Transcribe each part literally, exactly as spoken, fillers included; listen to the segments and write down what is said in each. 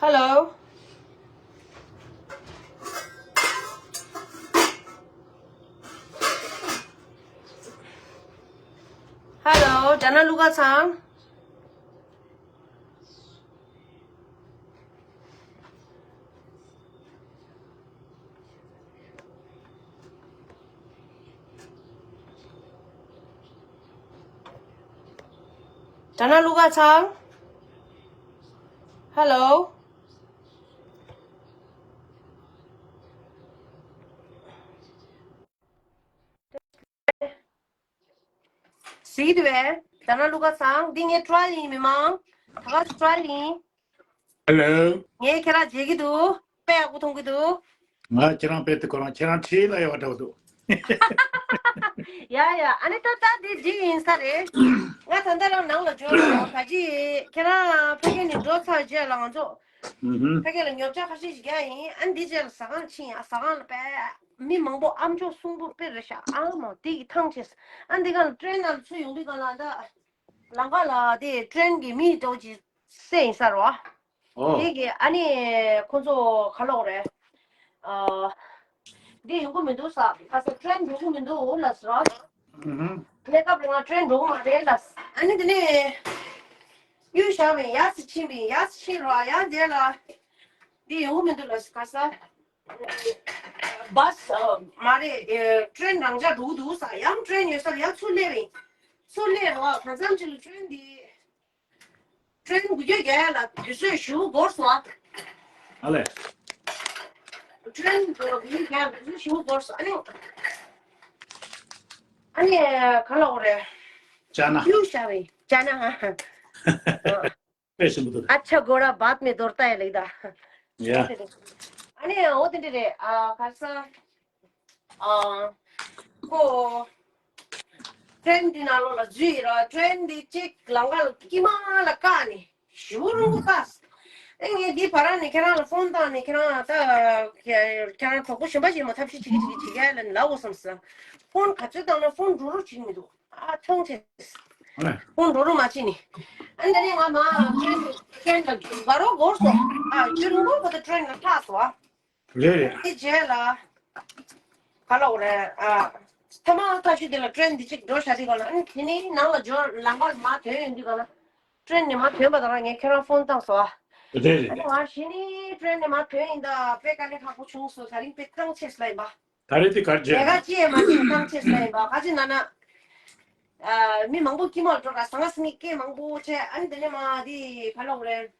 Hello. Hello, ད་ནང་ལུག་ག་ཚང་། ད་ནང་ལུག་ག་ཚང་། Hello. གཟིགས་འདུག་པས། ད་ནང་ལུག་ག་ཚང་། འདི་ངའི་ཊ་ར་ཡལ་ཡིན། མི་མང་། ད་ག་ཊ་ར་ཡལ་ཡིན། Hello. ངས་ཁྱེད་རང་མཇལ་གྱི་འདུག་དཔེ་ཡག་པོ་མཐོང་གི་འདུག་ང་ཁྱེད་རང་དཔེ་དེ་ཁོ་རང་ཁྱེད་རང་ཁྲིད་ལ་ཡོད་པ་འདྲ་བོ་འདུག་ཡ་ཡ། ཨ་ནི་ད་ལྟ་འདི་འགྲིག་ཡིན་ས་རེད། ང་ད་ལྟ་རང་ནང་ལ་འབྱོར་སོང་། ག་ཅི་ཁྱེད་རང་ཕ་གི་ནས་འགྲོ་ཚར་རྗེས་ལ་ང་ཚོ་ཨུ་ཧུམ། ཕ་གི་ལ་ཉོ་ཆ་ཁ་ཤས་ཤིག་རྒྱག་ཡིན། ཨ་ནི་འདི་རྗེས་ལ་ཟ་ཁང་ཕྱིན། ཨ་ཟ་ཁང་ལ་དཔེ་མི་མང་པོ་ཨ་མཆོག་གསུང་པོ་དཔེ་རེད་ཤག་ཨ་མ་དེ་གི་ཐང་ཆད། ཨ་འདི་ག་ལ་ཊེན་ནང་ཚུར་ཡོང་དུས་ག་ལ་ད་ལམ་ཁ་ལ་དེ་ཊེན་གི་མི་འདྲ་བོ་ཅིག་བསད་ཡིན་ས་རེད་པ། ཨོ། དེ་གི་ཨ་ནི་ཁོ་ཚོ་ག་ལབ་དགོས་རེད། ཨ། འདི་ཡོང་གི་མི་འདུག་ས། ཁ་སང་ཊེན་འགྲོ་གི་མི་འདུག་ལབ་སོང་། ཨུ་ཧུམ། གནས་སྐབས་རིང་ང་ཊེན་འགྲོ་གི་མ་རེད་ལབ། ཨ་ནི་དེ་ནས་གཡུག་བཞག་པ་ཡིན། ཡར་ཙམ་ཕྱིན་པ་ཡིན། ཡར་ཙམ་ཕྱིན་རོགས། ཡར་དེ་ལ་འདི་ཡོང་གི་མི་འདུག་ལབ། ག་ས། བྷ་སི་མ་རེད། ཨེ། ཊེན་རང་འཇགས་འགྲོ་གི་འདུག་ས། ཡང་ཊེན་ཡོད་སར་ཡར་ཚུར་སླེབས་པ་ཡིན། ཚུར་སླེབས་རོགས། གང་འཚམ་ཅིག་ལ་ཊེན་འདི། ཊེན་འགུལ་སྐྱོད་རྒྱག་ཡ་ལ་དུས་ཚོད་ཞེ་པོ་འགོར་སོང་ཨ། ཨ་ལས། ཊེན་འགུལ་སྐྱོད་རྒྱག་ཡ་ལ་དུས་ཚོད་ཞེ་པོ་འགོར་སོང་། ཨ་ནི། ཨ་ནི་ག་ལབ་དགོས་རེད། ཅ་ན། གཡུག་བཞག་པ་ཡིན། ཅ་ན། དཔེ་ཞིམ་པོ་འདུག་ཨ་ཆ་གོ་ར་བཱད་མེ་དོར་ཏ་ཡ་ལེགས་ད། ཡ། ཨ་ནི་འོ་དེ་འདྲ་རེད། ཨ། ག་ས། ཨ། ཁོ། ཊེན་འདི་ནང་ལོགས་ལ་འཛུལ་ཡིན་ར། ཊེན་འདི་གཅིག་ལམ་ཁ་ལ་དཀྱིལ་མ་ལ་བཀག་ནས་ཞེ་པོ་རླུང་བུ་བཏགས། ཨེ། ངས་འདི་བར་ནས་ཁྱེད་རང་ལ་ཕོན་བཏང་ནས་ཁྱེད་རང་ད་ཁྱེད་རང་གྲོགས་པོ་གཞན་པ་ཞིག་མ་ཐབས་ཤེས་བྱེད་ཀྱི་བྱེད་ཀྱི་བྱེད་ཀྱི་ལབ་དགོས་བསམ་སོང་། ཕོན་ག་ཚོད་བཏང་ན་ཕོན་འགྲོ་རོགས་བྱེད་ཀྱི་མི་འདུག་ཨ། ཐང་ཆད། ཨ་ལས། ཁོང་འགྲོ་རོགས་མ་བྱེད་ནི། ཨ་ནི་ང་མ་ཁན་ཁན་ལ་འགའ་རོགས་འགོར་སོང་། ཨ། ཁྱོད་རང་ཁོ་ད་ཊེན་ལ་ཐག་སོང་། རེད་རེད། དེ་རྗེས་ལ་ག་ལབ་དགོས་རེད། ཨ། ཐ་མ་ཐག་ཤུ་དེ་ལ་ཊེན་འདི་གཅིག་འགྲོ་བཞག་དེ་ག་ལ། ཨ་ནི་དེ་ནི་ནང་ལ་འབྱོར་ལམ་ཁ་མར་ཐོན་ཡོང་དུས་ག་ལ། ཊེན་ནས་མར་ཐོན་པ་དང་ངས་ཁྱོད་རང་ཕོན་བཏང་སོང་། རེད་རེད། ཨ་ནི་ང་གཞི་ནས་ཊེན་ནས་མར་ཐོན་ཡིན། ད་དཔེ་དཀའ་ལས་ཁག་པོ་བྱུང་སོང་། ད་རིང་དཔེ་ཐང་ཆད་སོང་ལ་ཡིན་པ། ད་རེས་དེ་གར་ལས་ཀ་བྱས། ཅི་ཡང་མ་བྱས་ཐང་ཆད་ཟེར་ཡིན་པ། ག་ཅི་ན་ན། ཨ། མི་མང་པོ་དཀྱིལ་མར་འགྲོ་ག་ཟང་ངེ་ཟིང་ངེ་སྐད་མང་པོ་བྱས། ཨ་ནི་དེ་ནས་མ་དེ་ག་ལབ་དགོས་རེད།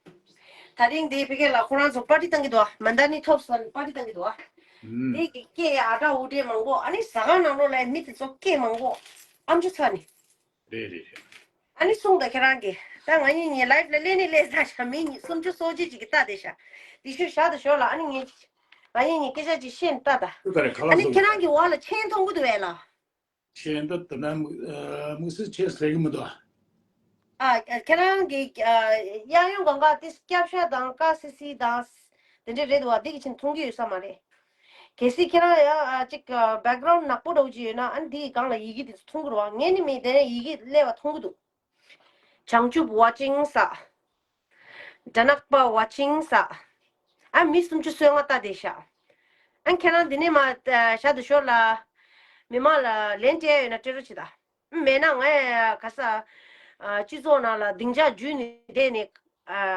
ད་རིང་དེ་ཕ་གི་ལ་ཁོ་རང་ཚོ་པར་ཊི་བཏང་གི་འདུག་མན་ཌ་ནི་ཐོབ་སོང་། པར་ཊི་བཏང་གི་འདུག་ཨ། ཨུམ། དེ་གི་སྐད་ཨ་དྲག་འུ་དྲག་མང་པོ། ཨ་ནི་ཟ་ཁང་ནང་ལོགས་ལ་མི་དེ་ཚོ་སྐད་མང་པོ་ཨམ་ཅོག་ཚར་ནས། རེད་རེད་རེད། ཨ་ནི་གསུངས་དང་ཁྱེད་རང་གིས། ད་ང་གཉིས་གཉིས་ལའེབ་ལ་སླེབས་ནི་སླེབས་ས་ཤ། མི་གཉིས་སུམ་ཅུ་སོ་གཅིག་ཅིག་གིས་ལྟ་བསྡད་ཤག་དེ་ཤུ་བཞག་དང་ཞོར་ལ་ཨ་ནི་ངས་ང་གཉིས་གཉིས་སྐད་ཆ་ཅིག་བཤད་ནས་ལྟ་ད། ཨ་ནི་ཁྱེད་རང་གི་འོག་ལ་མཆན་མཐོང་གི་འདུག་བས་ལ། མཆན་ད་དུ་ན་དམིགས་བསལ་ཆེ་ཟེར་གི་མི་འདུག་ཨ། ཁྱེད་རང་གི་ཨ་གཡས་གཡོན་སྒང་ག་དེ་སྐྱབས་ཤ་དང་ཀ་སི་སི་དང་དེ་འདྲས་རེད་འདུག་བ། དེ་གི་ཆེན་མཐོང་གི་ཡོད་ས་མ་རེད། གལ་སྲིད་ཁྱེད་རང་ཡ་ཨ་ཅིག་བེག་གྷ་རའུན་ཌི་ནག་པོ་འདྲ་བོ་ཅིག་ཡོད་ན་ཨ་ནི་དེ་གི་སྒང་ལ་ཡི་གེ་དེ་ཚོ་མཐོང་གི་རེད་བ། ངས་ནི་མི་དེ་ནས་ཡི་གེ་སླེབས་པ་མཐོང་གི་འདུག་བྱང་ཆུབ་ཝ་ཅིང་ས། དགྲ་ནག་པ་ཝ་ཅིང་ས། ཨ་མི་སུམ་ཅུ་སོ་ལྔ་ལྟ་བསྡད་ཤག་ཨ་ཁྱེད་རང་འདི་ནས་མར་བཞག་དང་ཞོར་ལ་མི་མང་ལ་ལན་སྤྲད་ཡོད་ན་སྤྲད་རོགས་བྱེད་ད། མེད་ན་ངས་ག་ས་སྤྱི་ཚོགས་ནང་ལ་སྡིངས་ཆ་བརྒྱུད་ནས་བསྡད་ནས་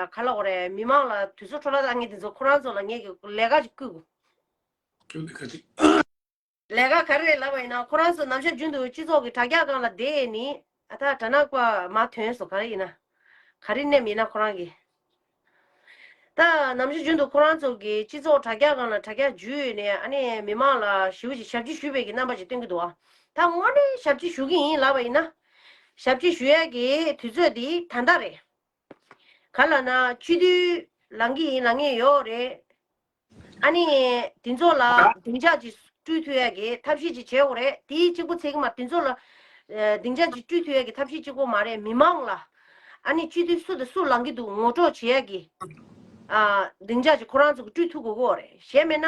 ག་ལབ་དགོས་རེད། མི་མང་ལ་དུས་ཚོད་འཕྲོ་བརླག་བཏང་མཁན་དེ་ཚོ་ཁོ་རང་ཚོ་ལ་ངས་ཀྱི་ལས་ཀ་ཅིག་བསྐུལ་དགོས། ཁྱོད་ལས་ཀ་ཅིག་ལས་ཀ་ག་རེ་རེད་ལབ་པ་ཡིན་ན། ཁོ་རང་ཚོ་ནམ་ཞག་རྒྱུན་དུ་སྤྱི་ཚོགས་ཀྱི་དྲ་རྒྱ་སྒང་ལ་བསྡད་ནི། ཨ་ད་དགྲ་ནག་པ་མར་ཐོན་སོང་། ག་རེ་ཡིན་ན། ག་རེ་ནས་མིན་ན་ཁོ་རང་གི། ད་ནམ་ཞག་རྒྱུན་དུ་ཁོ་རང་ཚོ་གི་སྤྱི་ཚོགས་དྲ་རྒྱ་སྒང་ལ་དྲ་རྒྱ་བརྒྱུད་ནས་ཨ་ནི་མི་མང་ལ་ཞེ་པོ་ཅིག་ཞབས་ཕྱི་ཞུ་བའི་གི་རྣམ་པ་ཅིག་སྟོན་གི་འདུག་ཨ། ད་དངོས་གནས་ཞབས་ཕྱི་ཞུ་གི་ཡིན་ལབ་པ་ཡིན་ན། ཞབས་ཕྱི་ཞུ་ཡས་ཀྱི་དུས་ཚོད་འདི་ད་ལྟ་རེད། ག་ལབ་ན་སྤྱི་འཐུས་ལངས་ཀྱི་ཡིན་ལབ་མཁན་ཡོད་རེད། ཨ་ནི་དེ་ཚོ་ལ་སྡིངས་ཆ་ཅིག་སྤྲོད་ཐུབ་ཡ་གི་ཐབས་ཤེས་ཅིག་བྱེད་དགོས་རེད། དེའི་གཅིག་པུ་ཚད་ཀྱི་མ། དེ་ཚོ་ལ་ཨ་སྡིངས་ཆ་ཅིག་སྤྲོད་ཐུབ་ཡ་གི་ཐབས་ཤེས་གཅིག་པོ་མ་རེད། མི་མང་ལ་ཨ་ནི་སྤྱི་འཐུས་སུ་དང་སུ་ལངས་ཀྱི་འདུག་ངོ་སྤྲོད་བྱེད་ཡ་གི་ཨ་སྡིངས་ཆ་ཅིག་ཁོ་རང་ཚོ་གིས་སྤྲོད་ཐུབ་དགོས་ཀྱི་ཡོད་རེད། གཞན་མིན་ན་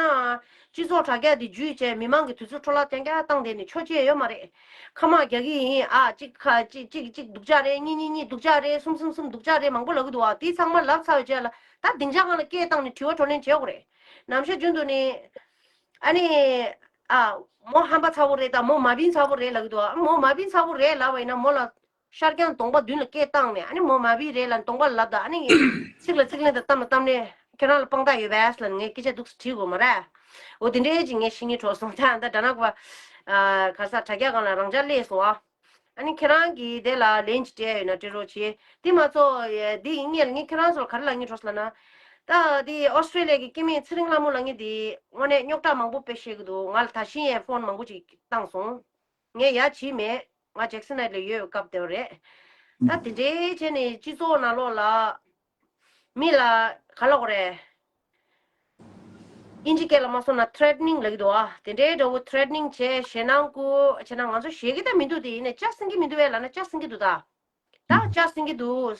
སྤྱི་ཚོགས་དྲ་རྒྱ་དེ་བརྒྱུད་བྱས་མི་མང་གི་དུས་ཚོད་འཕྲོ་བརླག་རྐྱང་རྐྱང་བཏང་བསྡད་ནས་ཆོ་ཅེས་ཡོད་མ་རེད། ཁ་མ་རྒྱག་གི་ཡིན། ཨ་གཅིག་ཁ་གཅིག་གཅིག་གཅིག་སྡུག་ཅག་རེད། གཉིས་གཉིས་གཉིས་སྡུག་ཅག་རེད། གསུམ་གསུམ་གསུམ་སྡུག་ཅག་རེད། མང་པོ་ལབ་ཀྱི་འདུག་ཨ། དེ་ཚང་མ་ལབ་ཚར་བའི་རྗེས་ལ། ད་སྡིངས་ཆ་སྒང་ལ་སྐད་བཏང་ནས་དྲི་བ་བགྲོ་གླེང་བྱེད་དགོས་རེད། ནམ་ཞག་རྒྱུན་དུ་ནི། ཨ་ནི། ཨ། མོ་ཧམ་པ་ཚ་བོ་རེད་དང་མོ་མ་བིན་ཚ་བོ་རེད་ལབ་ཀྱི་འདུག་ཨ། མོ་མ་བིན་ཚ་བོ་རེད་ལབ་པ་ཡིན་ན་མོ་ལ། ཤར་རྐྱང་གདོང་པ་མདུན་ལ་སྐད་བཏང་ནས་ཨ་ནི་མོ་མ་བིན་རེད་ལབ་གདོང་པ་ལ་ལབ་དང་ཨ་ནི། ཚིག་ལ་ཚིག་ལན་དང་གཏམ་ལ་གཏམ་ལན། ཁྱེད་རང་ལ་དཔང་རྟགས་ཡོད་པས་ལབ་ནས་ངས་སྐད་ཆ་འདུག་སེ་དྲིས་དགོས་མ་རེད། འོ་དེ་འདྲའི་ཅིག་ངས་ཤེས་ཀྱི་འཕྲོ་སོང་། ད་ད་དྲ་ནག་པ། ཨ། ག་ས་དྲ་རྒྱ་སྒང་ལ་རང་འཇགས་སླེབས་སོང་ཨ། ཨ་ནི་ཁྱེད་རང་གིས་དེ་ལ་ལན་ཅིག་སྤྲད་ཡོད་ན་སྤྲད་རོགས་བྱེད། དེ་མ་གཏོགས་ཡ་འདི་ཡིན་ངེས་ལ་ངས་ཁྱེད་རང་ཚོར་ག་རེ་ལབ་སྙིང་འདོད་ལབ་ན། ད་འདི་ཨོ་སི་ཀྲེ་ལི་ཡ་གི་སྐྱེ་དམན་ཚེ་རིང་ལྷ་མོ་ལབ་མཁན་འདི་དངོས་གནས་རྙོག་དྲ་མང་པོ་དཔེ་བཤད་ཀྱི་འདུག་ང་ལ་ད་གཞི་ཡས་ཕོན་མང་པོ་ཅིག་བཏང་སོང་། ངས་ཡ་བྱིས་མེད། ང་ཇེག་སན་ནའིཊ་ལ་ཡོད་སྐབས་དེ་བ་རེད། ད་དེ་འདྲའི་བྱས་ནས་སྤྱི་ཚོགས་ནང་ལོགས་ལ། མི་ལ་ག་ལབ་དགོས་རེད། དབྱིན་ཇི་སྐད་ལ་མ་སོང་ན་ཐི་རེ་ཊི་ནིང་ལབ་ཀྱི་འདུག་ཨ། དེ་འདྲའི་འདྲ་བོ་ཐི་རེ་ཊི་ནིང་བྱས་ཞེད་སྣང་བསྐུལ་བྱས་ན་ང་ཚོ་ཞེད་ཀྱི་ད་མི་འདུག་དེ་ཡིན་ནའི་ལྕགས་ཟིན་གྱི་མི་འདུག་བས་ལབ་ན་ལྕགས་ཟིན་གྱི་འདུག་ད། ད་ལྕགས་ཟིན་གྱི་འདུག་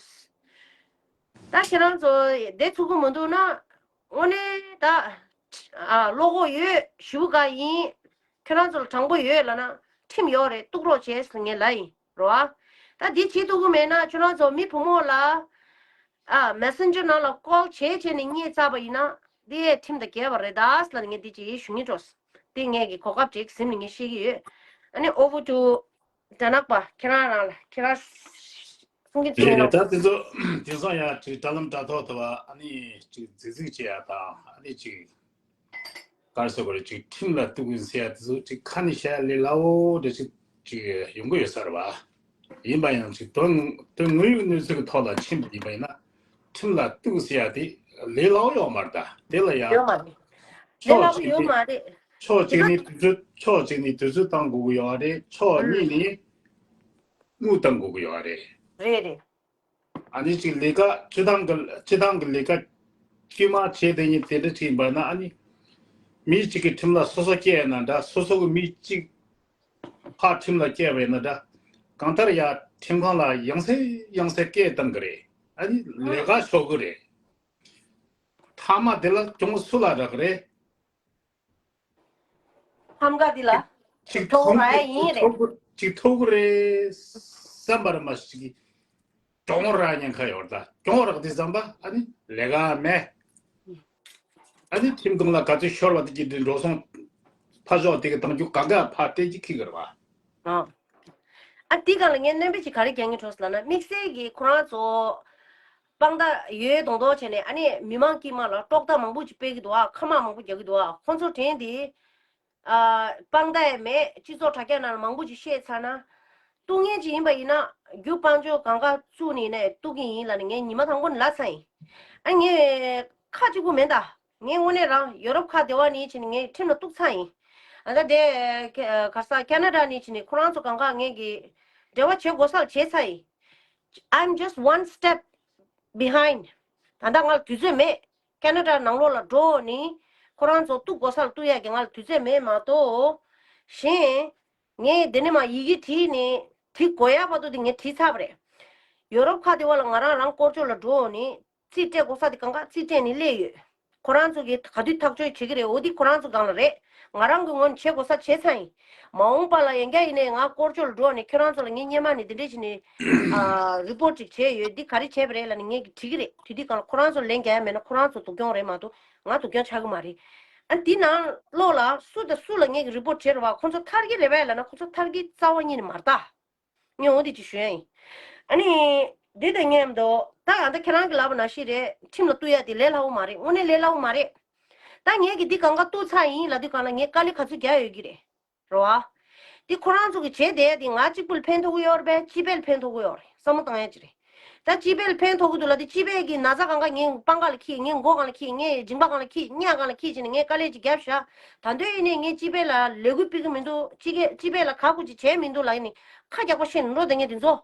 ད་ཁྱེད་རང་ཚོ་བསྡད་ཚུགས་ཀྱི་མི་འདུག་ན། དངོས་གནས་ད། ཨ། བློ་ཁོག་ཡོད་ཞུ་ག་ཡིན། ཁྱེད་རང་ཚོ་ལ་དྲང་པོ་ཡོད་ལབ་ན་ཁྲིམས་ཡོད་རེད་གཏུག་རོགས་བྱས་ཟེར་ངས་ལབ་ཡིན། རོ་ཨ། ད་འདི་བྱེད་ཐུབ་ཀྱི་མེད་ན་ཁྱོད་རང་ཚོ་མི་བུ་མོ་ལ། ཨ། མེ་སེན་ཇར་ནང་ལ་ཀོལ་བྱས་བྱས་ནས་བརྙས་བཙལ་བ་ཡིན་ན་འདི་ཁྲིམས་དང་འགལ་བ་རེད་ད་ཟེར་ལབ་ནས་ངས་འདི་ཅིག་ཞུ་སྙིང་འདོད། འདི་ངས་ཀྱི་གོ་སྐབས་ཅིག་ཟིན་ནས་ངས་ཤེས་ཀྱི་ཡོད། ཨ་ནི་ཨོ་བུ་ཊུ་དྲ་ནག་པ་ཁྱེད་རང་རང་ལ་ཁྱེད་རང་གསུང་གི་རེད་རེད། ད་དེ་ཚོ་དེང་སང་ཡང་ཅིག་དྲ་ལམ་དྲ་ཐོག་ཏུ་བ་ཨ་ནི་ཅིག་རྫིག་རྫིག་བྱེད་ཡ་དང་ཨ་ནི་ཅིག་ག་རེ་ཟེར་དགོས་རེད། ཅིག་ཁྲིམས་ལ་གཏུག་གིན་ཟེར་ཡ་དེ་ཚོ་ཅིག་ཁ་ནས་བཤད་ལས་སླ་བོ་འདྲ་ཅིག་ཅིག་ཡོང་གི་ཡོད་ས་རེད་བ། ཡིན་པ་ཡང་ཅིག་དོན་དོན་དངོས་ཡོད་གནས་ཚུལ་གྱི་ཐོག་ལ་ཕྱིན་པ་ཡིན་པ་ཡིན་ན་ཁྲིམས་ལ་གཏུག་ཟེར་ཡ་དེ་ལས་སླ་བོ་ཡོད་མ་རེད། ད་དེ་ལ་ཡང་ཡོད་མ་རེད། ལས་ཕྱོགས་སླ་བོ་གཅིག་ཡོད་ནས་མ་རེད། ཕྱོགས་གཅིག་ནས་དུས་ཚོད་ཕྱོགས་གཅིག་ནས་དུས་ཚོད་བཏང་དགོས་ཀྱི་ཡོད་རེད། ཕྱོགས་གཉིས་ནས་དངུལ་བཏང་དགོས་ཀྱི་ཡོད་རེད། རེད་རེད། ཨ་ནི་ཅིག་ལས་ཀ་སྤྱི་བཏང་གི་སྤྱི་བཏང་གི་ལས་ཀ་དཀྱུས་མ་བྱས་དེ་ཉིད་དེ་འདྲ་ཅིག་ཡིན་པ་ན་ཨ་ནི་མི་གཅིག་གི་ཁྲིམས་ལ་སོ་སོ་སྐྱེལ་ཡ་ན་འདྲ། སོ་སོ་གི་མི་གཅིག་ཕར་ཁྲིམས་ལ་སྐྱེལ་བ་ཡིན་ན་འདྲ། གང་ལྟར་ཡ་ཁྲིམས་ཁང་ལ་ཡང་སེ་ཡང་སེ་སྐྱེལ་བཏང་གི་རེད། ཨ་ནི་ལས་ཀ་ཤོར་གི་རེད། མཐའ་མ་དེ་ལ་གྱོང་སུ་ལ་རག་གི་རེད། ཕམ་ཁ་འདི་ལ་ཅིག་ཐོག་ཐོག་ར་ཡིན་རེད། ཅིག་ཐོག་རེད་བསམ་པར་མ་ཞིག་གྲོང་ར་ཉེན་ཁ་ཡོད་ད། གྱོང་རག་དེ་བསམ་པ་ཨ་ནི་ལས་ཀ་མེད། ཨ་ནི་ཁྲིམས་ཁང་ལ་ག་ཚོད་ཤོར་བ་དེ་གྱི་འགྲོ་སོང་ཕ་ཤོག་དེ་གི་དང་རྒྱུ་གང་ག་ཕ་སྟེ་གྱི་ཁི་གི་ར་བ། ཨ། ཨ་དེ་གང་ལ་ངས་སྣོན་པ་ཅིག་ག་རེ་རྒྱག་ངེས་འཕྲོ་ལ་ན་དམིགས་བསལ་གྱི་ཁོ་རང་ཚོ་དཔང་རྟགས་ཡོད་མདོག་མདོག་བྱས་ནས་ཨ་ནི་མི་མང་དཀྱིལ་མ་ལ་དཀྲོག་གཏམ་མང་པོ་ཅིག་སྤེལ་གི་འདུག་ཨ། ཁ་མང་མང་པོ་རྒྱག་གི་འདུག་ཨ། ཁོ་ཚོ་དྲན་དེ། ཨ། དཔང་རྟགས་མེད་སྤྱི་ཚོགས་དྲ་རྒྱ་ནང་ལ་མང་པོ་ཅིག་བཤད་ཚར་ན། གཏུག་མཁན་ཅིག་ཡིན་པ་ཡིན་ན་རྒྱུ་དཔལ་འབྱོར་གང་ག་བཙུགས་ནས་ནས་གཏུག་གི་ཡིན་ལབ་ནས་ངས་ཉི་མ་དང་པོ་ནས་ལབ་ཚར་ཡིན། ཨ་ངས་ཁ་གཅིག་པུ་མེད་ད། ངས་དངོས་གནས་རང་ཡོ་རོབ་ཁག་སྡེ་བ་ནས་ཕྱིན་ནས་ངས་ཁྲིམས་ལ་གཏུག་ཚར་ཡིན། ཨ་ད་དེ་ག་ས་ཁེ་ན་ཌ་ནས་ཕྱིན་ནས་ཁོ་རང་ཚོ་གང་ག་ངས་ཀྱི་འབྲེལ་བ་བྱེད་དགོས་ས་ལ་བྱས་ཚར་ཡིན། I'm just one step behind. ད་ལྟ་ང་ལ་དུས་ཚོད་མེད། ཁེ་ན་ཌ་ནང་ལོགས་ལ་འགྲོ་ནི། ཁོ་རང་ཚོ་གཏུག་དགོས་ས་ལ་གཏུག་ཡག་གི་ང་ལ་དུས་ཚོད་མེད་མ་གཏོགས། གཞན། ངས་འདི་ནས་མ་ཡི་གེ་བྲིས་ནི། བྲིས་དགོས་ཡག་བར་དུ་དེ་ངས་བྲིས་ཚར་བ་རེད། ཡོ་རོབ་ཁག་དེ་བ་ལ་ང་རང་རང་སྐོར་ཅོག་ལ་འགྲོ་ནི། རྩིས་སྤྲད་དགོས་ས་དེ་གང་ག་རྩིས་སྤྲད་ནི་སླེབས་ཡོད། ཁོ་རང་ཚོ་གིས་ག་དུས་ཐག་གཅོད་བྱེད་ཀྱི་རེད། འོ་དེ་ཁོ་རང་ཚོ་སྒང་ལ་རེད། ང་རང་གི་ངོས་ནས་བྱེད་དགོས་ས་བྱས་ཚར་ཡིན། མ་འོངས་པ་ལ་ཡང་བསྐྱར་ཡིན་ནའི་ང་སྐོར་ཅོག་ལ་འགྲོ་ནས་ཁྱོད་རང་ཚོ་ལ་ངས་སྔོན་མ་ནས་འདི་འདྲས་བྱས་ནས་ཨ། རི་པོར་ཊི་ཅིག་བྱས་ཡོད། འདི་ག་རེ་བྱས་པ་རེད་ལབ་ནས་ངས་ཀྱིས་དྲིས་ཀྱི་རེད། དུས་དུས་སྒང་ལ་ཁོ་རང་ཚོ་ལན་རྒྱག་ཡ་མེད་ན་ཁོ་རང་ཚོ་སྡུག་གྱོང་རེད་མ་གཏོགས་ང་སྡུག་གྱོང་ཆགས་ཀྱི་མ་རེད། ཨ་འདི་ནང་ལོགས་ལ་སུ་དང་སུ་ལ་ངས་ཀྱིས་རི་པོར་ཊི་བྱས་རེད་བ། ཁོ་ཚོ་ཐར་གྱི་རེད་པས་ལབ་ན་ཁོ་ཚོ་ཐར་གྱི་རྩ་བ་ཉིད་ནས་མ་རེད་ད། ངས་འོ་དེ་ཅིག་ཞུ་ཡ་ཡིན། ཨ་ནི། འདི་དང་མཉམ་དུ་ད་ཨ་ད་ཁྱེད་རང་གིས་ལབ་པ་ནང་བཞིན་རེད། ཁྲིམས་ལ་གཏུག་ཡ་དེ་ལས་སླ་བོ་མ་རེད། དངོས་གནས་ལས་སླ་བོ་མ་རེད། ད་ངས་ཀྱིས་འདི་གང་ག་གཏུག་ཚར་ཡིན་ལབ་དུས་སྒང་ལ་ངས་དཀའ་ལས་ག་ཚོད་རྒྱག་ཡོད་ཀྱི་རེད། རེད་བ། འདི་ཁོ་རང་ཚོ་གིས་བྱས་བསྡད་ཡ་དེ་ང་གཅིག་པུ་ལ་ཕན་ཐོགས་ཀྱི་ཡོད་རེད་པས་སྤྱི་པའི་ལ་ཕན་ཐོགས་ཀྱི་ཡོད་རེད་བསམ་བློ་བཏང་ཡ་ཅིག་རེད། ད་སྤྱི་པའི་ལ་ཕན་ཐོགས་ཀྱི་འདུག་ལབ་དུས་སྤྱི་པའི་གི་ན་ཚ་གང་ག་ངའི་པང་ཁ་ལ་འཁྱེར། ངའི་མགོ་སྒང་ལ་འཁྱེར། ངའི་མཇིང་པ་སྒང་ལ་འཁྱེར། སྙིང་ག་སྒང་ལ་འཁྱེར་བྱས་ནས་ངས་དཀའ་ལས་ཅིག་བརྒྱབ་བཞག་ད་དུང་ཡིན་ནའི་ངས་སྤྱི་པའི་ལ་ལས་འགུལ་སྤེལ་གྱི་མི་འདུག་སྤྱི་སྐད་སྤྱི་པའི་ལ་ག་དགོས་ཅིག་བྱས་མི་འདུག་ལབ་ཡིན་ནའི་ཁ་རྒྱག་པ་བཤད་ནས་འགྲོ་བསྡད་མཁན་དེ་ཚོ།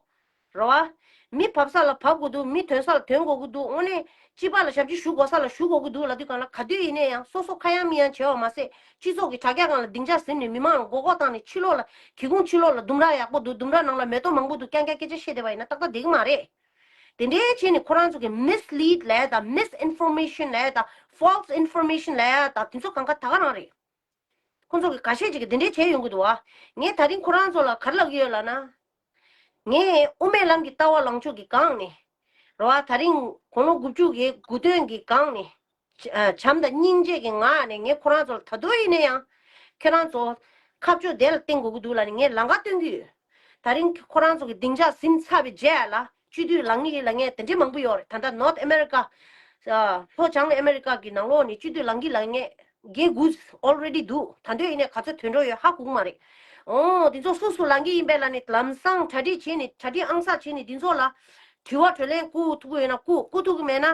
རེད་བ། མི་བབས་ས་ལ་བབས་དགོས་འདུག་མི་ཐོན་ས་ལ་ཐོན་དགོས་ཀྱི་འདུག་དངོས་གནས་སྤྱི་པ་ལ་ཞབས་ཕྱི་ཞུ་དགོས་ས་ལ་ཞུ་དགོས་ཀྱི་འདུག་ལབ་དུས་སྒང་ལ་ག་དུས་ཡིན་ནའི་ཡང་སོ་སོ་ཁ་ཡང་མིག་ཡང་བྱེད་པ་མ་ཟད་སྤྱི་ཚོགས་ཀྱི་དྲ་རྒྱ་སྒང་ལ་སྡིངས་ཆ་ཟིན་ནས་མི་མང་ལ་མགོ་སྐོར་བཏང་ནས་ཕྱི་ལོགས་ལ་སྒེའུ་ཁུང་ཕྱི་ལོགས་ལ་ལྡུམ་ར་ཡག་པོ་འདུག་ལྡུམ་ར་ནང་ལ་མེ་ཏོག་མང་པོ་འདུག་རྐྱང་རྐྱང་སྐད་ཆ་བཤད་བསྡད་པ་ཡིན་ན་ཏག་ཏག་བསྡད་ཀྱི་མ་རེད། དེ་འདྲའི་བྱས་ནས་ཁོ་རང་ཚོ་གི་mislead་ལབ་ཡ་དང་misinformation ལབ་ཡ་དང་false information ལབ་ཡ་དང་དེ་ཚོ་གང་ག་ད་ག་རང་རེད། ཁོ་ཚོ་གི་འགའ་ཤས་ཅིག་གིས་འདི་འདྲས་བྱས་ཡོང་གི་འདུག་བ། ངས་ད་རིང་ཁོ་རང་ཚོ་ལ་ག་རེ་ལབ་ཀྱི་ཡོད་ལབ་ན། ངས་དབུ་མའི་ལམ་གྱི་ལྟ་བ་ལངས་ཕྱོགས་ཀྱི་སྒང་ནས། རེད་བ། ད་རིང་དགུང་ལོ་དགུ་བཅུ་གི་དགུ་སྟོན་གྱི་སྒང་ནས། ཨ། བྱམས་དང་སྙིང་རྗེ་གི་ངང་ནས་ངས་ཁོ་རང་ཚོ་ལ་ད་དུང་ཡིན་ན་ཡང་། ཁྱེད་རང་ཚོ་ཁ་ཕྱོགས་དེ་ལ་བསྟན་དགོས་ཀྱི་འདུག་ལབ་ནས་ངས་ལམ་ཁ་སྟོན་གྱི་ཡོད། ད་རིང་ཁོ་རང་ཚོ་གི་སྡིངས་ཆ་ཟིན་ཚར་བའི་རྗེས་ལ་སྤྱི་འཐུས་ལངས་ཀྱི་ལངས་མཁན་དེ་འདྲ་མང་པོ་ཡོད་རེད། ད་ལྟ་North America། ཨ། ལྷོ་བྱང་ཨ་མེ་རི་ཀ་གི་ནང་ལོགས་ནས་སྤྱི་འཐུས་ལངས་ཀྱི་ལངས་མཁན་བརྒྱད་དགུ་already འདུག་ད་དུང་ཡིན་ནའི་ག་ཚོད་ཐོན་འགྲོ་ཡོད་ཧ་གོ་གི་མ་རེད། ཨོ། འདི་ཚོ་སུ་སུ་ལངས་ཀྱི་ཡིན་པས་ལབ་ནས་ལམ་སང་གྲ་སྒྲིག་བྱས་ནས། གྲ་སྒྲིག་ཨང་གསར་བྱས་ནས་འདི་ཚོ་ལ་དྲི་བ་དྲིས་ལན་བསྐུར་ཐུབ་ཀྱི་ཡོད་ན་བསྐུར། བསྐུར་ཐུབ་ཀྱི་མེད་ན་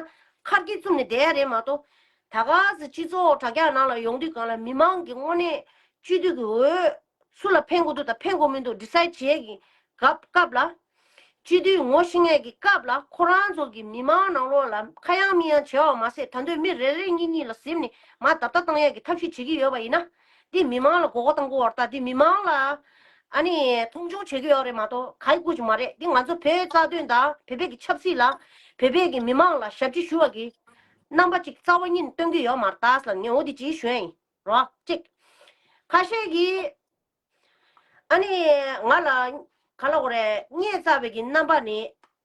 ཁ་སྐད་བཙུམས་ནས་བསྡད་ཡ་རེད་མ་གཏོགས། ད་ག་ཟེ་སྤྱི་ཚོགས་དྲ་རྒྱ་ནང་ལ་ཡོང་དུས་སྒང་ལ་མི་མང་གི་དངོས་གནས་སྤྱི་འཐུས་ཀྱི་འོས་སུ་ལ་ཕན་དགོས་འདུག་དང་ཕན་དགོས་མི་འདུག་ཌི་སའིཌ་བྱེད་ཀྱི་སྐབས་སྐབས་ལ། སྤྱི་འཐུས་ངོ་ཤེས་མཁན་གྱི་སྐབས་ལ་ཁོ་རང་ཚོ་གི་མི་མང་ནང་ལོགས་ལ་ཁ་ཡང་མིག་ཡང་བྱེད་པ་མ་ཟད། ད་དུང་མི་རེ་རེ་གཉིས་གཉིས་ལ་གཟིམ་ནས་མར་རྡབ་རྡབ་བཏང་ཡས་ཀྱི་ཐབས་ཤེས་བྱེད་ཀྱི་ཡོད་པ་ཡིན་ན། འདི་མི་མང་ལ་མགོ་སྐོར་བཏང་གི་ཡོད་རེད་ད། འདི་མི་མང་ལ་ཨ་ནི་མཐོང་ཆུང་བྱེད་ཀྱི་ཡོད་རེད་མ་གཏོགས་ག་ཡི་དགོས་ཀྱི་མ་རེད། འདི་ང་ཚོ་བོད་རྩ་དོན་དང་བོད་པའི་གི་ཆབ་སྲིད་ལ། བོད་པའི་གི་མི་མང་ལ་ཞབས་ཕྱི་ཞུ་བ་གི་རྣམ་པ་ཅིག་རྩ་བ་ཉིད་ནས་སྟོན་གྱི་ཡོད་མ་རེད་ད་ཟེར་ལབ་ནས་འོ་འདི་ཅིག་ཞུ་ཡ་ཡིན། རོ། གཅིག་ཁ་ཤས་ཀྱིས། ཨ་ནི་ང་ལ་ག་ལབ་དགོས་རེད། བརྙས་བཅོས་པའི་གི་རྣམ་པ་ནི།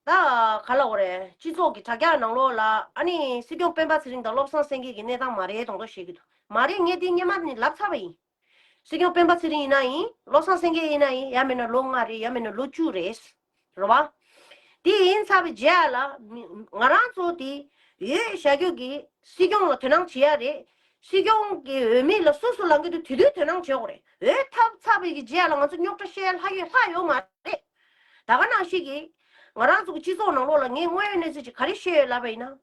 ད་ག་ལབ་དགོས་རེད། སྤྱི་ཚོགས་ཀྱི་དྲ་རྒྱ་ནང་ལོགས་ལ་ཨ་ནི་སྲིད་སྐྱོང་སྤེན་པ་ཚེ་རིང་དང་བློ་བཟང་སེང་གེ་གི་གནས་སྟངས་མ་རེད་མདོག་མདོག་བཤད་ཀྱི་འདུག་མ་རེད། ངས་དེ་སྔོན་མ་ནས་ལབ་ཚར་བ་ཡིན། སྲིད་སྐྱོང་སྤེན་པ་ཚེ་རིང་ཡིན་ན་ཡིན། བློ་བཟང་སེང་གེ་ཡིན་ན་ཡིན། ཡང་མིན་ན་ལོ་ལྔ་རེད། ཡང་མིན་ན་ལོ་བཅུ་རེད། རེད་བ། དེ་ཡིན་ཚར་བའི་རྗེས་ལ་མི་ང་རང་ཚོ་དེ་འོས་བཞག་རྒྱུ་གི་སྲིད་སྐྱོང་ལ་དོ་སྣང་བྱེད་ཡ་རེད། སྲིད་སྐྱོང་གི་འོས་མི་ལ་སུ་སུ་ལངས་ཀྱི་འདུག་དེ་དུས་དོ་སྣང་བྱེད་དགོས་རེད། འོས་ཐོབ་ཚར་བའི་གི་རྗེས་ལ་ང་ཚོ་རྙོག་དྲ་བཤད་ལྷ་ཡོད་ལྷ་ཡོད་མ་རེད། ད་ག་ནང་བཞིན་གྱི་ང་རང་ཚོ་གི་སྤྱི་ཚོགས་ནང་ལོགས་ལ་ངས་དངོས་ཡོད་གནས་ཚུལ་ཅིག་ག་རེ་བཤད་ཡོད་ལབ་པ་ཡིན་ན།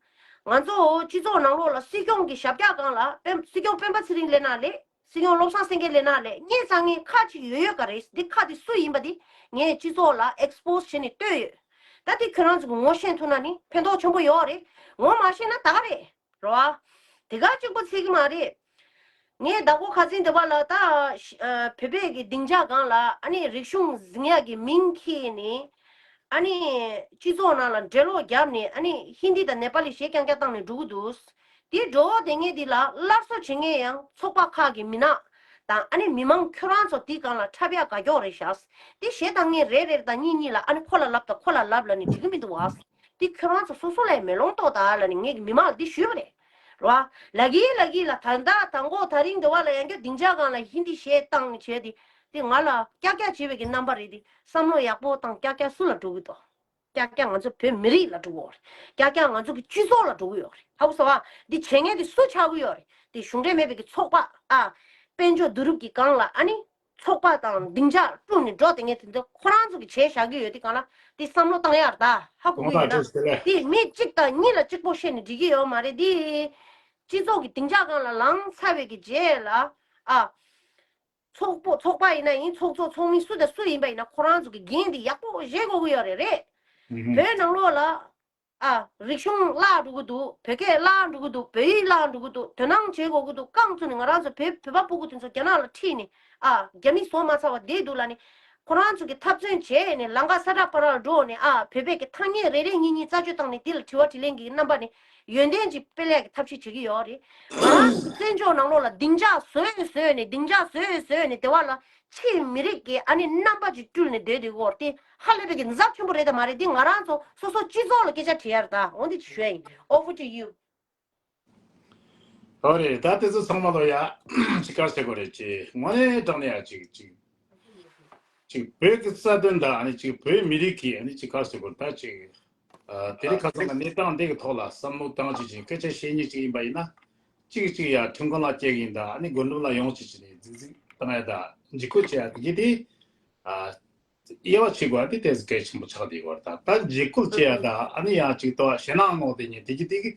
ང་ཚོ་སྤྱི་ཚོགས་ནང་ལོགས་ལ་སྲིད་སྐྱོང་གི་ཞབས་བཀྱག་སྒང་ལ་སྤེན་སྲིད་སྐྱོང་སྤེན་པ་ཚེ་རིང་སླེབས་ན་ལས། སྲིད་སྐྱོང་བློ་བཟང་སེང་གེ་སླེབས་ན་ལས་བརྙས་བཅོས་མཁན་ཁག་ཅིག་ཡོད་ཡོད་ག་རེད། འདི་ཁག་དེ་སུ་ཡིན་པ་དེ་ངས་སྤྱི་ཚོགས་ལ་ཨེགས་སི་པོ་སི་བྱས་ནས་བཏོན་ཡོད། ད་དེ་ཁྱོད་རང་ཚོ་གི་ངོ་ཤེས་ཐུབ་ན་ནི་ཕན་ཐོགས་ཆེན་པོ་ཡོད་རེད། ངོ་མ་ཤེས་ན་ད་ག་རེད། རེད་བ། དེ་ག་གཅིག་པོ་ཚད་ཀྱི་མ་རེད། ངས་ཟླ་གོ་ཁ་སང་དེ་བ་ལ་ད་ཨ་བོད་པའི་གི་སྡིངས་ཆ་སྒང་ལ་ཨ་ནི་རིག་གཞུང་འཛིན་ཡག་གི་མིང་འཁྱེར་ནས། ཨ་ནི་སྤྱི་ཚོགས་ནང་ལ་འགྲེལ་ལོག་བརྒྱབ་ནས་ཨ་ནི་ཧིན་དི་དང་ནེ་པ་ལི་གཞས་རྐྱང་རྐྱང་བཏང་ནས་འགྲོ་གི་འདུག་དེ་འགྲོ་བ་དེ་ངས་དེ་ལ་སླར་གསོ་བྱེད་མཁན་ཡང་ཚོགས་པ་ཁག་གི་མི་སྣ་དང་ཨ་ནི་མི་མང་ཁྱོད་རང་ཚོ་དེའི་སྒང་ལ་འཁྲབ་ཡག་དགའ་སྐྱོ་རེད་ཤག་དེ་གཞས་བཏང་མཁན་རེ་རེ་དང་གཉིས་གཉིས་ལ་ཨ་ནི་ཁོ་ལ་ལབ་དང་ཁོ་ལ་ལབ་ལབ་ནས་འགྲིག་གི་མི་འདུག་བ། དེ་ཁྱོད་རང་ཚོ་སོ་སོ་ལ་ཡང་མེ་ལོང་གཏོང་དང་ལབ་ནས་ངས་མི་མང་ལ་འདི་ཞུས་པ་རེད། རེད་བ། ལ་གི་ལ་གི་ལ་ད་ལྟ་དང་པོ་ད་རིང་འདི་བ་ལ་ཡང་བསྐྱར་སྡིངས་ཆ་སྒང་ལ་ཧིན་དི་གཞས་བཏང་ནས་བྱས་ཏེ། དེ་ང་ལ་ཀྱག་ཀྱག་བྱེད་པའི་གི་རྣམ་པ་རེད་དེ། བསམ་བློ་ཡག་པོ་བཏང་། ཀྱག་ཀྱག་སུ་ལ་འགྲོ་གི་འདུག་ཀྱག་ཀྱག་ང་ཚོ་བོད་མི་རིགས་ལ་འགྲོ་གི་ཡོད་རེད། ཀྱག་ཀྱག་ང་ཚོ་གི་སྤྱི་ཚོགས་ལ་འགྲོ་གི་ཡོད་རེད། ཧ་གོ་སོང་བ། འདི་བྱེད་མཁན་དེ་སུ་ཆགས་ཀྱི་ཡོད་རེད། དེ་གཞུང་འབྲེལ་མེད་པའི་གི་ཚོགས་པ། ཨ། དཔལ་འབྱོར་བསྡུ་རུབ་ཀྱི་སྒང་ལ་ཨ་ནི་ཚོགས་པ་དང་སྡིངས་ཆ་བསྐྲུན་ནས་འགྲོ་དེ་ངས་དེ་ཚོ་ཁོ་རང་ཚོ་གི་བྱས་བཞག་གི་ཡོད་དེ་སྒང་ལ་དེ་བསམ་བློ་བཏང་ཡག་རེད་ད། ཧ་གོ་གི་ཡོད་ན། དེ་མི་གཅིག་དང་གཉིས་ལ་གཅིག་པོ་བཤད་ནས་འགྲིག་གི་ཡོད་མ་རེད་དེ། སྤྱི་ཚོགས་ཀྱི་སྡིངས་ཆ་སྒང་ལ་ལངས་ཚར་བའི་གི་རྗེས་ལ། ཨ། ཚོགས་པ་ཚོགས་པ་ཡིན་ན་ཡིན། ཚོགས་གཙོ་ཚོགས་མི་སུ་དང་སུ་ཡིན་པ་ཡིན་ན་ཁོ་རང་ཚོ་གི་འགན་དེ་ཡག་པོ་བཞེས་དགོས་ཀྱི་ཡོད་རེད། རེད། ཨུ་ཧུམ། བོད་ནང་ལོགས་ལ། ཨ། རིག་གཞུང་བརླག་འགྲོ་གི་འདུག་བོད་སྐད་བརླག་འགྲོ་གི་འདུག་བོད་ཡིག་བརླག་འགྲོ་གི་འདུག་དོ་སྣང་བྱེད་དགོས་ཀྱི་འདུག་རྐང་བཙུགས་ནས་ང་རང་ཚོ་བོད་བོད་པ་སྤུ་གུ་དེ་ཚོ་རྒྱ་ནག་ལ་ཁྲིད་ནས། ཨ། རྒྱ་མི་བཟོ་མ་ཚར་བ་བསྡད་འདུག་ལབ་ནས། ཁོ་རང་ཚོ་གི་འཐབ་རྩོད་བྱས་ནས་ལམ་ཁ་ས་ཁྲ་པ་ར་འགྲོ་ནས། ཨ། བོད་པའི་གི་ཐ་སྙད་རེ་རེ་གཉིས་གཉིས་རྩད་གཅོད་བཏང་ནས་དེ་ལ་དྲི་བ་དྲིས་ལན་གྱི་རྣམ་པ་ནས་ཡོན་ཏན་ཅིག་སྤེལ་ཡག་གི་ཐབས་ཤེས་བྱེད་ཀྱི་ཡོད་རེད། ང་རང་ཚོ་བཙན་བྱོལ་ནང་ལོགས་ལ་སྡིངས་ཆ་བཟོས་བཟོས་ནས་སྡིངས་ཆ་བཟོས་བཟོས་ནས་དེ་བ་ལ་ཕྱིའི་མི་རིགས་ཀྱི་ཨ་ནི་རྣམ་པ་ཅིག་སྤྲུལ་ནས་སྡོད་དེ་གོ་དེ་ཧ་ལས་པའི་གི་འཛབ་ཆེན་པོ་རེད་དམ་མ་རེད། འདི་ང་རང་ཚོ་སོ་སོ་སྤྱི་ཚོགས་ལ་སྐད་ཆ་དྲི་ཡ་རེད་ད། འོ་འདི་ཅིག་ཞུ་ཡ་ཡིན། Over to you. ཨོ་རེད། ད་དེ་ཚོ་ཚང་མ་ལོ་ཡ་ཅིག་ག་རེ་ཟེར་དགོས་རེད། ཅིག་དངོས་གནས་དྲང་གནས་ཡ་ཅིག་ཅིག་ཅིག་བོད་ཀྱི་རྩ་དོན་དང་ཨ་ནི་ཅིག་བོད་མི་རིགས་ཀྱི་ཨ་ནི་ཅིག་ག་རེ་ཟེར་དགོས་རེད། ད་ཅིག་ཨ། དེ་རིང་ཁ་སང་གི་གནས་སྟངས་འདི་གི་ཐོག་ལ་བསམ་བློ་བཏང་ཅིག་ཅིག་སྐད་ཆ་བཤད་མཁན་ཅིག་ཡིན་པ་ཡིན་ན། ཅིག་ཅིག་ཡ་ཁྲིམས་ཁང་ལ་སྐྱེལ་གི་ཡིན་ད། ཨ་ནི་སྒོ་འགྲམ་ལ་ཡོང་ཅིག་ཅིག་ནས་རྫིག་རྫིག་བཏང་ཡ་ད་འཇིགས་སྐུལ་བྱེད་ཡ་དེ་གི་དེ། ཨ། དབྱེ་བ་ཕྱེ་དགོས་པ་དེ་ཏོག་ཙམ་གལ་ཆེན་པོ་ཆགས་བསྡད་ཡོད་རེད། ད་ད་འཇིགས་སྐུལ་བྱེད་ཡ་ད་ཨ་ནི་ཡང་ཅིག་ཏོ་ཞེད་སྣང་གནང་བསྡད་མཁན་དེ་གི་དེ་གི་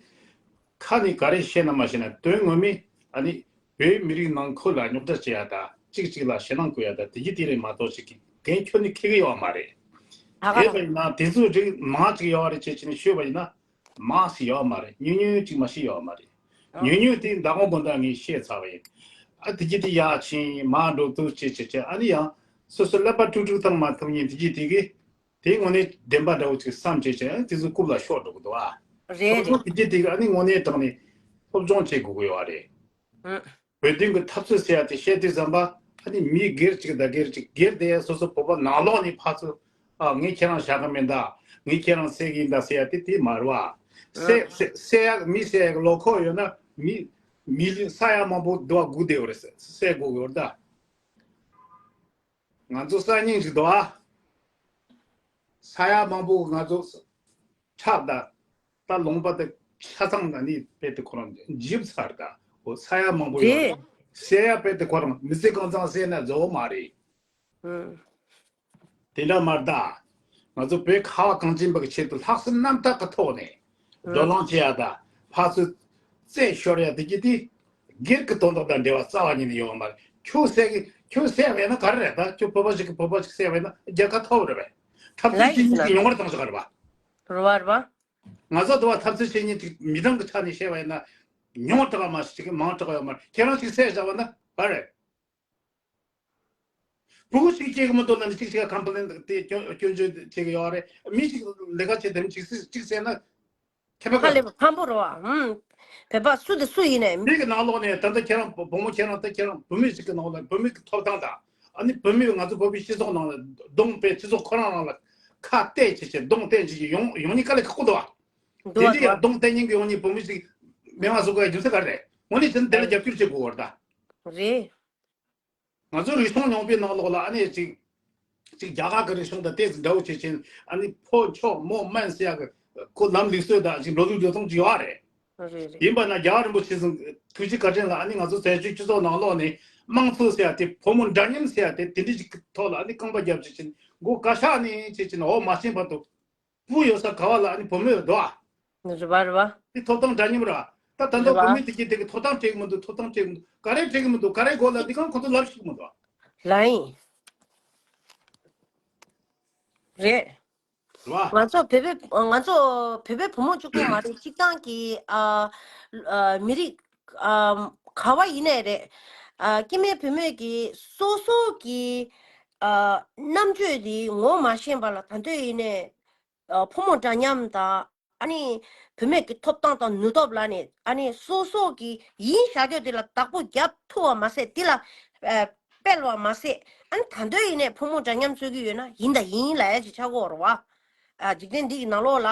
ཁ་ནས་ག་རེ་བཤད་ན་མ་བཤད་ན་དོན་ངོ་མས་ཨ་ནི་བོད་མི་རིགས་ནང་ཁུལ་ལ་རྙོག་དྲ་བྱེད་ཡ་ད་གཅིག་གཅིག་ལ་ཞེད་སྣང་བསྐུལ་ཡ་ད་དེ་གི་དེ་རེད་མ་གཏོགས་ཅིག་གི་འགན་ཁྱོན་ནས་འཁྱེར་གི་ཡོད་མ་རེད། ད་ག་རེད་པ་ཡིན་ན་དེ་ཚོ་རིགས་མང་ཅིག་ཡོད་རེད་ཅེས་བྱས་ནས་ཤོད་པ་ཡིན་ན། མང་ཞིག་ཡོད་མ་རེད། ཉུང་ཉུང་ཅིག་མ་ཞིག་ཡོད་མ་རེད། ཨ། ཉུང་ཉུང་དེ་མདང་དགོང་དགོང་དག་ངས་བཤད་ཚར་བ་ཡིན། ཨ། དེ་གི་དེ་ཡར་ཕྱིན་མར་འགྲོ་འདུག་བྱེད་བྱེད་བྱེད། ཨ་ནི་ཡང་སོ་སོ་ཀླད་པ་དཀྲུག་དཀྲུག་བཏང་མ་ཐུབ་མཁན་དེ་གི་དེ་གི་དེ་དངོས་གནས་བདེན་པ་འདྲ་བོ་ཅིག་བསམ་བྱེད་བྱེད། ཨ། དེ་ཚོ་རྐུབ་ལ་ཤོར་འགྲོ་གི་འདུག་ཨ། རེད། སོ་སོ་རེད། དེ་གི་དེ་གི་ཨ་ནི་དངོས་གནས་དྲང་གནས་སློབ་སྦྱོང་བྱེད་དགོས་ཀྱི་ཡོད་རེད། ཨ། བོད་དོན་གྱི་འཐབ་རྩོད་ཟེར་ཡ་དེ་བཤད་དུས་ཙམ་པ་ཨ་ནི་མི་སྒེར་གཅིག་དང་སྒེར་གཅིག་སྒེར་དེ་སོ་སོ་བོད་པ་ནང་ལོགས་ནས་ཕར་ཚུར། ཨ། ངས་ཁྱེད་རང་བཞག་གི་མིན་ད། ངས་ཁྱེད་རང་བསད་ཀྱི་ཡིན་ད་ཟེར་ཡ་དེ་དེ་མ་རེད་བ། བསད་བསད་བསད་ཡ་མི་བསད་ཡ་གི་ལོ་ཁོག་ཡོད་ན་མི་མི་ལི་ས་ཡ་མང་པོ་འདུག་བ་སྒུག་བསྡད་ཡོད་རེད། བསད་དགོས་ཀྱི་ཡོད་རེད་ད། ང་ཚོ་གསར་རྙིང་ཞིག་འདུག་ཨ། ས་ཡ་མང་པོ་ང་ཚོ་ཁྲག་དང་ད་ལུང་པ་དང་ཆ་ཚང་ན་ནི་དཔེ་དེ་ཁོ་རང་འཇིབ་ཚར་ད། འོ་ས་ཡ་མང་པོ་ཡོད་རེད། བསད་ཡ་དཔེ་དེ་ཁོ་རང་མི་ཚེ་གང་ཚང་བསད་ན་རྫོགས་མ་རེད། དེ་འདྲ་མ་རེད་ད། ང་ཚོ་བོད་ཁ་བ་གངས་ཅན་པ་གི་ཆེད་དུ་ལྷག་བསམ་རྣམ་དག་གི་ཐོག་ནས་བགྲོ་གླེང་བྱེད་ཡ་ད་ཕར་ཚུར་རྩད་ཤོར་ཡ་དེ་གི་དེ་སྒེར་གྱི་དོན་དག་དང་འབྲེལ་བ་རྩ་བ་ཉིད་ནས་ཡོད་མ་རེད། ཁྱོད་བསད་གི་ཁྱོད་བསད་བས་ན་ག་རེ་རེད་ད། ཁྱོད་བོད་པ་ཞིག་གི་བོད་པ་ཞིག་བསད་བས་ན་རྒྱལ་ཁ་ཐོབ་རེད་པས། འཐབ་རྩོད་བྱེད་མཁན་ཅིག་ཉུང་བར་བཏང་ཞིག་ག་རེད་པ། རེད་པ་རེད་པ། ང་ཚོ་དུ་བ་འཐབ་རྩོད་བྱེད་མཁན་ཅིག་མི་གྲངས་ཀྱི་ཆ་ནས་བཤད་བས་ན་ཉུང་དྲགས་མ་ཞིག་མང་དྲགས་ཡོད་མ་རེད། ཁྱེད་རང་ཞིག་བསད་བཞག་པ་ན་ག་རེད། ཕྲུ་གུ་ཞིག་སྐྱེ་གི་མི་འདུག་ལབ་ནས་ཅིག་ཅིག་ལ་ཀམ་པ་ལེན་དེ་སྐྱོན་སྐྱོན་བརྗོད་བྱེད་ཀྱི་ཡོད་རེད། མི་ཞིག་ལས་ཀ་བྱེད་དེ་ཅིག་སྲིད་ཅིག་བསད་ན་ཁྱད་པར་ཁ་ག་ལེ་བ་ཕམ་པོ་རེད་བ། ཧུམ། བོད་པ་སུ་དེ་སུ་ཡིན་ནས། མི་གི་ནང་ལོགས་ནས་ད་ལྟ་ཁྱེད་རང་བུ་མོ་ཁྱེད་རང་ད་ཁྱེད་རང་བུད་མེད་ཅིག་གི་ནང་ལ་བུད་མེད་ཀྱི་ཐོབ་ཐང་དང་ཨ་ནི་བུད་མེད་ང་ཚོ་བོད་པའི་སྤྱི་ཚོགས་ནང་ལ་གདོང་དཔེ་སྤྱི་ཚོགས་ཁོ་རང་རང་ལ་ཁ་གཏད་བྱེད་བྱེད་གདོང་གཏད་བྱེད་ཀྱི་ཡོང་ཡོང་ནི་དཀའ་ལས་ཁག་པོ་འདུག་བ། དེ་འདྲ་ཡང་གདོང་གཏད་མཁན་གྱི་ཡོང་ནི་བུད་མེད་ཅིག་མི་མང་བཟོ་དགོས་ཡ་རྒྱུ་མཚན་ག་རེ་རེད། དངོས་གནས་བྱས་ན་དེ་ལ་རྒྱབ་སྐྱོར་བྱེད་དགོས་བ་རེད་ད། རེད། ང་ཚོ་རིག་གཞུང་རྙིང་པའི་ནང་ལོགས་ལ་ཨ་ནི་ཅིག་ཅིག་རྒྱ་གར་གྱི་རིག་གཞུང་དང་ཏོག་ཙམ་འདྲ་བོ་བྱེད་ཕྱིན་ཨ་ནི་ཕོ་མཆོག་མོ་དམན་ཟེར་ཡག་གི་ཁོ་ལམ་ལུགས་སྲོལ་དང་ཅིག་འགྲོ་ལུགས་འགྲོ་སྟངས་ཅིག་ཡོད་རེད། རེད་རེད། ཡིན་པ་ན་རྒྱལ་བ་རིན་པོ་ཆེ་ཚང་ཐུགས་རྗེ་བཀའ་དྲིན་ལ་ཨ་ནི་ང་ཚོ་བཙན་བྱོལ་སྤྱི་ཚོགས་ནང་ལོགས་ནས་དམངས་གཙོ་ཟེར་ཡག་དེ་ཕོ་མོ་འདྲ་མཉམ་ཟེར་ཡག་དེ་དེ་འདྲ་ཅིག་གི་ཐོག་ལ་ཨ་ནི་རྐང་པ་རྒྱབ་ཕྱིན་མགོ་ག་ཤག་ནས་བྱེད་ཕྱིན་འོ་མ་ཤེས་བར་དུ། བུ་ཡོད་ས་ག་བ་ལ་ཨ་ནི་བུ་མོ་ཡོད་དོ། རེད་པ་རེད་པ། དེ་ཐོབ་ཐང་འདྲ་མཉམ་ར། ད་ད་ལྟ་རེད་པ། བུ་མོ་དེ་གྱིས་དེ་གི་ཐོབ་ཐང་སྤྲད་གི་མི་འདུག་ཐོབ་ཐང་སྤྲད་གི་མི་འདུག་ག་རེ་སྤྲད་གི་མི་འདུག་ག་རེ་དགོས་ལ་འདི་གང་ཁོ་ཚོ་ལབ་ཤེས་གི་མི་འདུག་ལ་ཡིན། རེད། རེད་པ། ང་ཚོ་བོད་པའི་ང་ཚོ་བོད་པའི་བུ་མོ་གཅིག་པུ་མ་རེད། སྤྱིར་བཏང་གི་ཨ་ཨ་མི་རིགས་ཨ་ག་བ་ཡིན་ནའི་རེད། ཨ་སྐྱེ་དམན་བུད་མེད་ཀྱི་སོ་སོ་གི་ཨ་རྣམ་དཔྱོད་དེ་ངོ་མ་ཤེས་པ་ལ་ད་འདོད་ཡིན་ནའི། ཕོ་མོ་འདྲ་མཉམ་དང་ཨ་ནི་བུད་མེད་ཀྱི་ཐོབ་ཐང་དང་ནུས་སྟོབས་ལ་ནི་ཨ་ནི་སོ་སོ་གི་ཡིན་བཞག་རྒྱུ་དེ་ལ་བདག་པོ་རྒྱབ་ཐུབ་པ་མ་ཟད་དེ་ལ་ཨ་སྤེལ་བ་མ་ཟད་ཨ་ནི་ད་འདོད་ཡིན་ནས་ཕོ་མོ་འདྲ་མཉམ་རྩོད་ཀྱི་ཡོད་ན་ཡིན་དང་ཡིན་ལབ་ཡ་ཅིག་ཆགས་ཀྱི་ཡོད་རེད་བ། ཨ་འཇིག་རྟེན་འདི་གི་ནང་ལོགས་ལ་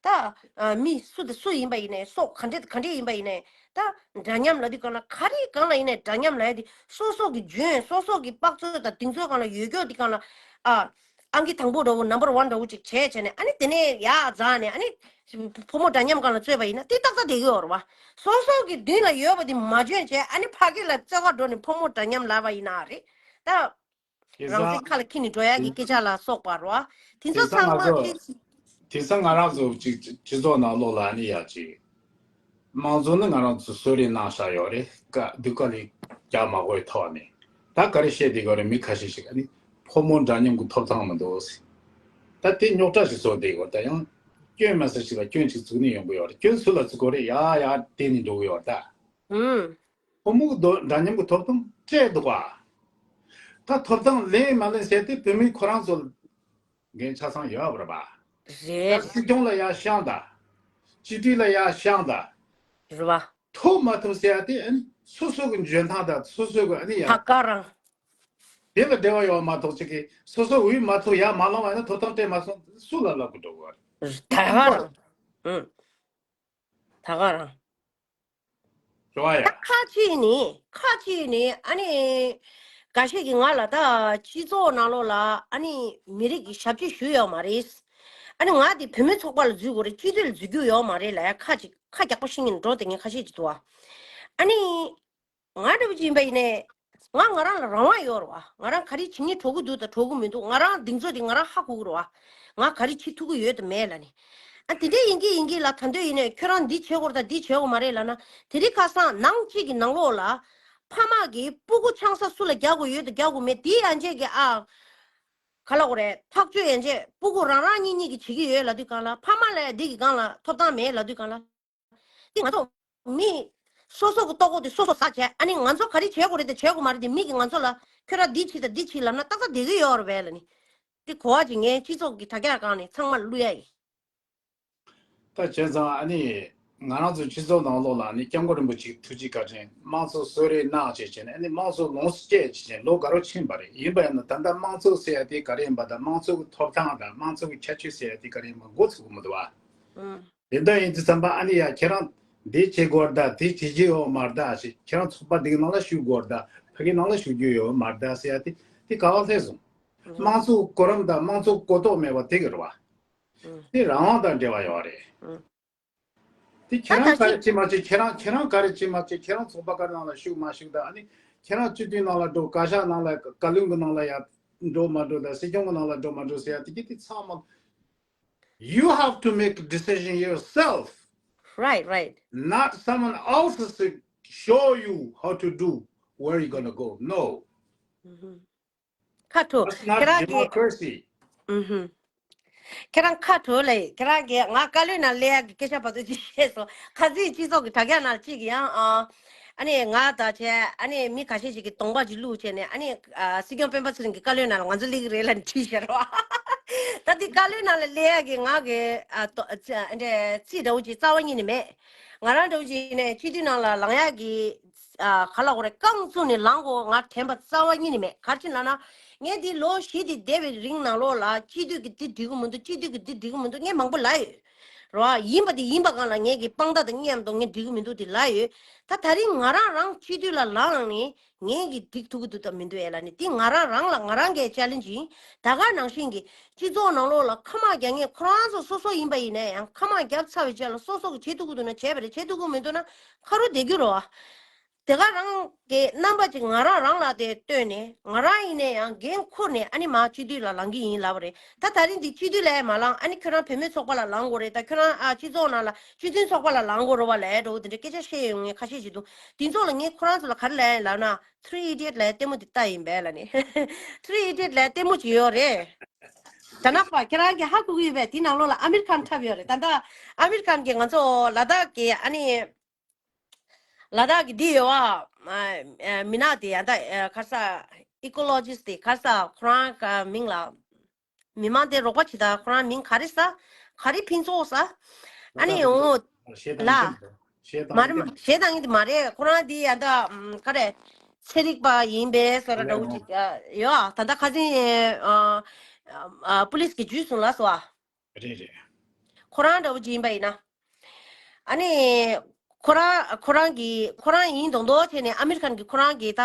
ད་ཨ་མི་སུ་དང་སུ་ཡིན་པ་ཡིན་ནས་སྲོག་ག་འདྲ་ག་འདྲ་ཡིན་པ་ཡིན་ནས་ད་འདྲ་མཉམ་ལབ་དུས་གང་ལ་ག་རེ་གང་ལ་ཡིན་ནས་འདྲ་མཉམ་ལབ་ཡ་དེ་སོ་སོ་གི་འཇོན་སོ་སོ་གི་དཔག་ཚོད་དང་གདེང་ཚོད་གང་ལ་ཡོད་རྒྱུ་དེ་གང་ལ་ཨ། ཨང་ཀི་དང་པོ་འདྲ་བོ་number one འདྲ་བོ་ཅིག་བྱས་བྱས་ནས་ཨ་ནི་དེ་ནས་ཡར་འཛེགས་ནས་ཨ་ནི་ཕོ་མོ་འདྲ་མཉམ་སྒང་ལ་རྩོད་པ་ཡིན་ན་དེ་ཏག་ཏག་བསྡད་ཀྱི་ཡོད་རེད་བ། སོ་སོ་གི་མདུན་ལ་ཡོད་པ་དེ་མ་འཇོན་བྱས་ཨ་ནི་ཕ་གི་ལ་རྩོད་ག་འགྲོ་ནས་ཕོ་མོ་འདྲ་མཉམ་ལབ་པ་ཡིན་ན་རེད་ད། དེང་རང་སང་སེམས་ཁ་ལ་འཁྱེར་ནས་འགྲོ་ཡག་གི་དེང་སྐད་ཆ་ལ་སོགས་པ་རེད་བ། དེ་ཚོ་དེང་སང་ཚང་མ་ང་ཚོ་ཕལ་དེང་སང་ང་རང་ཚོ་གཅིག་སྤྱི་ཚོགས་ནང་ལོགས་ལ་ཨ་ནི་ཡག་ཅིག་དམངས་གཙོ་ནི་ང་རང་ཚོ་གསོལ་རས་གནང་བཞག་ཡོད་རེད། ཀ་སྡུག་ག་ལས་རྒྱག་མ་དགོས་ཐོག་ནས་ད་ག་རེ་བཤད་བསྡད་ཡོད་རེད། མི་ཁ་ཤས་ཤིག་ཨ་ནི་ཕོ་མོ་འདྲ་མཉམ་གྱི་ཐོབ་ཐང་མི་འདུག་ཟེར། ད་དེ་རྙོག་དྲ་ཞིག་བཟོ་བསྡད་ཡོད། ད་ཡང་སྐྱོན་མེད་ས་ཞིག་ལ་སྐྱོན་ཅིག་བཙུགས་ནས་ཡོང་གི་ཡོད་རེད། སྐྱོན་སུ་ལ་བཙུགས་དགོས་རེད། ཡ་ཡ་བལྟས་ནས་འགྲོ་གི་ཡོད་རེད་ད། ཧུམ། ཕོ་མོ་གི་འདོ་འདྲ་མཉམ་གྱི་ཐོབ་ཐང་སྤྲད་འདུག་ག་ད་ཐོབ་ཐང་ལེན་མ་ལེན་ཟེར་དེ་བུད་མེད་ཁོ་རང་ཚོ་འགན་ཆ་ཚང་ཡོད་པ་རེད་པ། ད་རེད། སྲིད་སྐྱོང་ལ་ཡར་བཤད་དང་། སྤྱི་འཐུས་ལ་ཡར་བཤད་དང་། རེད་བ། ཐོབ་མ་ཐོབ་ཟེར་ཡ་དེ་ཨ་ནི་སོ་སོ་གི་འཇོན་ཐང་དང་སོ་སོ་གི་ཨ་ནི་ཡ། ད་ག་རང་། དེ་ལ་འབྲེལ་བ་ཡོད་མ་གཏོགས་ཅིག་གིས་སོ་སོ་འོས་མ་ཐོབ་ཡར་མ་ལངས་པ་ཡིན་ན་ཐོབ་ཐང་སྤྲད་མ་སོང་སུ་ལ་ལབ་དགོས་འགྲོ་གི་རེད། ད་ག་རང་། ཨང་། ད་ག་རང་། རེད་བ་ཡ། ད་ཁ་ཅིག་ནི་ཁ་ཅིག་ནི་ཨ་ནི་འགའ་ཤས་ཀྱིས་ང་ལ་ད་སྤྱི་ཚོགས་ནང་ལོགས་ལ་ཨ་ནི་མི་རིགས་ཀྱི་ཞབས་ཕྱི་ཞུས་ཡོད་མ་རེད། ཨ་ནི་ང་དེ་བུད་མེད་ཚོགས་པ་ལ་འཛུལ་དགོས་རེད། སྤྱི་འཐུས་ལ་འཛུལ་རྒྱུ་ཡོད་མ་རེད་ལབ་ཡ་ཁ་ཅིག་ཁ་རྒྱག་པ་ཤེས་ཀྱི་འགྲོ་དེ་ངས་ཁ་ཤས་ཅིག་འདུག་བ། ཨ་ནི། ང་འདྲ་བོ་ཅིག་ཡིན་པ་ཡིན་ནའི། ང་ང་རང་ལ་རང་དབང་ཡོད་རེད་བ། ང་རང་ག་རེ་བྱེད་སྙིང་བྲོ་གི་འདུག་དང་བྲོ་གི་མི་འདུག་ང་རང་གདེང་ཚོད་དེ་ང་རང་ཧ་གོ་གི་རེད་བ། ང་ག་རེ་བྱེད་ཐུབ་ཀྱི་ཡོད་དང་མེད་ལབ་ནས། ཨ་དེ་འདྲ་ཡིན་གྱི་ཡིན་གྱི་ལ་ད་འདོད་ཡིན་ནའི་ཁྱོད་རང་འདི་བྱེད་དགོས་རེད་ད་འདི་བྱེད་དགོས་མ་རེད་ལབ་ན། དེ་རིང་ཁ་སང་ནང་གཅིག་གི་ནང་ལོགས་ལ། ཕ་མ་གིས་སྤུ་གུ་ཆང་ས་སུ་ལ་རྒྱག་དགོས་ཡོད་དང་རྒྱག་དགོས་མེད་དེ་ཡན་ཆད་ཀྱི་ཨ། ག་ལ་གོ་རེད་ཐག་གཅོད་ཡན་ཆད་སྤུ་གུ་རང་རང་གཉིས་གཉིས་ཀྱིས་བྱེད་ཀྱི་ཡོད་ལབ་དུས་སྒང་ལ་ཕ་མ་ལ་འདི་གི་སྒང་ལ་ཐོབ་ཐང་མེད་ལབ་དུས་སྒང་ལ། དེ་ང་ཚོ་མི་སོ་སོ་གི་ལྟོ་གོས་དེ་སོ་སོ་ཟ་བྱས། ཨ་ནི་ང་ཚོ་ག་རེ་བྱེད་དགོས་རེད་དེ་བྱེད་དགོས་མ་རེད་དེ་མི་གིས་ང་ཚོ་ལ་ཁྱོད་རང་འདི་བྱེད་དང་འདི་བྱེད་ལབ་ན་ཏག་ཏག་བསྡད་ཀྱི་ཡོད་རེད་པས་ལབ་ནི། དེ་གོ་བ་ཅིག་ངའི་སྤྱི་ཚོགས་ཀྱི་དྲ་རྒྱ་སྒང་ནས་ཚང་མར་བླུག་ཡ་ཡིན། ད་བྱས་ཙང་ཨ་ནི་ ང་རང་ཚོའི་སྤྱི་ཚོགས་ནང་ལོགས་ལ་ནི་སྐྱབས་མགོན་རིན་པོ་ཆེའི་ཐུགས་རྗེ་བཀའ་དྲིན། དམངས་གཙོ་གསོལ་རས་གནང་བྱས་བྱས་ནས་ནི་དམངས་གཙོ་ལོངས་སུ་སྤྱད་བྱས་བྱས་ལོ་འགའ་རོ་ཕྱིན་པ་རེད། ཡིན་པ་ཡིན་ན་ད་ལྟ་དམངས་གཙོ་ཟེར་ཡ་དེ་ག་རེ་ཡིན་པ་དང་དམངས་གཙོ་གི་ཐོབ་ཐང་དང་དམངས་གཙོ་གི་ཁྱད་ཆོས་ཟེར་ཡ་དེ་ག་རེ་ཡིན་པ་མགོ་ཚོས་གི་མི་འདུག་བ། ཨང་། དེ་འདྲ་ཡིན་དུས་ཙམ་པ་ཨ་ནི་ཡ་ཁྱེད་རང་འདི་བྱེད་དགོས་ར་ད་དེ་བྱེད་ཀྱི་ཡོད་མ་རེད་ད་ཞེས་ཁྱེད་རང་ཚོགས་པ་འདིའི་ནང་ལ་ཞུགས་དགོས་ར་ད་ཕ་གིའི་ནང་ལ་ཞུགས་རྒྱུ་ཡོད་མ་རེད་ད་ཟེར་ཡ་དེ་དེ་ག་བ་སླེབས་སོང་། ཨང་། དམངས་གཙོ་གོ་རིམ་དང་དམངས་གཙོ་གོ་རྟོགས་མེད་པ་དེ་གི་རེད་བ། ཨང་། དེ་རང་དབང་དང་འབྲེལ་བ་ཡོད་རེད། ཨང་། དེ་ཁྱེད་རང་ག་རེ་བྱེད་མ་བྱེད་ཁྱེད་རང་ཁྱེད་རང་ག་རེ་བྱེད་མ་བྱེད་ཁྱེད་རང་ཚོགས་པ་ག་རེ་ནང་ལ་ཞུགས་མ་ཞུགས་དང་ཨ་ནི་ཁྱེད་རང་སྤྱི་འཐུས་ནང་ལ་འགྲོ་བཀའ་ཤག་ནང་ལ་བཀའ་བློན་གི་ནང་ལ་ཡ་འགྲོ་མ་འགྲོ་དང་སྲིད་སྐྱོང་གི་ནང་ལ་འགྲོ་མ་འགྲོ་ཟེར་ཡ་དེ་གི་དེ་ཚང་མ། You have to make a decision yourself. Right, right. Not someone else to show you how to do where you're gonna go. No. ཁ་ཐུ། That's not democracy. ཁྱེད་རང་གི་ཁ་ཐུ་ལེ་ཁྱེད་རང་གི་ང་བཀའ་བློན་ནང་སླེབས་ཡག་གི་སྐད་ཆ་བར་དུ་ཅིག་བཤད་སོང་། ཁ་སང་སྤྱི་ཚོགས་ཀྱི་དྲ་རྒྱ་ནང་གཅིག་ཡང་ཨ་ནི་ང་དང་བྱས་ཨ་ནི་མི་ཁ་ཤས་ཤིག་གིས་གདོང་པ་ཅིག་བླུགས་བྱས་ནས་ཨ་ནི་སྲིད་སྐྱོང་སྤེན་པ་ཚེ་རིང་གི་བཀའ་བློན་ནང་ལ་ང་ཚོ་སླེབས་ཀྱི་རེད་ལབ་ནས་བྲིས་བཞག་རོགས། ད་འདི་བཀའ་བློན་ནང་ལ་སླེབས་ཡག་གི་ང་གི་ཨ་ཏོ་ཨ་ཙི་ཨ་འདྲ་རྩིས་འདྲ་བོ་ཅིག་རྩ་བ་ཉིད་ནས་མེད། ང་རང་འདྲ་བོ་ཅིག་ཡིན་ནའི་སྤྱི་འཐུས་ནང་ལ་ལངས་ཡག་གི་ཨ་ག་ལ་གོ་རེ་རྐང་བཙུགས་ནས་ལངས་དགོས་ང་དྲན་པ་རྩ་བ་ཉིད་ནས་མེད། ག་རེ་ཡིན་ལབ་ན་ངས་འདི་ལོ་བཞི་འདི་བསྡད་པའི་རིང་ནང་ལོགས་ལ་སྤྱི་འཐུས་ཀྱི་འདི་འགྲིག་གི་མི་འདུག་སྤྱི་འཐུས་ཀྱི་འདི་འགྲིག་གི་མི་འདུག་ངས་མང་པོ་ལབ་ཡོད། རོ། ཡིན་པ་དེ་ཡིན་པ་གང་ལ་ངས་ཀྱི་དཔང་རྟགས་དང་མཉམ་དུ་ངས་འགྲིག་གི་མི་འདུག་དེ་ལབ་ཡོད། ད་ད་རིང་ང་རང་རང་སྤྱི་འཐུས་ལ་ལངས་ནས་ངས་ཀྱི་འགྲིག་ཐུབ་ཀྱི་འདུག་དང་མི་འདུག་ཨེ་ལ་ནི་དེ་ང་རང་རང་ལ་ང་རང་གི་ཅེ་ལེན་ཇི་ཡིན། ད་ག་ནང་བཞིན་གྱི་སྤྱི་ཚོགས་ནང་ལོགས་ལ་ཁ་དམག་རྒྱག་མཁན་ཁོ་རང་ཚོ་སོ་སོ་ཡིན་པ་ཡིན་ན་ཡང་ཁ་དམག་རྒྱབ་ཚར་བའི་རྗེས་ལ་སོ་སོ་གི་བྱེད་ཐུབ་ཀྱི་འདུག་ན་བྱས་པ་རེད། བྱེད་ཐུབ་ཀྱི་མི་འདུག་ན་ཁ་རུ་བསྡད་རྒྱུ་རེད་བ། དེ་ག་རང་གི་རྣམ་པ་ཅིག་ང་རང་རང་ལ་དེ་ལྟོས་ནས་ང་རང་ཡིན་ནའི་ཡང་འགན་འཁུར་ནས་ཨ་ནི་མ་སྤྱི་འཐུས་ལ་ལངས་ཀྱི་ཡིན་ལབ་པ་རེད། ད་ད་རིང་འདི་སྤྱི་འཐུས་ལ་ཡང་མ་ལངས། ཨ་ནི་ཁྱོད་རང་བུད་མེད་ཚོགས་པ་ལ་ལངས་དགོས་རེད། ད་ཁྱོད་རང་ཨ་སྤྱི་ཚོགས་ནང་ལ་སྤྱི་མཐུན་ཚོགས་པ་ལ་ལངས་དགོས་རེད་བ་ལབ་འགྲོ་དེ་འདྲ་སྐད་ཆ་བཤད་ཡོང་ངས་ཁ་ཤས་ཤིག་འདུག་དེ་ཚོ་ལ་ངས་ཁོ་རང་ཚོ་ལ་ག་རེ་ལབ་ཡིན་ལབ་ན་Three Idiot་ལབ་ལྟད་མོ་དེ་ལྟ་ཡིན་པས་ལབ་ནས་Three Idiot་ལབ་ལྟད་མོ་ཅིག་ཡོད་རེད། ད་ནག་པ་ཁྱེད་རང་གིས་ཧ་གོ་གི་ཡོད་པས། དེ་ནང་ལོགས་ལ་ཨ་མེ་རི་ཁན་འཁྲབ་ཡོད་རེད། ད་ལྟ་ཨ་མེ་རི་ཁན་གྱི་ང་ཚོ་ལ་དྭགས་ཀྱི་ཨ་ནི། ལ་དྭགས་ཀྱི་འདི་ཡོད་ཨ། མི་ནག་དེ་ཡ་ད་ཁ་ས་ཨི་ཀོ་ལོ་ཇི་སི་དེ་ཁ་ས་ཁོ་རང་ག་མིང་ལ། མི་མང་དེ་རོགས་པ་བྱེད་ད་ཁོ་རང་མིང་ག་རེ་ས། ག་རེ་ཕུན་ཚོགས་ས། ཨ་ནི་འོ། ལ། མ་རེད་ཞེ་སྡང་གི་དེ་མ་རེད། ཁོ་རང་དེ་ཡ་ད་ག་རེ། ཚན་རིག་པ་ཡིན་པས་སོ་ར་འདྲ་བོ་ཅིག་ཡོད་ཨ། ད་ལྟ་ཁ་སང་པུ་ལིས་གི་འཇུས་སོང་ལ་སོ་ཨ། རེད་རེད། ཁོ་རང་འདྲ་བོ་ཅིག་ཡིན་པ་ཡིན་ན། ཨ་ནི། ཁོ་རང་ཁོ་རང་གི་ཁོ་རང་ཡིན་མདོག་མདོག་བྱས་ནས་ཨ་མེ་རི་ཁན་གྱི་ཁོ་རང་གི་ད་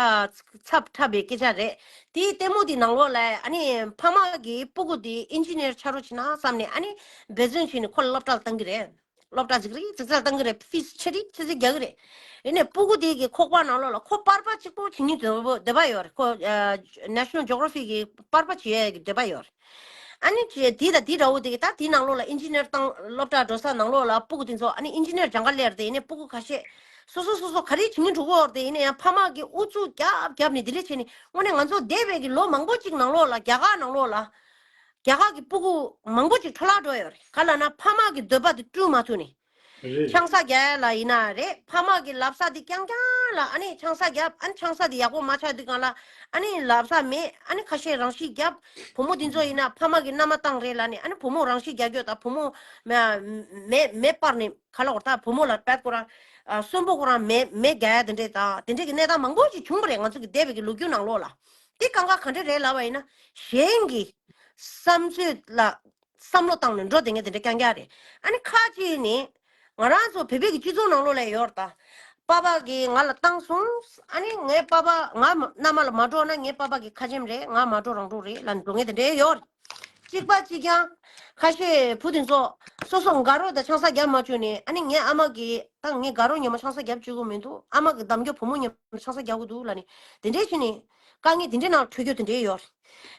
ཚབ་འཁྲབ་པའི་སྐད་ཆ་རེད། དེའི་ལྟད་མོ་དེ་ནང་ལོགས་ལ་ཨ་ནི་ཕ་མ་གི་སྤུ་གུ་དེ་ཨིན་ཇི་ནིར་ཆགས་རོགས་བྱེད་ན་བསམ་ནས་ཨ་ནི་འབད་བརྩོན་བྱས་ནས་ཁོ་ལ་སློབ་གྲྭ་ལ་བཏང་གི་རེད། སློབ་གྲྭ་ཟིག་རེད་ཙིག་ཙག་བཏང་གི་རེད། ཕིས་ཆེ་རིག་ཙིག་ཙིག་རྒྱག་གི་རེད། ཡིན་ནས་སྤུ་གུ་དེ་གི་ཁོག་པ་ནང་ལོགས་ལ་ཁོ་པར་པ་གཅིག་པོ་བྱེད་སྙིང་འདོད་པ་འདོད་པ་ཡོད་རེད། ཁོ་National Geographic་གི་པར་པ་བྱེད་ཡས་ཀྱི་འདོད་པ་ཡོད་རེད། ཨ་ནི་ཅེ་དེ་དང་དེ་འདྲ་བོ་དེ་གི་ད་དེ་ནང་ལོགས་ལ་ཨིན་ཇི་ནེར་བཏང་སློབ་གྲྭ་འགྲོ་ས་ནང་ལོགས་ལ་སྤུ་གུ་དེ་ཚོ་ཨ་ནི་ཨིན་ཇི་ནེར་སྦྱང་ག་སླེབས་རེད། དེ་ཡིན་ནས་སྤུ་གུ་ཁ་ཤས་སོ་སོ་སོ་སོ་ག་རེ་བྱེད་སྙིང་འདོད་ཀྱི་ཡོད་རེད། དེ་ཡིན་ནས་ཡང་ཕ་མ་གི་ཨུ་ཚུགས་རྒྱབ་རྒྱབ་ནས་དེ་འདྲ་བྱས་ནས་དངོས་གནས་ང་ཚོ་འདས་པའི་གི་ལོ་མང་པོ་ཅིག་ནང་ལོགས་ལ་རྒྱ་གར་ནང་ལོགས་ལ་རྒྱ་གར་གི་སྤུ་གུ་མང་པོ་ཅིག་འཕྲོ་བརླག་འགྲོ་ཡོད་རེད། ག་ལབ་ན་ཕ་མ་གི་འདོད་པ་དེ་བསྐྲུན་མ་ཐུབ་ནས། རེད་རེད། ཆང་ས་རྒྱག་ཡ་ལ་ཡིན་ན་རེད། ཕ་མ་གི་ལབ་ས་དེ་རྐྱང་རྐྱང་ལ་ཨ་ནི་ཆང་ས་རྒྱབ། ཨ་ནི་ཆང་ས་དེ་ཡག་པོ་མ་ཆགས་དུས་སྒང་ལ་ཨ་ནི་ལབ་ས་མེད། ཨ་ནི་ཁ་ཤས་རང་ཤི་རྒྱབ། བུ་མོ་དེ་ཚོ་ཡིན་ན་ཕ་མ་གི་མནའ་མ་བཏང་རེད་ལབ་ནས་ཨ་ནི་བུ་མོ་རང་ཤི་རྒྱག་རྒྱུ་དང་བུ་མོ་མེ་མེ་སྤར་ནས་ག་ལ་བར་ད་བུ་མོ་ལ་པད་ཁོ་རང་གསོན་པོ་ཁོ་རང་མེ་མེ་རྒྱག་ཡ་དེ་འདྲས་དང་དེ་འདྲས་ཀྱི་གནས་སྟངས་མང་པོ་ཞིག་བྱུང་བ་རེད། ང་ཚོ་གི་འདས་པའི་གི་ལོ་རྒྱུས་ནང་ལོགས་ལ། དེ་གང་ག་ག་འདྲས་རེད་ལབ་པ་ཡིན་ན་གཞན་གྱི་བསམ་ཚོད་ལ་བསམ་བློ་བཏང་ནས་འགྲོ་བསྡད་མཁན་དེ་འདྲ་རྐྱང་རྐྱང་རེད། ཨ་ནི་ཁ་ཅིག་ནི་ང་རང་ཚོ་བོད་པའི་གི་སྤྱི་ཚོགས་ནང་ལོགས་ལ་ཡོད་རེད་ད། པ་ཕ་གིས་ང་ལ་བཏང་སོང་། ཨ་ནི་ངའི་པ་ཕ་ང་མ་མནའ་མ་ལ་མ་འགྲོ་ན་ངའི་པ་ཕ་གི་ཁ་ཆེམས་རེད། ང་མ་འགྲོ་རང་འགྲོ་རེད་ལབ་ནས་འགྲོ་མཁན་དེ་འདྲ་ཡོད་རེད། གཅིག་པ་གཅིག་རྐྱང་། ཁ་ཤས་བུ་དེ་ཚོ་སོ་སོ་དགའ་རོགས་དང་ཆང་ས་རྒྱབ་མ་བཅུག་ནས་ཨ་ནི་ངའི་ཨ་མ་གིས་ད་ངའི་དགའ་རོགས་ཉི་མ་ཆང་ས་རྒྱབ་བཅུག་གི་མི་འདུག་ཨ་མ་གི་གདམ་རྒྱུ་བུ་མོ་ཉི་མ་ཆང་ས་རྒྱག་གི་འདུག་ལབ་ནས་དེ་འདྲས་བྱས་ནས་དཀའ་ངལ་དེ་འདྲས་ནང་འཕྲོད་རྒྱུ་དེ་འདྲས་ཡོད་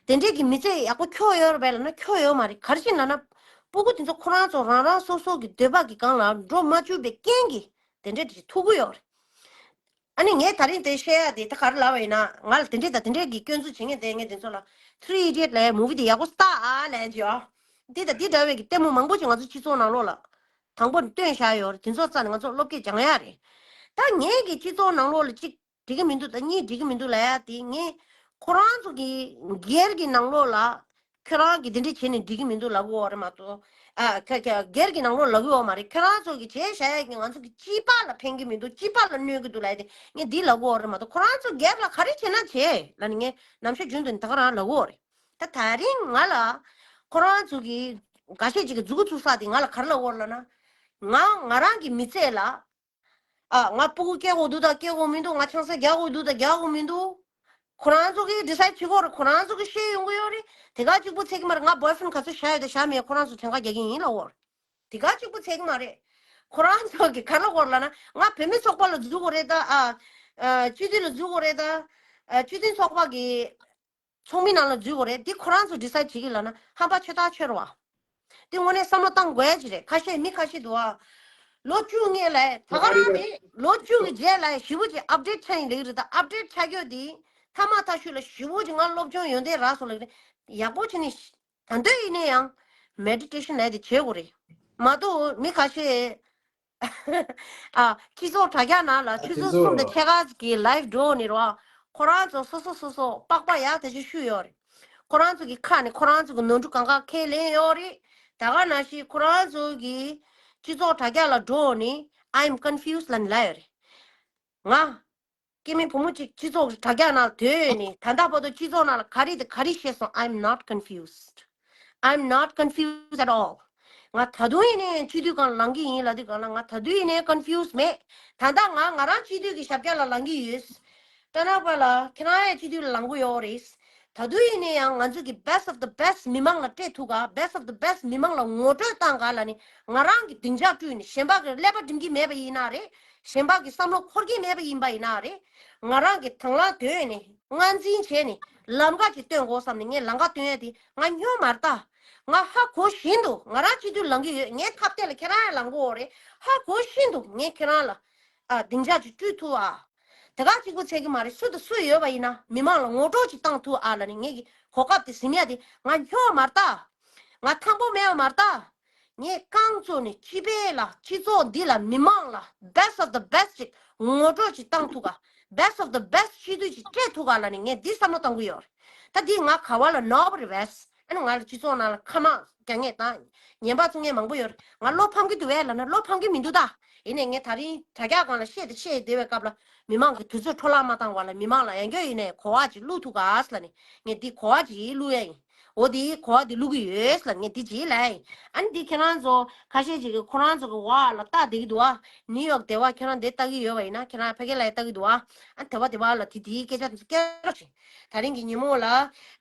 རེད། དེ་འདྲས་ཀྱི་མི་ཚེ་ཡག་པོ་འཁྱོལ་ཡོད་རེད་པས་ལབ་ན་འཁྱོལ་ཡོད་མ་རེད། ག་རེ་བྱས་ལབ་ན་སྤུ་གུ་དེ་ཚོ་ཁོ་རང་ཚོ་རང་རང་སོ་སོ་གི་འདོད་པ་གི་སྒང་ལ་འགྲོ་མ་བཅུག་པའི་རྐྱེན་གྱིས་དེ་འདྲས་དེ་ཐུག་གི་ཡོད་རེད། ཨ་ནི་ངས་ད་རིང་དེ་བཤད་ཡ་དེ་ད་ག་རེ་ལབ་པ་ཡིན་ན་ང་ལ་དེ་འདྲས་དང་དེ་འདྲས་ཀྱི་སྐྱོན་འཛུགས་བྱེད་མཁན་དེ་ངས་དེ་ཚོ་ལ་Three Idiot་ལབ་ཡ་མུ་བི་དེ་ཡག་པོ་ལྟ་ཨ་ལབ་ཡ་ཅིག་ཨ། འདི་དང་འདི་འདྲ་བའི་གི་ལྟད་མོ་མང་པོ་ཅིག་ང་ཚོ་སྤྱི་ཚོགས་ནང་ལོགས་ལ་དང་པོ་ནས་བཏོན་བཞག་ཡོད་རེད། དེ་ཚོ་རྩ་ནས་ང་ཚོ་བློ་སྐྱེད་སྦྱང་ཡ་རེད། ད་ངས་གི་སྤྱི་ཚོགས་ནང་ལོགས་ལ་གཅིག་འགྲིག་གི་མི་འདུག་ད་གཉིས་འགྲིག་གི་མི་འདུག་ལབ་ཡ་དེ་ངས་ཁོ་རང་ཚོ་གི་སྒེར་གི་ནང་ལོགས་ལ་ཁྱོད་རང་གི་དེ་འདྲས་བྱས་ནས་འགྲིག་གི་མི་འདུག་ལབ་དགོས་པ་རེད་མ་གཏོགས་ ཨ་ཁ་ཁ་སྒེར་གྱི་ནང་ལོགས་ལབ་ཀྱི་ཡོད་མ་རེད། ཁྱེད་རང་ཚོ་གི་བྱས་བཞག་ཡས་ཀྱི་ང་ཚོ་གི་སྤྱི་པ་ལ་ཕན་གྱི་མི་འདུག་སྤྱི་པ་ལ་གནོད་ཀྱི་འདུག་ལབ་ཡས་དེ་ངས་འདི་ལབ་ཀྱི་ཡོད་རེད་མ་གཏོགས། ཁོ་རང་ཚོ་སྒེར་ལ་ག་རེ་བྱེད་ན་བྱེད་ལབ་ནས་ངས་ནམ་ཞར་རྒྱུན་དུ་ད་ག་རང་ལབ་ཀྱི་ཡོད་རེད། ད་དེ་རིང་ང་ལ་ཁོ་རང་ཚོ་གི་འགའ་ཤས་ཅིག་གི་མཛུ་གུ་བཙུགས་ས་དེ་ང་ལ་ག་རེ་ལབ་ཀྱི་ཡོད་རེད་ལབ་ན། ང་ང་རང་གི་མི་ཚེ་ལ་ཨ་ང་སྤུ་གུ་སྐྱེ་དགོས་འདུག་དང་སྐྱེ་དགོས་མི་འདུག་ང་ཆང་ས་རྒྱག་དགོས་འདུག་དང་རྒྱག་དགོས་མི་འདུག་ཁོ་རང་ཚོ་གིས་ཌི་སའིཌ་བྱེད་དགོས་རེད། ཁོ་རང་ཚོ་གིས་ཤེས་ཡོང་གི་ཡོད་རེད། དེ་ག་གཅིག་པུ་ཚད་ཀྱི་མ་རེད། ང་བོའི་ཕྲེན་ག་ཚོད་བཞག་ཡོད་དང་བཞག་མེད་ཁོ་རང་ཚོ་གྲངས་ཀ་རྒྱག་གི་ཡིན་ལབ་ཀྱི་ཡོད་རེད། དེ་ག་གཅིག་པུ་ཚད་ཀྱི་མ་རེད། ཁོ་རང་ཚོ་གིས་ག་རེ་ལབ་ཀྱི་ཡོད་རེད་ལབ་ན། ང་བུད་མེད་ཚོགས་པ་ལ་འཛུལ་དགོས་རེད་ད། ཨ་ཨ་སྤྱི་འཐུས་ལ་འཛུལ་དགོས་རེད་ད། ཨ་སྤྱི་འཐུས་ཚོགས་པ་གི་ཚོགས་མི་ནང་ལ་འཛུལ་དགོས་རེད། འདི་ཁོ་རང་ཚོ་ཌི་སའིཌ་བྱེད་ཀྱི་ལབ་ན་ཧམ་པ་ཆེ་ཐག་ཆོད་རེད་བ། འདི་དངོས་གནས་བསམ་བློ་བཏང་དགོས་ཡ་ཅིག་རེད། ཁ་ཤས་མི་ཁ་ཤས་འདུག་བ། ལོ་བཅུ་སྔོན་ལ་ད་ག་རང་རེད། ལོ་བཅུ་གི་རྗེས་ལ་ཞེ་པོ་ཅིག་ཨབ་ཌེཊ་ཆགས་ཡིན་ལབ་ཀྱི་རེད། ད་ཨབ་ཌེཊ་ཆགས་རྒྱུ་འདི་མཐའ་མ་མཐའ་གཞུག་ལ་ཞེ་པོ་ཅིག་ང་སློབ་སྦྱོང་ཡོན་ཏན་རག་སོང་ལབ་ཀྱི་རེད། ཡག་པོ་བྱས་ནས་ད་འདོད་ཡིན་ནའི་ཡང་མེ་ཌི་ཊེ་ཤན་ལབ་ཡ་དེ་བྱེད་དགོས་རེད། མ་གཏོགས་མི་ཁ་ཤས་ཨ་སྤྱི་ཚོགས་དྲ་རྒྱ་ནང་ལ་ཨ་ཆུ་དེ་ཚོད་གསུམ་ཚོ་དང་ཕྱེད་ཀ་གི་ལའིབ་འགྲོ་ནི་རོ། ཁོ་རང་ཚོ་སོ་སོ་སོ་སོ་པགས་པ་ཡག་དེ་ཅིག་བཤུས་ཡོད་རེད། ཁོ་རང་ཚོ་གི་ཁ་ནས་ཁོ་རང་ཚོ་གི་ནོར་འཁྲུལ་གང་ག་ཁས་ལེན་ཡོད་རེད། ད་ག་ནང་བཞིན་ཁོ་རང་ཚོ་གི་སྤྱི་ཚོགས་དྲ་རྒྱ་ལ་འགྲོ་ནི་I'm confused ལབ་ནི་ལབ་ཡོད་རེད། ང་སྐྱེ་དམན་བུ་མོ་གཅིག་སྤྱི་ཚོགས་དྲ་རྒྱ་ནང་སྡོད་ནི་ད་ལྟ་བར་དུ་སྤྱི་ཚོགས་ནང་ལ་ག་རེ་དང་ག་རེ་བཤད་སོང་། I'm not confused. I'm not confused at all. ང་ད་དུང་ཡིན་ནའི་སྤྱི་འཐུས་སྒང་ལངས་ཀྱི་ཡིན་ལབ་དུས་སྒང་ལ་ང་ད་དུང་ཡིན་ནའི་confused མེད། ད་ལྟ་ང་ང་རང་སྤྱི་འཐུས་ཀྱི་ཞབས་བཀྱག་ལ་ལངས་ཀྱི་ཡོད། སྤྲ་ནག་པ་ལགས་ཁྱེད་རང་ཡང་སྤྱི་འཐུས་ལ་ལངས་ཀྱི་ཡོད་རེད། ད་དུང་ཡིན་ནའི་ཡང་ང་ཚོ་གི་best of the best མི་མང་ལ་སྤྲད་ཐུབ་ག best of the best མི་མང་ལ་ངོ་སྤྲོད་བཏང་ག་ལབ་ནས་ང་རང་གི་སྡིངས་ཆ་བསྐྲུན་ནས་གཞན་པ་གི་ཀླད་པ་འགྲིམ་གྱི་མེད་པ་ཡིན་ན་རེད། གཞན་པ་གི་བསམ་བློ་འཁོར་གྱི་མེད་པ་ཡིན་པ་ཡིན་ན་རེད། ང་རང་གི་དང་བླངས་བཏོན་ནས་དངངས་འཛིན་བྱས་ནས་ལམ་ཁ་ཅིག་སྟོན་དགོས་བསམ་ནས་ངས་ལམ་ཁ་སྟོན་ཡ་དེ་ང་སྨྱོ་མ་རེད་ད། ང་ཧ་གོ་བཞིན་དུ་ང་རང་སྤྱི་འཐུས་ལངས་ཀྱི་ཡོད། ངའི་ཁ་གཏད་ལ་ཁྱེད་རང་ཡང་ལངས་དགོས་རེད། ཧ་གོ་བཞིན་དུ་ངས་ཁྱེད་རང་ལ་ཨ་སྡིངས་ཆ་ཅིག་བསྐྲུན་ཐུབ་ཨ། དེ་ག་གཅིག་པུ་ཚད་ཀྱི་མ་རེད། སུ་དང་སུ་ཡོད་པ་ཡིན་ན་མི་མང་ལ་ངོ་སྤྲོད་ཅིག་བཏང་ཐུབ་ཨ་ལབ་ནས་ངེད་ཀྱི་གོ་སྐབས་དེ་ཟིན་ཡ་དེ་ང་སྨྱོ་མ་རེད་ད། ང་ཐང་པོ་མེད་པ་མ་རེད་ད། ངས་རྐང་བཙུགས་ནས་སྤྱི་པའི་ལ་སྤྱི་ཚོགས་འདི་ལ་མི་མང་ལ་best of the best ཅིག་ངོ་སྤྲོད་ཅིག་བཏང་ཐུབ་ག best of the best སྤྱི་འཐུས་ཅིག་སྤྲད་ཐུབ་ག་ལབ་ནས་ངས་འདི་བསམ་བློ་བཏང་གི་ཡོད་རེད། ད་འདི་ང་ག་བ་ལ་ནོར་བ་རེད་བས། ཨ་ནི་ང་ལ་སྤྱི་ཚོགས་ནང་ལ་ཁ་མ་རྒྱག་མཁན་དང་ངན་པ་བཙུགས་མཁན་མང་པོ་ཡོད་རེད། ང་བློ་ཕམ་གྱི་འདུག་བས་ལབ་ན་བློ་ཕམ་གྱི་མི་འདུག་ད། ཡིན་ནའི་ངས་དེ་རིང་དྲ་རྒྱ་སྒང་ལ་བཤད་དེ་བཤད་བསྡད་པའི་སྐབས་ལ་མི་མང་གི་དུས་ཚོད་འཕྲོ་བརླག་མ་བཏང་བ་ལ་མི་མང་ལ་ཡང་བསྐྱར་ཡིན་ནའི་གོ་བ་ཅིག་བླུག་ཐུབ་ག་ལབ་ནས་ངས་འདི་གོ་བ་ཅིག་བླུག་ཡ་ཡིན། འོ་དེ་གོ་བ་དེ་བླུག་གི་ཡོད་ལབ་ངས་འདི་བྱེད་ལབ་ཡིན། ཨ་ནི་འདི་ཁྱེད་རང་ཚོ་ཁ་ཤས་ཅིག་གིས་ཁོ་རང་ཚོ་གི་འོག་ལ་ལྟ་བསྡད་ཀྱི་འདུག་ཨ། ནིའུ་ཡོག་སྡེ་བ་ཁྱེད་རང་འདི་ལྟ་གི་ཡོད་པ་ཡིན་ན་ཁྱེད་རང་ཕ་གི་ལ་ཡང་ལྟ་གི་འདུག་ཨ། ཨ་ནི་སྡེ་བ་སྡེ་བ་ལ་དེ་དེའི་སྐད་ཆ་དེ་ཚོ་སྐད་རོགས་བྱེད། དེ་རིང་གི་ཉིན་མོ་ལ་ཨ་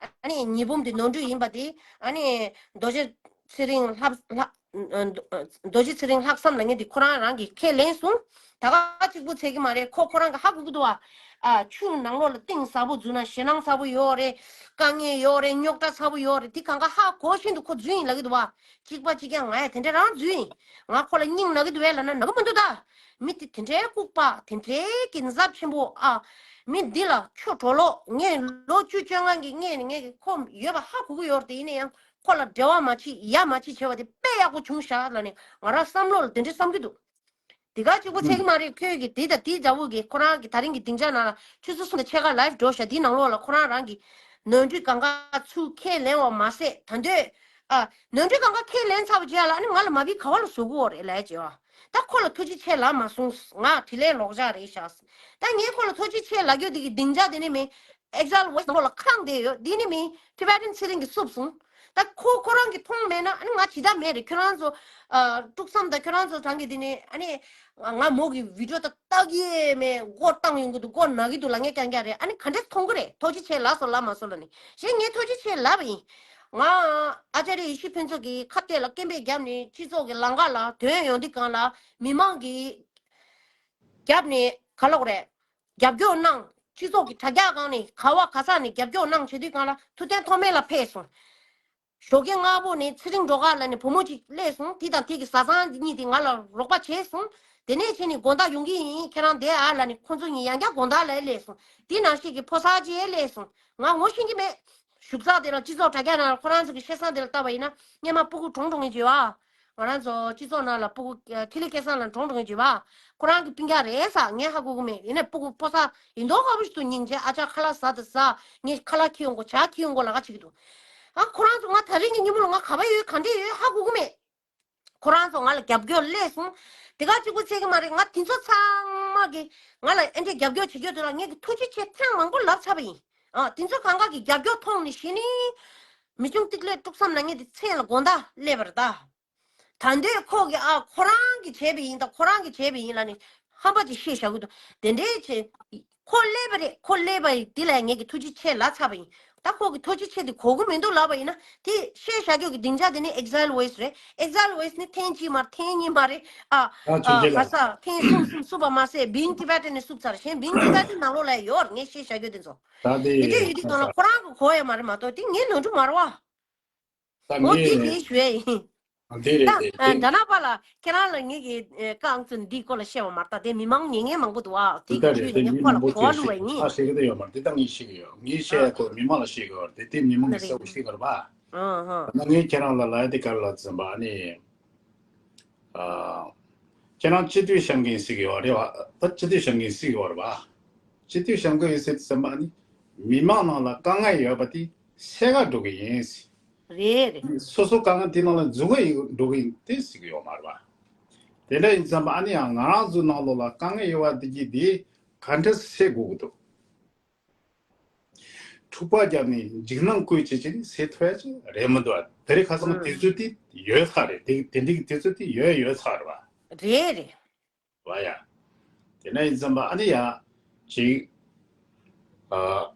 ནི་ཉི་འབུམ་དེ་ནོར་འཁྲུལ་ཡིན་པ་དེ་ཨ་ནི་རྡོ་རྗེ་ཚེ་རིང་ལྷག་ལྷག་རྡོ་རྗེ་ཚེ་རིང་ལྷག་བསམ་ལབ་མཁན་དེ་ཁོ་རང་རང་གིས་ཁས་ལེན་སོང་། ད་ག་གཅིག་པུ་ཚད་ཀྱི་མ་རེད། ཁོ་ཁོ་རང་གིས་ཧ་གོ་གི་འདུག་བ། ཨ་ཆུ་ནང་ལོགས་ལ་གཏིང་ཟབ་པོ་འཛུལ་ན་ཞེད་སྣང་ཚ་པོ་ཡོད་རེད། དཀའ་ངལ་ཡོད་རེད། རྙོག་དྲ་ཚ་པོ་ཡོད་རེད། དེ་གང་ག་ཧ་གོ་བཞིན་དུ་ཁོ་འཛུལ་ཡིན་ལབ་ཀྱི་འདུག་བ། གཅིག་པ་གཅིག་རྐྱང་ང་ཡང་དེ་འདྲ་རང་འཛུལ་ཡིན། ང་ཁོ་ལ་སྙིང་ན་གི་འདུག་བས་ལབ་ན་ན་གི་མི་འདུག་ད། མི་དེ་དེ་འདྲའི་ལྐུགས་པ་དེ་འདྲའི་གི་འཛབ་ཆེན་པོ་ཨ། མི་འདི་ལ་ཁྱོད་གྲོ་ལོག་ངས་ལོ་བཅུ་བཅོ་ལྔ་གི་སྔས་ནས་ངས་ཁོ་ཡོད་པ་ཧ་གོ་གི་ཡོད་རེད། དེ་ཡིན་ན་ཡང་། ཁོ་ལ་འབྲེལ་བ་མ་བྱེད་ཡ་མ་བྱེད་བྱས་པ་དེ་དཔེ་ཡག་པོ་བྱུང་ཤག་ལབ་ནས་ང་རང་བསམ་བློ་ལ་དེ་འདྲ་བསམ་གྱི་འདུག་དེ་ག་གཅིག་པོ་ཚད་ཀྱི་མ་རེད། ཁྱོད་ཀྱིས་དེ་དང་དེའི་མཛའ་བོ་གིས་ཁོ་རང་གི་དེ་རིང་གི་སྡིངས་ཆ་ནང་ལ་ཆུ་ཚོད་གསུམ་དང་ཕྱེད་ཀ་ལའིབ་འགྲོ་ཤག་དེའི་ནང་ལོགས་ལ་ཁོ་རང་རང་གི་ནོར་འཁྲུལ་གང་ག་ཚུར་ཁས་ལེན་པ་མ་ཟད་ད་འདོད་ཨ་ནོར་འཁྲུལ་གང་ག་ཁས་ལེན་ཚར་བ་རྗེས་ལ་ཨ་ནི་ང་ལ་མ་བི་ག་བ་ལ་བཟོ་གི་ཡོད་རེད་ལབ་བྱས་པ། ད་ཁོ་ལ་ཐུགས་རྗེ་ཆེ་ལབ་མ་སོང་། ང་དྲིན་ལན་ལོག་འཇགས་རེད་ཤག་ད་ངས་ཁོ་ལ་ཐུགས་རྗེ་ཆེ་ལབ་རྒྱུ་དེ་གི་སྡིངས་ཆ་དེ་ནི་མིན། Exile West ནང་ལ་ཁེངས་བསྡད་ཡོད། འདི་ནི་མིན་Tibetan ཚེ་རིང་གིས་བསུབས་སོང་། ད་ཁོ་ཁོ་རང་གིས་མཐོང་མེད་ན་ཨ་ནི་ང་ཇི་ལྟར་མེད་རེད། ཁྱོད་རང་ཚོ་ཨ་དཀྲུག་བསམ་དང་ཁྱོད་རང་ཚོ་གྲངས་ཀྱི་འདི་ནི་ཨ་ནི་ང་མོ་གི་བི་ཌིའོ་ད་ལྟ་གི་མེད། མགོ་བཏང་ཡོང་གི་འདུག་མགོ་ན་གི་འདུག་ལབ་མཁན་རྐྱང་རྐྱང་རེད། ཨ་ནི་ག་འདྲས་མཐོང་གི་རེད། ཐུགས་རྗེ་ཆེ་ལབ་སོང་ལབ་མ་སོང་ལབ་ནི་གཞན་ངས་ཐུགས་རྗེ་ཆེ་ལབ་པ་ཡིན། ང་ཨ་ཅཱརྱ་ཡེ་ཤེས་ཕུན་ཚོགས་ཀྱི་ཁ་གཏད་ལ་སྐད་འབོད་བརྒྱབ་ནས་སྤྱི་ཚོགས་ཀྱི་ལམ་ཁ་ལ་ཐོན་ཡོང་དུས་སྒང་ལ་མི་མང་གིས་རྒྱབ་ནས་ག་ལབ་དགོས་རེད། རྒྱབ་སྐྱོར་གནང་། སྤྱི་ཚོགས་ཀྱི་དྲ་རྒྱ་སྒང་ནས་ག་བ་ག་ས་ནས་རྒྱབ་སྐྱོར་གནང་བྱེད་དུས་སྒང་ལ་ཐུབ་བསྟན་ཐོགས་མེད་ལགས་ཕེབས་སོང་། ཞོགས་ཀས་སྔ་པོ་ནས་ཚེ་རིང་སྒྲོལ་དཀར་ལབ་ནས་བུ་མོ་གཅིག་སླེབས་སོང་། དེ་དང་དེ་གི་བཟའ་ཚང་གཉིས་དེ་ང་ལ་རོགས་པ་བྱས་སོང་། དེ་ནས་ཕྱིན་ནས་དགོང་དག་ཡོང་གི་ཡིན་ཁྱེད་རང་བསྡད་ཨ་ལབ་ནས་ཁོ་ཚོ་གཉིས་ཡང་བསྐྱར་དགོང་དག་ལ་སླེབས་སོང་། དེ་ནང་བཞིན་གྱི་ཕོ་གསར་གཅིག་སླེབས་སོང་། ང་ངོ་ཤེས་ཀྱི་མེད། བཞུགས་ས་དེ་ལ་སྤྱི་ཚོགས་དྲ་རྒྱ་ནང་ལ་ཁོ་རང་ཚོ་གི་ཤེས་སང་དེ་ལ་བལྟས་པ་ཡིན་ན་སྔོན་མ་སྤུ་གུ་གྲོངས་གྲོངས་ཡིན་བརྗོད་ཨ། ང་རང་ཚོ་སྤྱི་ཚོགས་ནང་ལ་སྤུ་གུ་ཨ་ཐིག་ལེ་སྐལ་བཟང་ལགས་གྲོངས་གྲོངས་ཡིན་བརྗོད་པ། ཁོ་རང་གི་སྤུན་ཀྱག་རེད་ས་ངས་ཧ་གོ་གི་མེད། ཡིན་ནའི་སྤུ་གུ་ཕོ་གསར་ཡིན་མདོག་ཁ་པོ་ཞིག་ཏུ་སྙིང་རྗེ། ཨ་ཅག་ཁ་ལག་ཟ་དང་ཟ། ངས་ཁ་ལག་ཁྱེར་ཡོང་དགོས། ཇ་ཁྱེར་ཡོང་དགོས་ལབ་ཁ་བྱེད་ཀྱི་འདུག་ཨ་ཁོ་རང་ཚོ་ང་དེ་རིང་གི་ཉིན་མོ་ལ་ང་ག་པར་ཡོད་ག་འདྲས་ཡོད་ཧ་གོ་གི་མེད། ཁོ་རང་ཚོ་ང་ལ་རྒྱབ་སྐྱོར་སླེབས་སོང་། དེ་ག་གཅིག་པུ་ཚད་ཀྱི་མ་རེད། ང་དེ་ཚོ་ཚང་མ་གི་ང་ལ་ཨེ་འདྲས་རྒྱབ་སྐྱོར་བྱེད་རྒྱུ་དེ་ལ་ངས་ཀྱི་ཐུགས་རྗེ་ཆེ་ཐེངས་མང་པོ་ལབ་ཚར་བ་ཡིན། ཨ་དེ་ཚོ་གང་ག་གི་རྒྱབ་སྐྱོར་མཐོང་ནས་གཞི་ནས་མི་ཆུང་ཏིག་ལེ་དཀྲུག་བསམ་ན་ངས་དེ་མཚན་ལ་དགོངས་དག་སླེབས་པ་རེད་ད། ད་འདོད་ཁོ་གི་ཨ་ཁོ་རང་གི་བྱས་པ་ཡིན་ད་ཁོ་རང་གི་བྱས་པ་ཡིན་ལ་ནི་ཧམ་པ་ཅིག་བཤད་བཞག་གི་འདུག་དེ་འདྲའི་ཆེ། ཁོ་སླེབས་པ་རེད། ཁོ་སླེབས་པ་ཡིན་དེ་ལ་ངས་ཀྱི་ཐུགས་རྗེ་ཆེ་ལབ་ཚར་བ་ཡིན། ད་ཁོ་གི་ཐུགས་རྗེ་ཆེ་དེ་གོ་གི་མི་འདུག་ལབ་པ་ཡིན་ན་དེ་བཤད་བཞག་རྒྱུ་གི་སྡིངས་ཆ་དེ་ནི་Exile Voice རེད། Exile Voice ནི་ཐེངས་གཅིག་མ་ཐེངས་གཉིས་མ་རེད། ཨ་ཨ་ཆུང་ཆེ་ལ་ག་ས་ཐེངས་གསུམ་གསུམ་བསུབ་པ་མ་ཟད་Being Tibetan ནི་བསུབ་ཚར། གཞན་Being Tibetan ནང་ལོགས་ལ་ཡོད་ངས་བཤད་བཞག་རྒྱུ་དེ་ཚོ། ད་དེ་དེ་འདྲ་ཡོད་དུས་ད་ལ་ཁོ་རང་གི་གོ་ཡ་མ་རེད་མ་གཏོགས་དེ་ངའི་ནོར་འཁྲུལ་མ་རེད་བ། ད་ངས་འོ་དེ་དེ་ཞུ་ཡ་ཡིན། དེ་རེད་ད་དེ་དེ། ད་ན་པ་ལ་ཁྱེད་རང་ལ་ངེད་ཀྱི་རྐང་ཚོ་འདིའི་སྐོར་ལ་བཤད་པ་མ་རེད་ད། དེ་མི་མང་ཉན་མཁན་མང་པོ་འདུག་ཨ། དེ་དེ་གི་རེད་དེ་དེ་ངས་མི་ཁོ་མང་ལ་པོ་གོ་བ་ཅིག་བླུགས་པ་ཤེས་ཡིན། ཁ་ཤེས་ཀྱི་ད་ཡོད་མ་རེད། དེ་ད་ངས་ཤེས་ཀྱི་ཡོད། ངས་བཤད་ཡ་ཁོ་མི་མང་ལ་ཤེས་ཀྱི་ཡོད་རེད། དེ་དེ་མི་མང་གི་གསལ་པོ་ཤེས་ཀྱི་རེད་པ། ཨ་ཧ། ད་ངས་ཁྱེད་རང་ལ་ལབ་ཡ་དེ་ག་རེ་ལབ་ཟིན་པ་ཨ་ནི། ཨ། ཁྱེད་རང་སྤྱི་འཐུས་བཤམས་མཁན་ཞིག་ཡོད་རེད་བ། ད་སྤྱི་འཐུས་བཤམས་མཁན་ཞིག་ཡོད་རེད་བ། སྤྱི་འཐུས་བཤམས་མཁན་ཡོད་ཟེར་དུས་ཙམ་པ་ནི། མི་མང་ནང་ལ་དཀའ་ངལ་ཡོད་པ་དེ་སེལ་ག་འགྲོ་གི་ཡིན། རེད་རེད། སོ་སོ་དཀའ་ངལ་དེ་ནང་ལ་འཛུལ་ག་ཡི་འགྲོ་གི་ཡིན་དེ་ཞིག་ཡོད་མ་རེད་བ། དེ་འདྲ་ཡིན་ཙམ་པ་ཨ་ནི་ཡང་ང་རང་ཚོའི་ནང་ལོགས་ལ་དཀའ་ངལ་ཡོད་པ་དེ་གི་དེ་ག་འདྲ་སེལ་དགོས་ཀྱི་འདུག་འཁྲུག་པ་བརྒྱབ་ནས་འཇིགས་སྣང་བསྐུལ་བྱེད་ཀྱི་ནི་སེལ་ཐུབ་ཡ་ཅིག་རེད་མི་འདུག་ཨ། དེ་རིང་ཁ་སང་དུས་ཚོད་དེ་ཡོད་ས་རེད། དེ་དེ་འདྲའི་དུས་ཚོད་དེ་ཡོད་ཡོད་ས་རེད་བ། རེད་རེད། བ་ཡ། དེ་ན་ཡིན་ཙམ་པ་ཨ་ནི་ཡ། ཅིག་ཨ།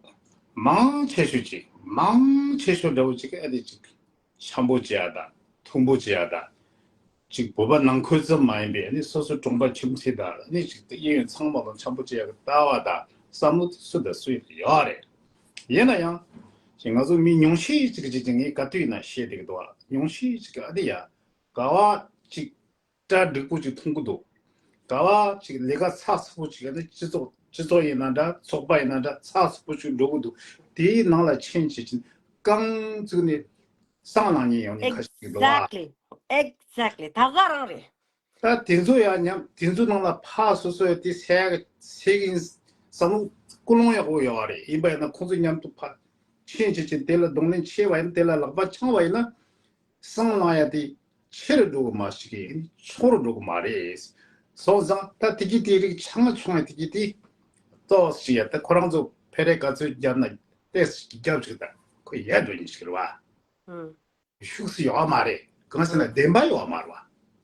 མང་ཆེ་ཤོས་ཅིག་མང་ཆེ་ཤོས་འདྲ་བོ་ཅིག་གི་ཨ་ནི་ཅིག་འཆམ་པོ་བྱེད་ཡ་དང་མཐུན་པོ་བྱེད་ཡ་དང་། ཅིག་བོད་པ་ནང་ཁུལ་ཙམ་མ་ཡིན་པའི་ཨ་ནི་སོ་སོ་གྲོང་པ་ཁྱིམ་མཚེས་དང་ཨ་ནི་ཅིག་གཡས་གཡོན་ཚང་མ་དང་འཆམ་པོ་བྱེད་ཡ་གི་ལྟ་བ་དང་བསམ་བློ་དེ་སུ་དང་སུ་ཡོད་རེད། ཡིན་ན་ཡང་། ཅིག་ང་ཚོ་མི་ཉུང་ཤས་ཅིག་ཅིག་ཅིག་ངས་ག་དུས་ཡིན་ན་བཤད་བསྡད་ཀྱི་འདུག་བ། ཉུང་ཤས་ཅིག་གི་ཨ་ནི་ཡ། ག་བ་ཅིག་གྲ་འགྲིག་པོ་ཅིག་མཐོང་གི་འདུག་ག་བ་ཅིག་ལས་ཀ་ཚགས་ཚུད་པོ་ཅིག་ཨ་ནི་སྤྱི་ཚོགས་སྤྱི་ཚོགས་ཡིན་ན་འདྲ་ཚོགས་པ་ཡིན་ན་འདྲ་ཚགས་ཚུད་པོ་ཅིག་འགྲོ་གི་འདུག་དེའི་ནང་ལ་ཕྱིན་བྱེད་ཅིང་རྐང་བཙུགས་ནས་སང་ལངས་ཉེན་ཡོང་ནས་ཁ་ཤས་ཀྱི་འདུག་བ། Exactly. Exactly. ད་ག་རང་རེད། ད་དེ་ཚོ་ཡང་མཉམ་དེ་ཚོ་ནང་ལ་ཕར་སོ་སོ་ཡ་དེ་སེ་ག་སེ་གིན་བསམ་བློ་ཀུན་སློང་ཡག་པོ་ཡོད་བ་རེད། ཡིན་པ་ཡིན་ན་ཁོང་ཚོ་མཉམ་དུ་ཕར་ཕྱིན་བྱེད་ཅིང་དེ་ལ་གདོང་ལེན་བྱས་པ་ཡིན་ན་དེ་ལ་ལག་པ་འཆང་བ་ཡིན་ན། སང་ལངས་ཡ་དེ་ཆེ་རུ་འགྲོ་གི་མ་ཞིག་ཆུང་རུ་འགྲོ་གི་མ་རེད། སོང་ཙང་ད་དེ་གི་དེ་རིགས་ཆང་ཆུང་ཡ་དེ་གི་དེ་ཏོག་ཞིག་ཡ་ད་ཁོ་རང་ཚོ་ཕེ་རེ་ག་ཚོད་བརྒྱབ་ན་ཏེ་ཞིག་བརྒྱབ་ཞིག་ད་ཁོ་ཡ་འགྲོ་ཉིན་ཞིག་རེད་བ། ཨང་། ཤུགས་སུ་ཡོད་མ་རེད། གང་ཟེར་ན་ཨང་། བདེན་པ་ཡོད་མ་རེད་བ།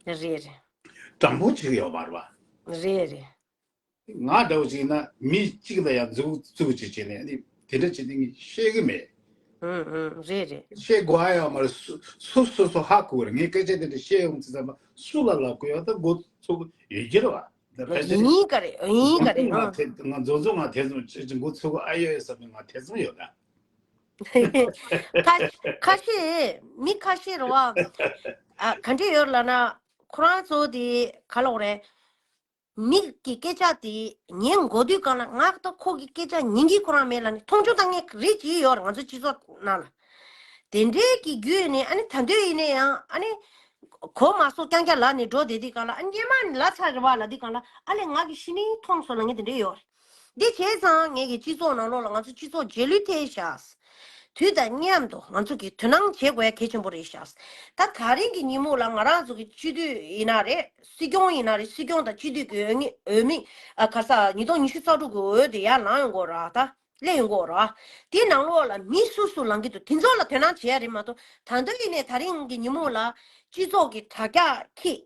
རེད་རེད། དྲང་པོ་ཅིག་ཡོད་མ་རེད་བ། རེད་རེད། ང་འདྲ་བོ་ཅིག་ཡིན་ན་མི་གཅིག་ལ་ཡང་མཛུབ་བཙུགས་ཅིག་བྱས་ནས་ནི་དེ་འདྲ་བྱས་ནས་ངས་བཤད་གི་མེད། ཨང་ཨང་རེད་རེད། བཤད་དགོས་ཨ་ཡོད་མ་རེད། སུ་སུ་སོ་སོ་ཧ་གོ་རེད། ངས་སྐད་ཆ་དེ་འདྲ་བཤད་ཡོང་ཙི་ཙམ་པ་སུ་ལ་ལབ་དགོས་ཡོད་ད་འགོ་ཚུགས་ཡོད་ཀྱི་རེད་བ། ད་ཕལ་ཆེར་ཡིན་ག་རེད་ཡིན་ག་རེད་ང་ཨང་། ཐེ་ང་རྫོང་རྫོང་ང་ཐེ་ཚོམ་ཆེ་ཆེ་འགོ་ཚུགས་ཨ་ཡོད་བསམ་ནས་ང་ཐེ་ཚོམ་ཡོད་ད། ཁ་ཁ་ཤས་མི་ཁ་ཤས་རེད་བ། ཨ་ག་འདྲས་ཡོད་ལབ་ན་ཁོ་རང་ཚོ་དེ་ག་ལོག་རེད། མི་གི་སྐད་ཆ་དེ་ཉན་དགོས་དུས་གང་ལ་ང་ད་ཁོ་གི་སྐད་ཆ་ཉན་གྱི་ཁོ་རང་མེད་ལབ་ནས་མཐོང་ཆུང་བཏང་མཁན་རེ་ཅིག་ཡོད་རེད་ང་ཚོ་སྤྱི་ཚོགས་ནང་ལ། དེ་འདྲའི་གི་བརྒྱུད་ནས་ཨ་ནི་ད་འདོད་ཡིན་ན་ཡང་ཨ་ནི་གོ་མ་སོང་རྐྱང་རྐྱང་ལབ་ནས་འགྲོ་བསྡད་དུས་གང་ལ་ཨ་ནི་སྔོན་མ་ནས་ལབ་ཚར་རེད་བ་ལབ་དུས་གང་ལ་ཨ་ལས་ང་གི་ཤི་ནས་མཐོང་སོང་ལབ་མཁན་དེ་འདྲ་ཡོད་རེད། འདི་བྱས་ཙང་ངེད་ཀྱི་སྤྱི་ཚོགས་ནང་ལོགས་ལ་ང་ཚོ་སྤྱི་ཚོགས་རྗེས་ལུས་ཐེབས་ཤག་དུས་དང་མཉམ་དུ་ང་ཚོ་གིས་དོ་སྣང་བྱེད་དགོས་ཡ་གལ་ཆེན་པོ་རེད་ཤག་ད་ད་རིང་གི་ཉིན་མོ་ལ་ང་རང་ཚོ་གི་སྤྱི་འཐུས་ཡིན་ན་རེད། སྲིད་སྐྱོང་ཡིན་ན་རེད། སྲིད་སྐྱོང་དང་སྤྱི་འཐུས་ཀྱི་འོས་མི་འོས་མི་ཨ་ག་ས་ཉིས་སྟོང་ཉི་ཤུ་རྩ་དྲུག་གི་འོས་དེ་ཡར་ལངས་ཡོང་གི་རེད་ད། སླེབས་ཡོང་གི་རེད། དེའི་ནང་ལོགས་ལ་མི་སུ་སུ་ལངས་ཀྱི་འདུག་དེ་ཚོ་ལ་དོ་སྣང་བྱེད་ཡ་རེད་མ་གཏོགས་ད་ལྟ་ཡིན་ནའི་ད་རིང་གི་ཉིན་མོ་ལ་སྤྱི་ཚོགས་ཀྱི་དྲ་རྒྱ་ཁྱེར་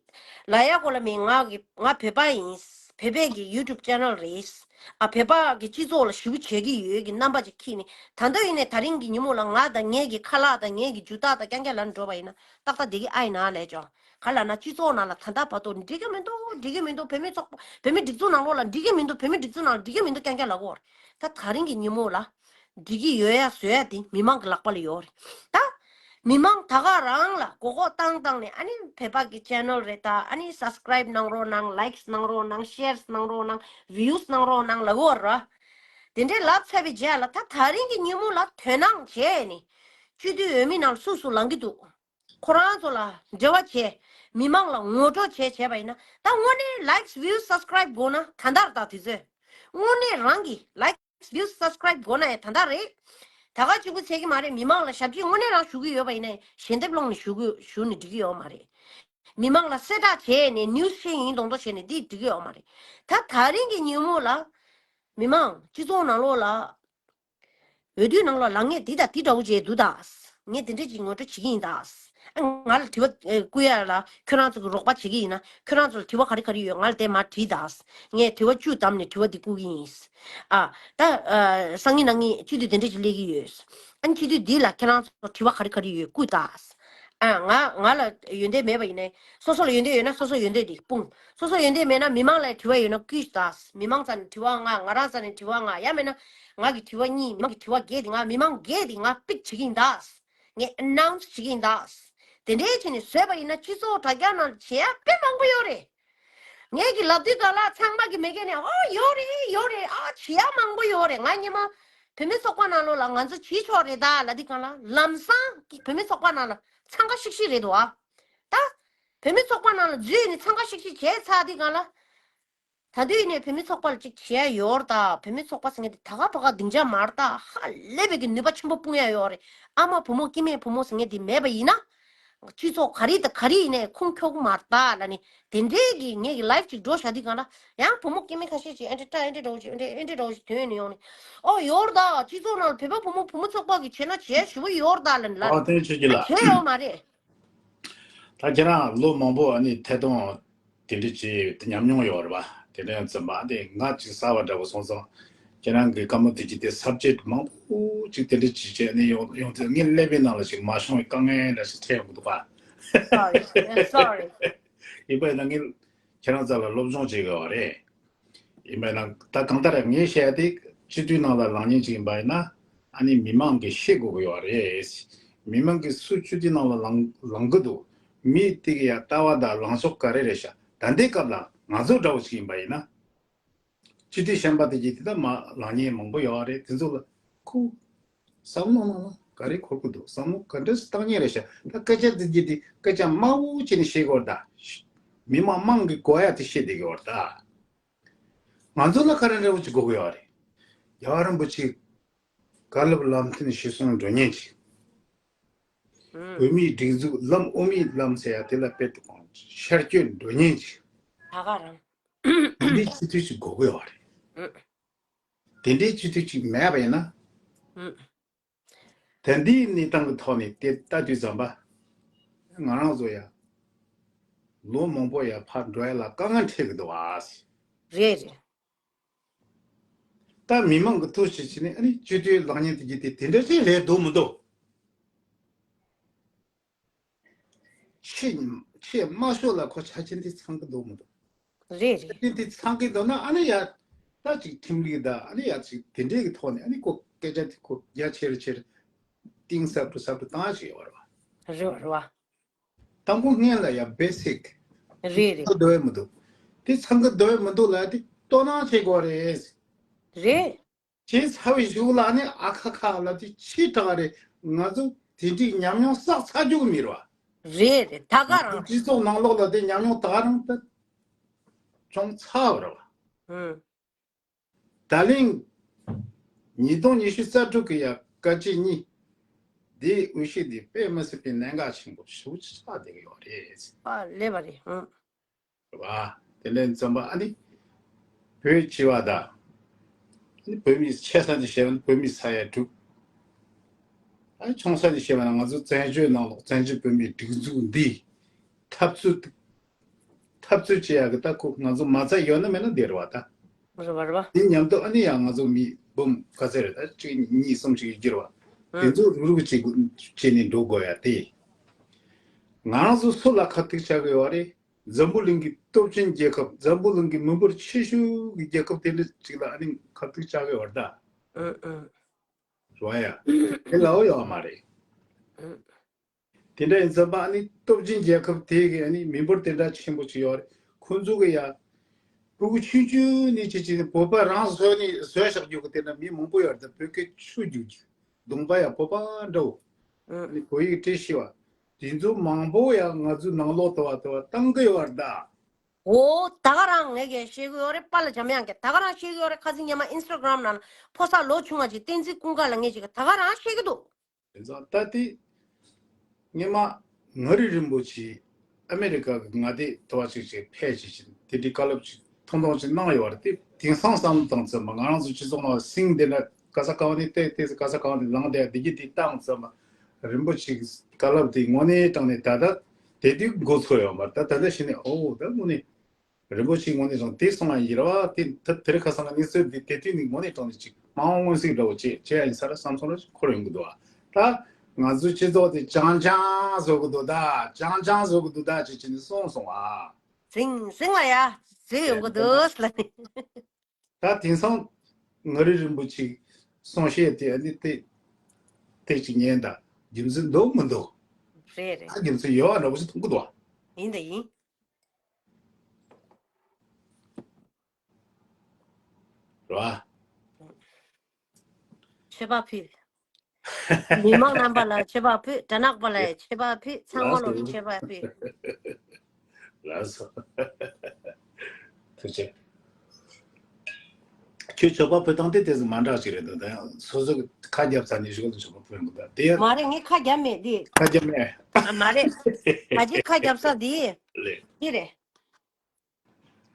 ལབ་ཡ་གོ་ལ་མེད། ང་གི་ང་བོད་པ་ཡིན། བོད་པའི་གི་YouTube channel རེད། ཨ་བོད་པ་གི་སྤྱི་ཚོགས་ལ་ཞུ་བྱེད་ཀྱི་ཡོད་ཀྱི་རྣམ་པ་ཅིག་ཁྱེར་ནས་ད་ལྟ་ཡིན་ནའི་ད་རིང་གི་ཉིན་མོ་ལ་ང་དང་ངའི་གི་ཁ་ལག་དང་ངའི་གི་ཇུས་གཏོགས་དང་རྐྱང་རྐྱང་ལབ་ནས་འགྲོ་བ་ཡིན་ན་ཏག་ཏག་བསྡད་ཀྱི་ཨ་ཡིན་ན་ལས་ཅོ། ག་ལབ་ན་སྤྱི་ཚོགས་ནང་ལ་ད་ལྟ་བར་དུ་འགྲིག་གི་མི་འདུག་འགྲིག་གི་མི་འདུག་བོད་མི་ཚོགས་པ་བོད་མི་སྒྲིག་འཛུགས་ནང་ལོགས་ལ་འགྲིག་གི་མི་འདུག་བོད་མི་སྒྲིག་འཛུགས་ནང་ལ་འགྲིག་གི་མི་འདུག་རྐྱང་རྐྱང་ལབ་ཀྱི་ཡོད་རེད། ད་ད་རིང་གི་ཉིན་མོ་ལ་འགྲིག་གི་ཡོད་ཡ་བཟོ་ཡ་དེ་མི་མང་གི་ལག་པ་ལ་ཡོད་རེད་ད། མི་མང་ད་ག་རང་ལ་མགོ་སྐོར་བཏང་བཏང་ནས་ཨ་ནི་བོད་པ་གི་channel རེད་ད། ཨ་ནི་subscribe གནང་རོགས་གནང་། likes གནང་རོགས་གནང་། shares གནང་རོགས་གནང་། views གནང་རོགས་གནང་ལབ་ཀྱི་ཡོད་རེད། དེ་འདྲས་ལབ་ཚར་བའི་རྗེས་ལ་ད་ད་རིང་གི་ཉིན་མོ་ལ་དོ་སྣང་བྱས་ནས་སྤྱི་འཐུས་འོས་མི་ནང་ལ་སུ་སུ་ལངས་ཀྱི་འདུག་ཁོ་རང་ཚོ་ལ་འབྲེལ་བ་བྱས། མི་མང་ལ་ངོ་སྤྲོད་བྱས་བྱས་པ་ཡིན་ན་ད་དངོས་གནས་likes views subscribe དགོས་ན་ད་ལྟར་ད་དེ་ཚོས་དངོས་གནས་རང་གི་likes views subscribe དགོས་ན་ཡང་ད་ལྟར་རེད། ད་ག་གཅིག་པུ་ཚད་ཀྱི་མ་རེད། མི་མང་ལ་ཞབས་ཕྱི་དངོས་གནས་རང་ཞུ་གི་ཡོད་པ་ཡིན་ན་ཞལ་འདེབས་སློང་ནས་ཞུ་གི་ཞུ་ནས་འགྲིག་གི་ཡོད་མ་རེད། མི་མང་ལ་གསལ་བསྒྲགས་བྱས་ནས་ནིའུ་སི་བཤད་ཡིན་མདོག་མདོག་བྱས་ནས་འདི་འགྲིག་གི་ཡོད་མ་རེད། ད་དེ་རིང་གི་ཉིན་མོ་ལ་མི་མང་སྤྱི་ཚོགས་ནང་ལོགས་ལ། འོས་བསྡུའི་ནང་ལ་ལངས་ངེས་འདི་དང་འདི་འདྲ་བོ་བྱས་འདུག་ད། ངས་འདི་འདྲ་ཅིག་ངོ་སྤྲོད་བྱེད་ཀྱི་ཡིན་ད། ཨ། ང་ལ་དྲི་བ་ཨེ་བསྐུར་ཡ་ལ་ཁྱོད་རང་ཚོ་གི་རོགས་པ་བྱེད་ཀྱི་ཡིན་ན་ཁྱོད་རང་ཚོ་ལ་དྲི་བ་ག་རེ་ག་རེ་ཡོད། ང་ལ་དེ་མར་དྲིས་ད། ངས་དྲི་བ་བཅུ་བདམས་ནས་དྲི་བ་འདི་བསྐུར་གྱི་ཡིན། ཨ། ད་ཨ། སང་ཉིན་གནངས་ཉིན་སྤྱི་འཐུས་དེ་འདྲ་ཅིག་སླེབས་ཀྱི་ཡོད། ཨ་ནི་སྤྱི་འཐུས་འདི་ལ་ཁྱེད་རང་ཚོ་དྲི་བ་ག་རེ་ག་རེ་ཡོད་བསྐུར་ད། ཨ། ང་ང་ལ་ཡོན་ཏན་མེད་པ་ཡིན་ནའི་སོ་སོ་ལ་ཡོན་ཏན་ཡོད་ན་སོ་སོ་ཡོན་ཏན་དེ་སྤུངས། སོ་སོ་ཡོན་ཏན་མེད་ན་མི་མང་ལ་དྲི་བ་ཡོད་ན་བསྐུར་ད། མི་མང་རྩ་ནས་དྲི་བ་ལྔ། ང་རང་རྩ་ནས་དྲི་བ་ལྔ། ཡང་མེད་ན་ང་གི་དྲི་བ་གཉིས། མི་མང་གི་དྲི་བ་བརྒྱད་དེ་ལྔ། མི་མང་བརྒྱད་དེ་ལྔ་པིག་བྱེད་ཀྱི་ཡིན་ད། ངས་ཨ་ནའུན་སི་བྱེད་ཀྱི་ཡིན་ད། དེ་འདྲའི་བྱས་ནས་བཟོས་པ་ཡིན་ན་སྤྱི་ཚོགས་དྲ་རྒྱ་ནང་བྱེད་ཡ་དཔེ་མང་པོ་ཡོད་རེད། ངས་ཀྱི་ལབ་དུས་ག་ལ་ཚང་མ་གི་མི་སྒེར་ནས་ཨོ་ཡོད་རེད་ཡོད་རེད། ཨ་བྱེད་ཡ་མང་པོ་ཡོད་རེད། ང་ཉི་མ་བུད་མེད་ཚོགས་པ་ནང་ལོགས་ལ་ང་ཚོ་བྱེད་ཆོག་རེད་ད་ལབ་དུས་ག་ལ་ལམ་སང་གི་བུད་མེད་ཚོགས་པ་ནང་ལ་འཚང་ཁ་ཤིག་ཤིག་རེད་འདུག་ཨ། ད་བུད་མེད་ཚོགས་པ་ནང་ལ་འཛུལ་ནས་འཚང་ཁ་ཤིག་ཤིག་བྱས་ཚར་དུས་ག་ལ། ད་དུས་ནས་བུད་མེད་ཚོགས་པ་ལ་ཅིག་བྱེད་ཡ་ཡོད་རེད་ད། བུད་མེད་ཚོགས་པ་ཟེར་མཁན་དེ་ད་ག་ཕ་ག་སྡིངས་ཆ་མ་རེད་ད། ཧ་ལས་པའི་གི་ནུས་པ་ཆེན་པོ་སྤུངས་ཡ་ཡོད་རེད། ཨ་མ་བུ་མོ་སྐྱེ་དམན་བུ་མོ་ཟེར་མཁན་དེ་མེད་པ་ཡིན་ན། སྤྱི་ཚོགས་ག་རེ་དང་ག་རེ་ཡིན་ནའི་ཁུངས་འཁྱོལ་གི་མ་རེད་ད་ལབ་ནས་དེ་འདྲའི་གི་ངས་གི་ལའིབ་ཅིག་འགྲོ་བཞག་དུས་ག་ལ་ཡང་བུ་མོ་སྐྱེ་དམན་ཁ་ཤས་ཅིག་ཨེ་འདྲ་ཨེ་འདྲ་འདྲ་བོ་ཅིག་ཨེ་འདྲ་ཨེ་འདྲ་འདྲ་བོ་ཅིག་ཐོན་ནས་ཡོང་ནས་ཨོ་ཡོད་རེད་ད། སྤྱི་ཚོགས་ནང་ལ་བོད་པ་བུ་མོ་བུ་མོ་ཚོགས་པ་གི་བྱས་ན་བྱས་ཞུ་བ་ཡོད་རེད་ད་ལབ་ནས་ལབ། ཨོ་དེ་བྱེད་ཀྱི་ལ། བྱས་ཡོད་མ་རེད། ད་ཁྱེད་རང་ལོ་མང་པོ་ཨ་ནི་ཐད་གཏོང་དེ་འདྲ་བྱས་ཉམས་མྱོང་ཡོད་རེད་པ། དེ་འདྲ་ཡང་ཙམ་པ་དེ་ང་ཅིག་གསར་བ་འདྲ་བོ་སོང་ཙང་ཁྱེད་རང་གི་བཀའ་མོལ་དེ་གྱིས་དེ་སབ་ཇེག་མང་པོ་ཅིག་དེ་འདྲ་བྱས་བྱས་ནས་ཡོང་ཡོང་དུས་ངའི་ཀླད་པའི་ནང་ལ་ཞིག་མ་ཤོང་བའི་དཀའ་ངལ་འདྲ་ཞིག་འཕྲད་ཡོང་གི་འདུག་པ། Sorry. Sorry. ཡིན་པས་ན་ངས་ཁྱེད་རང་རྩ་ལ་སློབ་སྦྱོང་བྱེད་དགོས་པ་རེད། ཡིན་པས་ན་ད་གང་ལྟར་ངས་བཤད་ཡ་དེ་སྤྱི་འཐུས་ནང་ལ་ལངས་མཁན་ཅིག་ཡིན་པ་ཡིན་ན་ཨ་ནི་མི་མང་གིས་ཤེས་དགོས་ཀྱི་ཡོད་རེད། མི་མང་གིས་སུ་སྤྱི་འཐུས་ནང་ལ་ལངས་ལངས་ཀྱི་འདུག་མི་དེ་གི་ཡ་ལྟ་བ་དང་ལངས་ཕྱོགས་ག་རེ་རེད་ཤག་ད་ལྟའི་སྐབས་ལ་ང་ཚོ་འདྲ་བོ་ཞིག་ཡིན་པ་ཡིན་ན། སྤྱི་འཐུས་གཞན་པ་དེ་གྱིས་དེ་ལྟ་མ་ལངས་མཁན་མང་པོ་ཡོད་རེད། དེ་ཚོ་ལ་ཁོ་བསམ་བློ་ནང་ལ་ག་རེ་འཁོར་གྱི་འདུག་བསམ་བློ་ག་འདྲ་ཞིག་བཏང་མཁན་རེད་ཤག་ད་སྐད་ཆ་དེ་གྱིས་དེ་སྐད་ཆ་དམའ་བོ་བྱས་ནས་བཤད་དགོས་རེད་ད། མི་མང་མང་གི་གོ་ཡ་དེ་བཤད་བསྡད་ཀྱི་ཡོད་རེད་ད། ང་ཚོ་ལ་ག་རེ་འདྲ་བོ་ཅིག་དགོས་ཀྱི་ཡོད་རེད། རྒྱལ་བ་རིན་པོ་ཆེ་བཀའ་སློབ་ལམ་སྟོན་གཞིར་བཟུང་འགྲོ་མཁན་ཅིག་ཨུམ། བོད་མིའི་སྒྲིག་འཛུགས་ལམ་དབུ་མའི་ལམ་ཟེར་ཡ་དེ་ལ་དཔེ་དེ་གོང་ཤར་བསྐྱོད་འགྲོ་མཁན་ཅིག་ད་ག་རང་། དེ་འདྲའི་སྤྱི་འཐུས་ཅིག་དགོས་ཀྱི་ཡོད་རེད། ཨུམ། དེ་འདྲའི་སྤྱི་འཐུས་ཅིག་མེད་པ་ཡིན་ན། ཨུམ། ད་འདིའི་གནས་སྟངས་ཀྱི་ཐོག་ནས་དེ་ལྟ་དུས་ཙམ་པ། ང་རང་ཚོ་ཡ། ལོ་མང་པོ་ཡ་ཕར་འགྲོ་ཡ་ལ་དཀའ་ངལ་འཕྲད་ཀྱི་འདུག་ཨ། རེད་རེད། ད་མི་མང་གི་ཐུགས་ཞིབ་བྱས་ནས་ཨ་ནི་སྤྱི་འཐུས་ལངས་མཁན་དེ་གྱིས་དེ་དེ་འདྲ་ཞིག་ལས་འདུག་མི་འདུག་ཆེས་ཆེས་དམའ་ཤོས་ལ་ཁོ་ཆ་རྐྱེན་དེ་ཚང་གི་འདུག་མི་འདུག་རེད་རེད། ཆ་རྐྱེན་དེ་ཚང་གི་འདུག་ན་ཨ་ནི་ཡ། ད་ཅིག་ཁྲིམས་ལུགས་དང་ཨ་ནི་ཡ་ཅིག་དེ་འདྲའི་གི་ཐོག་ནས་ཨ་ནི་ཁོ་སྐད་ཆ་དེ་ཁོ་རྒྱ་ཆེར་ཆེར་གཏིང་ཟབ་ཏུ་ཟབ་ཏུ་བཏང་ཞིག་ཡོད་རེད་བ། རེད་བ་རེད་བ། དང་པོ་སྔོན་ལ་ཡ་བེ་སིག་རེད་རེད། ཚང་གི་འདོད་མི་འདུག་དེ་ཚང་གི་འདོད་མི་འདུག་ལ་དེ་དོ་སྣང་བྱེད་དགོས་རེད། རེད། བྱས་ཚར་བའི་གཞུག་ལ་ནི་ཨ་ཁ་ཁ་ལ་དེ་ཕྱི་དྲག་རེད། ང་ཚོ་དེ་འདྲའི་ཉམས་མྱོང་བསགས་ཚར་རྒྱུ་གི་མི་རེད་བ། རེད་རེད། ད་ག་རང་། སྤྱི་ཚོགས་ནང་ལོགས་ལ་དེ་ཉམས་མྱོང་ད་ག་རང་ད་བྱུང་ཚར་བ་རེད་བ། ཧུམ། ད་ལན་ཉིས་སྟོང་ཉི་ཤུ་རྩ་དྲུག་གི་ཡ་སྐར་ཆ་གཉིས་འདིའི་འོས་གཞི་འདི་དཔེ་མི་སྲིད་པའི་གནད་འགག་ཆེན་པོ་ཞེ་པོ་ཅིག་ཆགས་བསྡད་ཀྱི་ཡོད་རེད། ཨ་ལས་པ་རེད། ཧུམ། རེད་བ། དེ་ལས་འཛོམས་པ་ཨ་ནི་བོད་སྤྱི་བ་དང་ཨ་ནི་བོད་མི་ཆེ་ས་ནས་བཤད་ན་བོད་མི་ས་ཡ་དྲུག་ཨ་ནི་ཆུང་ས་ནས་བཤད་པ་ན་ང་ཚོ་བཙན་བྱོལ་ནང་ལོགས་བཙན་བྱོལ་བོད་མིའི་སྒྲིག་འཛུགས་འདི་འཐབ་རྩོད་འཐབ་རྩོད་བྱེད་ཡག་གི་ད་ཁོ་ང་ཚོ་མ་རྩ་ཡོད་ན་མེད་ན་འདི་རེད་བ་ད། རེད་བ་རེད་བ། དེ་མཉམ་དུ་ཨ་ནི་ཡང་ང་ཚོ་མི་འབུམ་ག་ཚད་རེད་ད་གཅིག་གཉིས་གསུམ་ཞིག་ཡོད་ཀྱི་རེད་བ། དེ་ཨང་། ཚོ་རུག་རུག་བྱེད་དགོས་བྱེད་ནས་འགྲོ་དགོས་ཡ་དེ། ང་རང་ཚོ་སུ་ལ་ཁ་ཐུག་བྱ་དགོས་བ་རེད། འཛམ་བུ་གླིང་གི་སྟོབས་ཆེན་རྒྱལ་ཁབ་འཛམ་བུ་གླིང་གི་མི་འབོར་ཆེ་ཤོས་ཀྱི་རྒྱལ་ཁབ་དེ་འདྲ་ཅིག་ལ་ཨ་ནི་ཁ་ཐུག་བྱ་དགོས་བ་རེད་ད། ཨང་ཨང་། རེད་བ་ཡ། དེ་ལའོ་ཡོད་མ་རེད། ཨང་། དེ་འདྲ་ཡིན་ཙམ་པ་ཨ་ནི་སྟོབས་ཆེན་རྒྱལ་ཁབ་དེ་གི་ཨ་ནི་མི་འབོར་དེ་འདྲ་ཆེན་པོ་ཅིག་ཡོད་རེད། ཁོང་ཚོ་གི་ཡ། ཕྲུ་གུ་ཆུང་ཆུང་ནས་ཅི་ཅི་ནས་བོད་པ་རང་བཟོས་ནས་བཟོས་བཞག་རྒྱུ་གི་དེ་འདྲ་མི་མང་པོ་ཡོད་རེད་ད། བོད་སྐད་ཆུ་རྒྱུག་རྒྱུ། གདོང་པ་ཡ་བོད་པ་འདྲ་བོ། ཨང་། ཨ་ནི་བོད་ཡིག་བྲིས་ཤེས་པ། དེ་ཚོ་མང་པོ་ཡ་ང་ཚོ་ནང་ལོགས་དུ་བ་དུ་བ་བཏང་གི་ཡོད་རེད་ད། འོ་ད་ག་རང་ངས་ཀྱང་ཤེས་ཀྱི་ཡོད་རེད། པཱ་ལགས་འཇམ་དབྱངས་ཀྱིས་ད་ག་རང་ཤེས་ཀྱི་ཡོད་རེད། ཁ་སང་སྔོན་མ་ཨིན་སི་ཊ་གྷ་རམ་ནང་ལ་ཕོ་གསར་ལོ་ཆུང་བ་ཅིག་བསྟན་འཛིན་ཀུན་དགའ་ལ་ངས་ཅིག་ད་ག་རང་ཤེས་ཀྱི་འདུག་དེ་ཙང་ད་དེ་སྔོན་མ་མངའ་རིས་རིན་པོ་ཆེ་ ཨ་མེ་རི་ཀ་གི་མངའ་སྡེ་དུ་བ་ཅིག་ཅིག་ཕེབས་ཅིག་ཅིག་དེ་འདྲའི་བཀའ་སློབ་ཅིག་ཐུང་ཐུང་ཅིག་གནང་ཡོད་རེད། དེ་དེང་སང་བསམ་བློ་བཏང་ཙམ་པ་ང་རང་ཚོ་སྤྱི་ཚོགས་ནང་སེང་འདི་འདྲ་ག་ས་ག་བ་ནས་བལྟས་བལྟས་ས་ག་ས་ག་བ་ནས་ལངས་བསྡད་འདི་གི་དེ་བཏང་ཙམ་པ་རིན་པོ་ཆེའི་བཀའ་སློབ་དེ་དངོས་གནས་དྲང་གནས་ད་ལྟ་དེ་དུས་འགོ་ཚུགས་ཡོད་མ་རེད། ད་ད་ལྟ་ཕྱིན་ནས་ཨོ་ད་དངོས་གནས། རིན་པོ་ཆེ་དངོས་གནས་བཟང་དེ་གསུང་བ་ཡིན་ར་བ་དེ་ད་དེ་རིང་ཁ་སང་གི་གནས་ཚུལ་འདི་དེ་དུས་ནི་དངོས་གནས་དྲང་གནས་ཅིག་མ་འོངས་མངོན་གསལ་འདྲ་བོ་བྱས་བྱས་ཡིན་ས་ར་བསམ་སོང་ར་འཁོར་ཡོང་གི་འདུག་ཨ། ད་ང་ཚོའི་སྤྱི་ཚོགས་དེ་ཅང་ཅང་བཟོ་གི་འདུག་ད་ཅང་ཅང་བཟོ་གི་འདུག་ད་ཅེས་བྱས་ནས་གསུངས་སོང་ཨ། ཟིང་ཟིང་ལ་ཡ་ཟིང་ཡོང་གི་འདུག་ལ་ནི། ད་དེང་སང་ང་རི་རིན་པོ་ཆེ་གསུང་བཤད་དེ་ཨ་ནི་དེ་དེ་ཅིག་ཉན་ད་རྒྱུ་མཚན་འདུག་མི་འདུག་རེད་རེད། ད་རྒྱུ་མཚན་ཡོད་པ་འདྲ་བོ་ཞིག་མཐོང་གི་འདུག་ཨ། ཡིན་ད་ཡིན། རེད་བ། མཆོད་པ་ཕུལ། མི་མང་རྣམ་པ་ལ་མཆོད་པ་ཕུལ། དགྲ་ནག་པ་ལ་མཆོད་པ་ཕུལ། ཚང་མ་ལ་མཆོད་པ་ཕུལ། ལགས་སོ། ཐུགས་རྗེ་ཆེ། ཁྱོད་མཆོད་པ་ཕུལ་སྟངས་དེ་དེ་ཚོ་མ་འདྲ་ཞིག་རེད་འདུག་ད་ཡང་སོ་སོ་གི་ཁ་རྒྱབ་ཚར་ནས་གཞུག་ལ་མཆོད་པ་ཕུལ་ཡོང་གི་འདུག་དེ་ཡང་མ་རེད། ངས་ཁ་རྒྱབ་མེད་དེ། ཁ་རྒྱབ་མེད། ཨ་མ་རེད། ད་ཅི་ཁ་རྒྱབ་ས་དེ་ལས། འདི་རེད།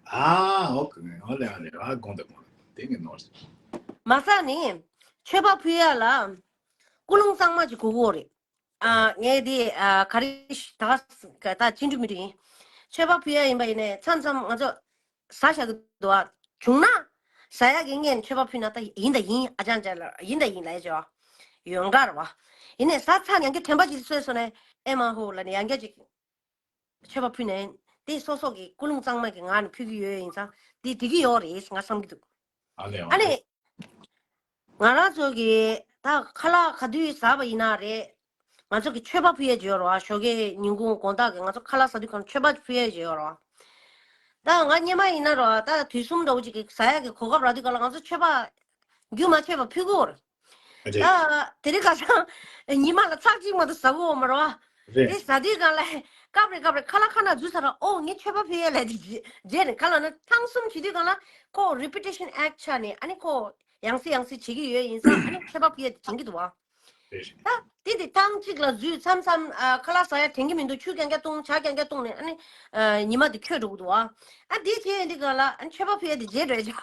ཨ་ཨོ་ཁེ་ཨོ་ལེ་ཨོ་ལེ་ཨ་དགོངས་དག་དགོངས་དག་དེ་ངས་ནོར། མ་ས་ནི་མཆོད་པ་ཕུལ་ཡ་ལ་ཀུན་སློང་གཙང་མ་ཅིག་དགོས་ཀྱི་ཡོད་རེད། ཨ་ངས་དེ་ཨ་ག་རེ་ཞིག་ད་ག་ད་ཅི་འདྲ་མི་འདྲ་ཡིན། མཆོད་པ་ཕུལ་ཡ་ཡིན་པ་ཡིན་ནའི་མཚམས་མཚམས་ང་ཚོ་ཟ་བཞག་གི་འདུག་ཨ། བྱུང་ན་ཟ་ཡ་གི་ངས་མཆོད་པ་ཕུལ་ན་ད་ཡིན་ད་ཡིན་ཨ་ཅང་ཅང་ལ་ཡིན་ད་ཡིན་ལབ་ཡ་ཅིག་ཡོང་གི་རེད་བ། ཡིན་ནའི་ཟ་ཚར་ཡང་བསྐྱར་དྲན་པ་ཅིག་གསོས་སོང་ནས་ཨེ་མ་ཧོ་ལབ་ནས་ཡང་བསྐྱར་ཅིག་མཆོད་པ་ཕུལ་ནས་དེ་སོ་སོ་གི་ཀུན་སློང་གཙང་མ་གི་ངང་ནས་ཕུལ་གྱི་ཡོད་ཡིན་ཙང་དེ་འགྲིག་གི་ཡོད་རེད་ང་བསམ་གྱི་འདུག་ཨ་ལས་ཨ་ཨ་ནི་ལས། ང་རང་ཚོ་གི་ད་ཁ་ལག་ག་དུས་ཟ་བ་ཡིན་ན་རེད། ང་ཚོ་གི་མཆོད་པ་ཕུལ་ཡས་ཅིག་ཡོད་རེད་བ། ཞོགས་ཀས་ཉིན་གུང་དགོང་དག་གི་ང་ཚོ་ཁ་ལག་ཟ་དུས་གང་མཆོད་པ་ཕུལ་ཡས་ཅིག་ཡོད་རེད་བ། ད་ང་སྔོན་མ་ཡིན་ན་རེད་བ། ད་དུས་གསུམ་འདྲ་བོ་ཅིག་གི་ཟ་ཡ་གི་གོ་སྐབས་རག་དུས་ག་ལ་ང་ཚོ་མཆོད་པ་རྒྱུན་མ་ཆད་པ་ཕུལ་གི་ཡོད་རེད། རེད། ད་དེ་རིང་ཁ་སང་ཉི་མ་ལ་ཚར་གཅིག་མ་གཏོགས་ཟ་གི་ཡོད་མ་རེད་བ། རེད། དེ་ཟ་དུས་གང་ལ་སྐབས་རེ་སྐབས་རེ་ཁ་ལག་ཁ་ནང་འཛུལ་ཚར་ར་ཨོ་ངས་མཆོད་པ་ཕུལ་ཡས་ལབ་དེ་རྗེས་རྗེས་ནས་ག་ལབ་ན་ཐེངས་གསུམ་བྱེད་དུས་གང་ལ་ཁོ་repetition act ཆགས་ནས་ཨ་ནི་ཁོ་ཡང་སེ་ཡང་སེ་བྱེད་ཀྱི་ཡོད་ཡིན་ཙང་ཨ་ནི་མཆོད་པ་ཕུལ་ཡས་དེ་དྲན་གྱི་འདུག་བ། རེད། ད་དེ་དེ་ཐེངས་གཅིག་ལ་འཛུལ་མཚམས་མཚམས་ཨ་ཁ་ལག་ཟ་ཡ་དྲན་གྱི་མི་འདུག་ཆུ་རྐྱང་རྐྱང་བཏུང་ཇ་རྐྱང་རྐྱང་བཏུང་ནས་ཨ་ནི་ཨ་ཉི་མ་དེ་འཁྱོལ་འགྲོ་གི་འདུག་བ། ཨ་དེ་བྱས་ཡོང་དུས་གང་ལ་ཨ་ནི་མཆོད་པ་ཕུལ་ཡས་དེ་བརྗེད་འགྲོ་ཡས་ཅིག་